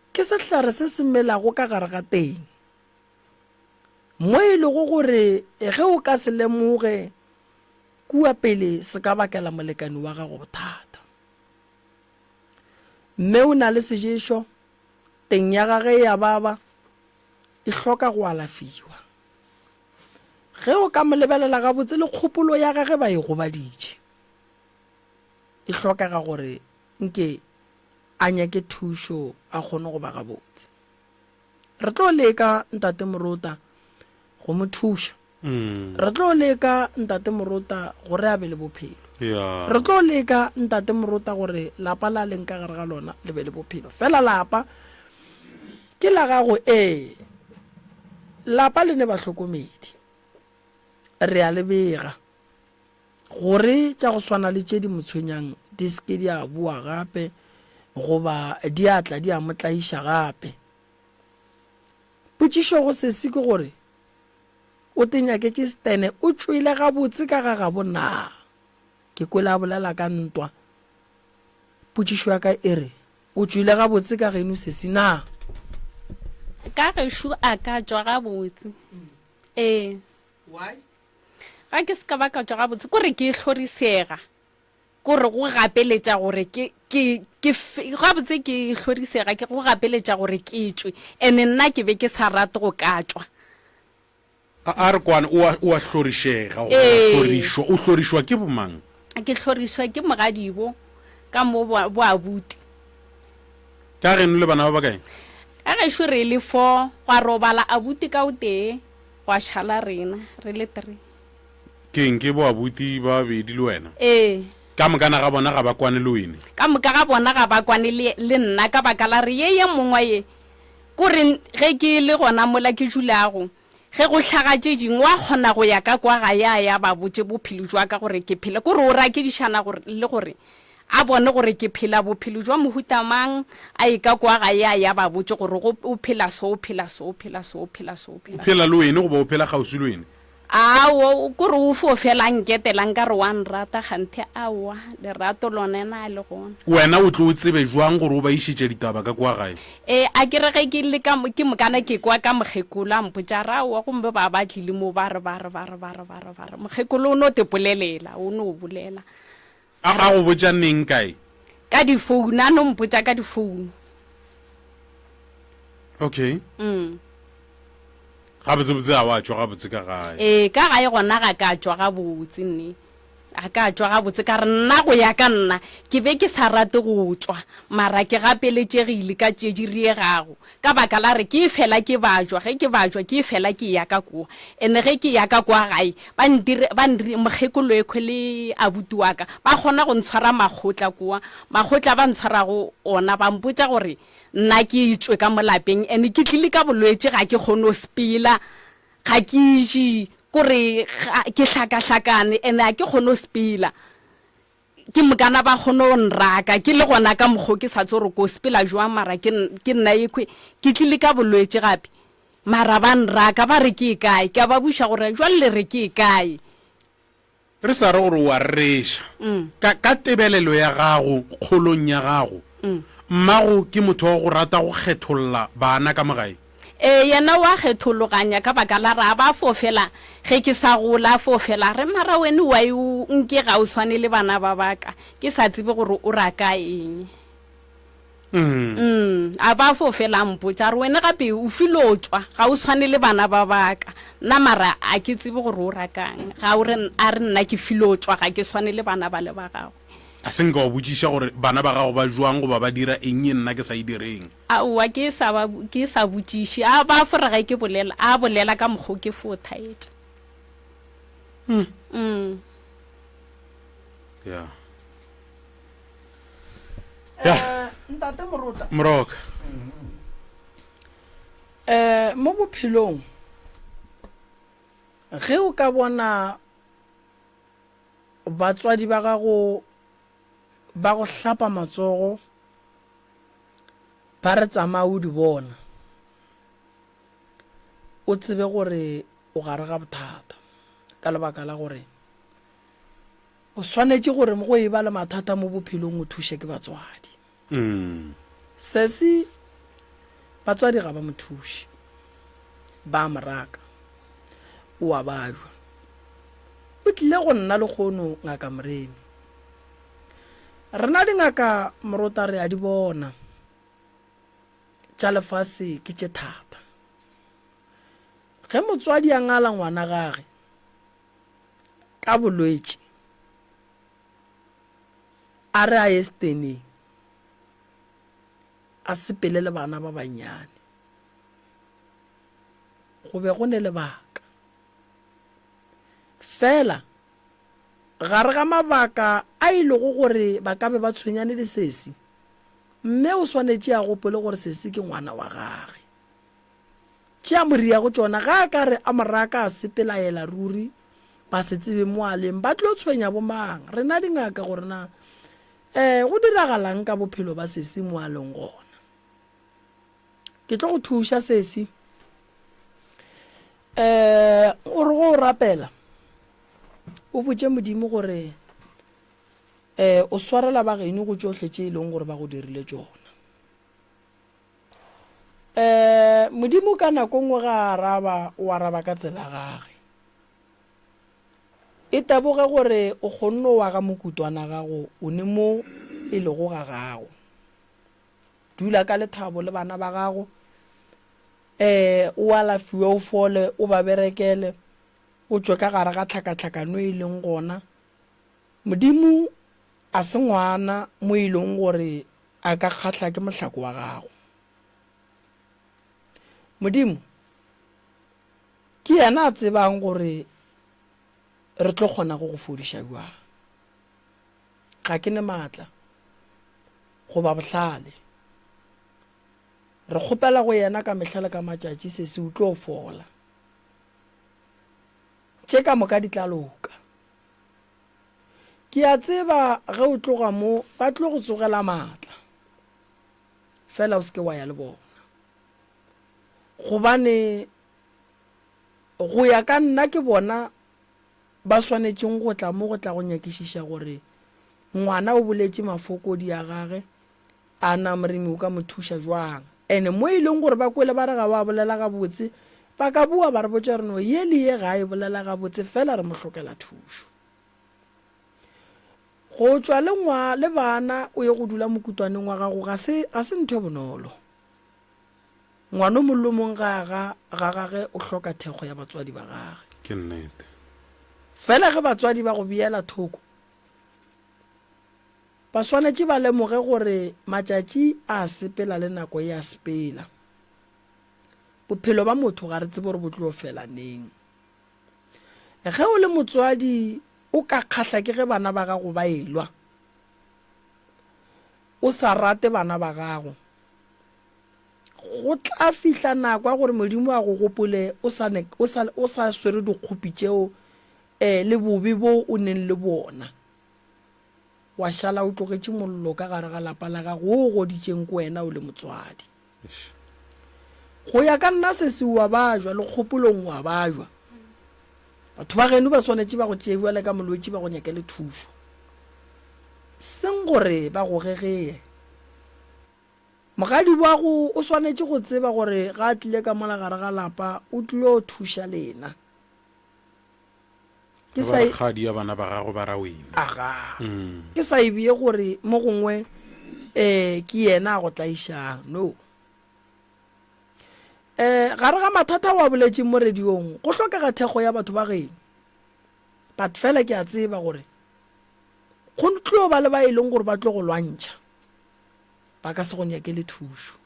ke sehlare se se melago ka gare ga teng. Mo e lego gore ge o ka se lemoge kua pele se ka bakela molekani wa gago bothata. Mme o na le seješo, teng ya gage e a baba, e hloka go alafiwa. Ge o ka mo lebelela gabotse le kgopolo ya gage ba e gobaditše. E hlokega gore nke a nyake thušo a kgone go ba gabotse. Re tlo leka Ntate Morota go mo thuša. Re tlo leka Ntate Morota gore a be le bophelo. Yeah. Re tlo leka Ntate Morota gore lapa la leng ka gare ga lona le be le bophelo. Fela lapa ke la gago ee. Lapa le ne bahlokomedi. Re a le bega gore tša go swana le tše di mo tshwenyang di se ke di a boa gape goba di a tla di a mo tlaiša gape. Potšišo go sesi ke gore o te nyaketše Stene o tšwele gabotse ka ga gabo na? Ke kwele a bolela ka ntwa. Potšišo ya ka e re, o tšwele gabotse ka geno sesi na? Ka gešo a ka tšwa gabotse. Ee. Why? Ga ke se ka ba ka tšwa gabotse, kore ke hlorisega. Kore go gapeletša gore ke, ke, ke, gabotse ke hlorisega, ke go gapeletša gore ke tšwe. Ene nna ke be ke sa rate go ka tšwa. A, a re kwane, o a, o a hlorišega, goba wa Ee. hlorišwa. O hlorišwa ke bomang? Ke hlorišwa ke mogadibo ka mo bo, bo abuti. Ka geno le bana ba bakae? Ka gešo re le fo, gwa robala abuti ka o tee, gwa šala rena re le three. Keng ke bo abuti ba babedi le wena? Ee. Ka mokana ga bona ga ba kwane le wene? Ka moka ga bona ga ba kwane le, le nna ka baka la re ye ye mongwe ye, ko re ge ke le gona mola ke dulago, Ge go hlaga tše dingwe, wa kgona go ya ka kwa gae a ya ba botše bophelo jwa ka gore ke phela. Kore o rakedišana gore, le gore a bone gore ke phela bophelo jwa mohuta mang, a ye ka kwa gae a ya ba botše gore go, o phela so, o phela so, o phela so, o phela so, o O phela so. phela le wene goba o phela kgauswi le wene? Aowa, kore o fo fela a nketela nkare wa nrata, kganthe aowa, lerato lona na le gona. Wena o tlo o tsebe jwang gore o ba išetša ditaba ka kwa gae? Ee, a ke re ge ke le ka mo, ke mokana ke kwa ka mokgekolo a mpotša a re, Aowa, gomme ba ba tlile mo ba re, ba re, ba re, ba re, ba re, ba re. Mokgekolo o no tepolelela, o no bolela. A a go botša neng kae? Ka difounu, a no mpotša ka difounu. Okay. Mm. Gabotsebotse a wa tšwa gabotse ka gae. Ee, ka gae gona ga ka tšwa gabotse nne. Ga ka tšwa gabotse ka re nna go ya ka nna ke be ke sa rate go tšwa mara ke gapeletšegile ka tše di riegago ka baka la re ke fela ke bajwa ge ke bajwa ke fela ke ya ka kua ene ge ke ya ka kwa gae ba ntire ba nri mokgekolo ekhwe le abuti wa ka ba kgona go ntshwara makgotla kua makgotla ba ntshwarago ona ba mpotša gore Nna ke tšwe ka mo lapeng and ke tlile ka bolwetši ga ke kgone go sepela, ga ke je, kore ke hlakahlakane and ga ke kgone go sepela. Ke mokana ba kgone go nraka ke le gona ka mokgo ke sa tse gore ko sepela jwang mara ke ke nna ekhwe ke tlile ka bolwetši gape. Mara ba nraka ba re ke e kae, ke a ba buša gore jwale le re ke e kae. Re sa re gore o a rereša. Ka, ka tebelelo ya gago, kgolong ya gago, mmago ke motho wa go rata go kgetholla bana ka mo gae? Ee, yena o a kgethologanya ka baka la re a ba fo fela ge ke sa gola, a fo fela a re, Mara wene why o nke ga o swane le bana ba ba ka? Ke sa tsebe gore o ra ka eng. Mm. A ba fo fela a mpotša a re, Wene gape o filo tšwa, ga o swane le bana ba ba ka. Nna mara a ke tsebe gore o ra kang. Ga o re, a re nna ke filo tšwa, ga ke swane le bana bale ba gagwe. A se nka wa botšiša gore bana ba gago ba jwang goba ba dira eng ye nna ke sa e direng? Aowa, ke sa ba, ke sa botšiše. A ba fo re ge ke bolela, a bolela ka mokgwa o ke fo thaetša. Mm. Ya. Eh, ntate morota moroka eh mo bophelong ge o ka bona batswadi ba gago ba go hlapa matsogo ba re tsamaya o di bona o tsebe gore o gare ga bothata ka lebaka la gore O swanetše gore go e ba le mathata mo bophelong o thuše ke batswadi. Sesi, batswadi ga ba mo thuše. Ba a mo raka. O a bajwa. O tlile go nna lekgono Ngaka Moremi. Rena dingaka Morota re a di bona. Tša lefase ke tše thata. Ge motswadi a ngala ngwana gage, ka bolwetši a re a ye steneng a sepele le bana ba bannyane go be go ne lebaka fela gare ga mabaka a e lego gore ba ka be ba tshwenyane le sesi mme o swanetše a gopole gore sesi ke ngwana wa gage Tše a mo riago tšona, ge a ka re a mo raka a sepela a yela ruri, ba se tsebe mo a leng, ba tlo tshwenya bomang? Rena dingaka gore na um go diragalang ka bophelo ba sesi mo a leng gona. Ke tlo go thuša sesi. Um o re go o rapela o botše Modimo gore um o swarela ba geno go tšohle tše e leng gore ba go dirile tšona. Um Modimo ka nako nngwe ga a araba, o araba ka tsela gage. E teboge gore o kgonne o aga mokutwana gago o ne mo e lego ga gago. Dula ka lethabo le bana ba gago, um o alafiwe o fole, o ba berekele, o tšwe ka gare ga tlhakatlhakano e leng gona. Modimo a se ngwana mo e leng gore a ka kgahla ke mohlako wa gago. Modimo ke yena a tsebang gore re tlo kgona go go fodiša bjang. Ga ke ne maatla goba bohlale. Re kgopela go yena ka mehla le ka matšatši sesi o tlo fola. Tše ka moka di tla loka. Ke a tseba ge o tloga mo ba tlo go tsogela maatla. Fela o se ke wa ya le bona. Gobane go ya ka nna ke bona ba swanetšeng go tla mo go tla go nyakišiša gore ngwana o boletše mafokodi a gage a na moremi o ka mo thuša jwang. Ene mo e leng gore ba kwele ba re ga wa bolela gabotse, ba ka boa ba re botša gore no ye le ye ga a e bolela gabotse fela re mo hlokela thušo. Go tšwa le ngwa le bana o ye go dula mokutwaneng wa gago ga se ga se ntho e bonolo. Ngwana o mong le o mong ga ga ga gage o hloka thekgo ya batswadi ba gage. Ke nnete. Fela ge batswadi ba go beela thoko, ba swanetše ba lemoge gore matšatši a sepela le nako e a sepela. Bophelo ba motho ga re tsebe gore bo tlo fela neng. Ge o le motswadi o ka kgahla ke ge bana ba gago ba elwa. O sa rate bana ba gago. Go tla fihla nako ya gore Modimo a go gopole o sa, o sa, o sa swere dikgopi tšeo eh, le bobe bo o neng le bona. Wa šala o tlogetše mollo ka gare ga lapa la gago wo o goditšeng ke wena o le motswadi. Go ya ka nna sesi o a bajwa le kgopolong o a bajwa. Batho ba geno ba swanetše ba go tšee bjale ka molwetši ba go nyakele thušo. Seng gore ba go gegee. Mogadi wago o swanetše go tseba gore ga a tlile ka mola gare ga lapa o tlilo thuša lena. Ke sa e kgadi ya bana ba gago ba ra wena. Aga. Mm. Ke sa e bie gore mo gongwe eh ke yena a go tlaišang. No. Eh gare ga mathata wa boletšeng mo radiong go hlokega thekgo ya batho ba geno. But fela ke a tseba gore go tlo ba le ba e leng gore ba tlo go lwantšha. Ba ka se go nyakele thušo.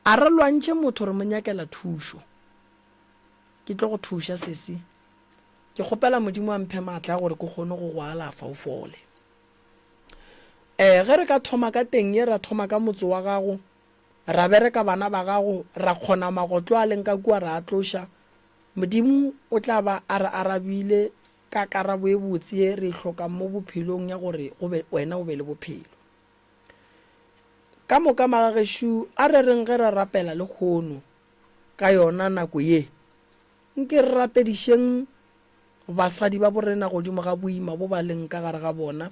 A re lwantšhe motho re mo nyakela thušo. Ke tlo go thuša, sesi. Ke kgopela Modimo a mphe maatla a gore ke kgone go go alafa o fole. Eh, ge re ka thoma ka teng ye, ra thoma ka motse wa gago, ra bereka bana ba gago, ra kgona magotlo a leng ka kua ra a tloša, Modimo o tla ba a re arabile ka karabo e botse ye re e hlokang mo bophelong ya gore go be wena o be le bophelo. Ka moka magagešo a re reng ge re rapela lehono, Ka yona nako ye, nke re rapedišeng basadi ba borena godimo ga boima bo ba leng ka gare ga bona.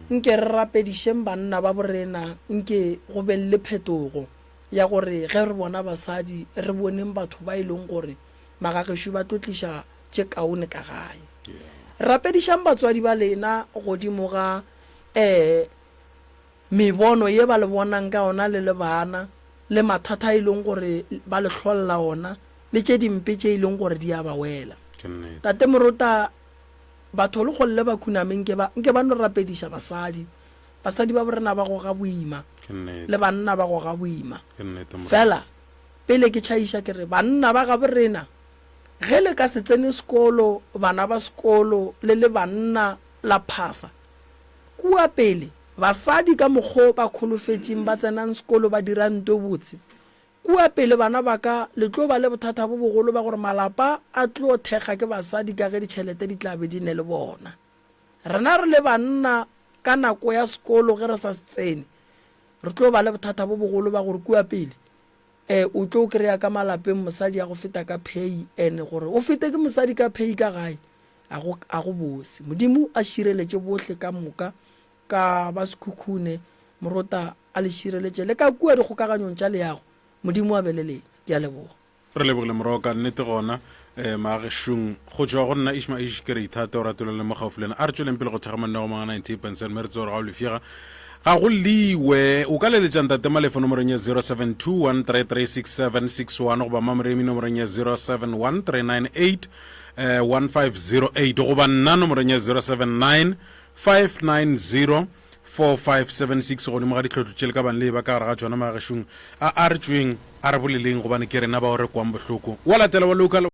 Nke re rapedišeng banna ba borena, nke go beng le phetogo ya gore ge re bona basadi, re boneng batho ba e leng gore magagešo ba tlo tliša tše kaone ka gae. Rapedišang batswadi ba lena godimo ga um Mebono ye ba le bonang ka ona le le bana, le mathata a e leng gore ba le hlolla ona, le tše dimpe tše e leng gore di a ba wela. Ke nnete. Tate Morota, batho le kgolle ba khuname nke ba, nke ba no rapediša basadi. Basadi ba borena ba goga boima, Ke nnete. le banna ba goga boima. Ke nnete, Morena. Fela, pele ke tšhaiša ke re, banna ba gaborena, ge le ka se tsene sekolo, bana ba sekolo, le le banna la phasa, Kua pele, basadi ka mokgo ba kholofetšeng ba tsenang sekolo ba dira nto botse. Kua pele bana ba ka, le tlo ba le bothata bo bogolo ba gore malapa a tlo thekga ke basadi ka ge ditšhelete di tla be di ne le bona. Rena re le banna ka nako ya sekolo ge re sa se tsene, re tlo ba le bothata bo bogolo ba gore kua pele eh o tlo kry-a ka malapeng mosadi a go feta ka pay and gore o fete ke mosadi ka pay ka gae A go, a go bose. Modimo a šireletše bohle ka moka, ka ba Sekhukhune, Morota a le šireletše le ka kua dikgokaganyong tša leago. Modimo a be le lena. Ke a leboga. Re lebogile Moroka, nnete gona eh, maagešong. Go tšwa go nna Ishma Ish ke re ithate o ratolele le mo gaufi le nna. A re tšweleng pele go thekga mananeo a mangwe a 98.7 mme re tsebe gore ga o lefega ga go liwe. O ka leletša Ntate Malefo nomorong ya 0721336761 goba Mamoremi nomorong ya 071398. 1508 goba nna nomorong ya 079 590 4576 godimo ga ditlhotlo tše le ka bang le e ba ka gare ga tšona magešong a a re tšweng a re boleleng gobane ke rena bao re kwang bohloko wa latela wa local.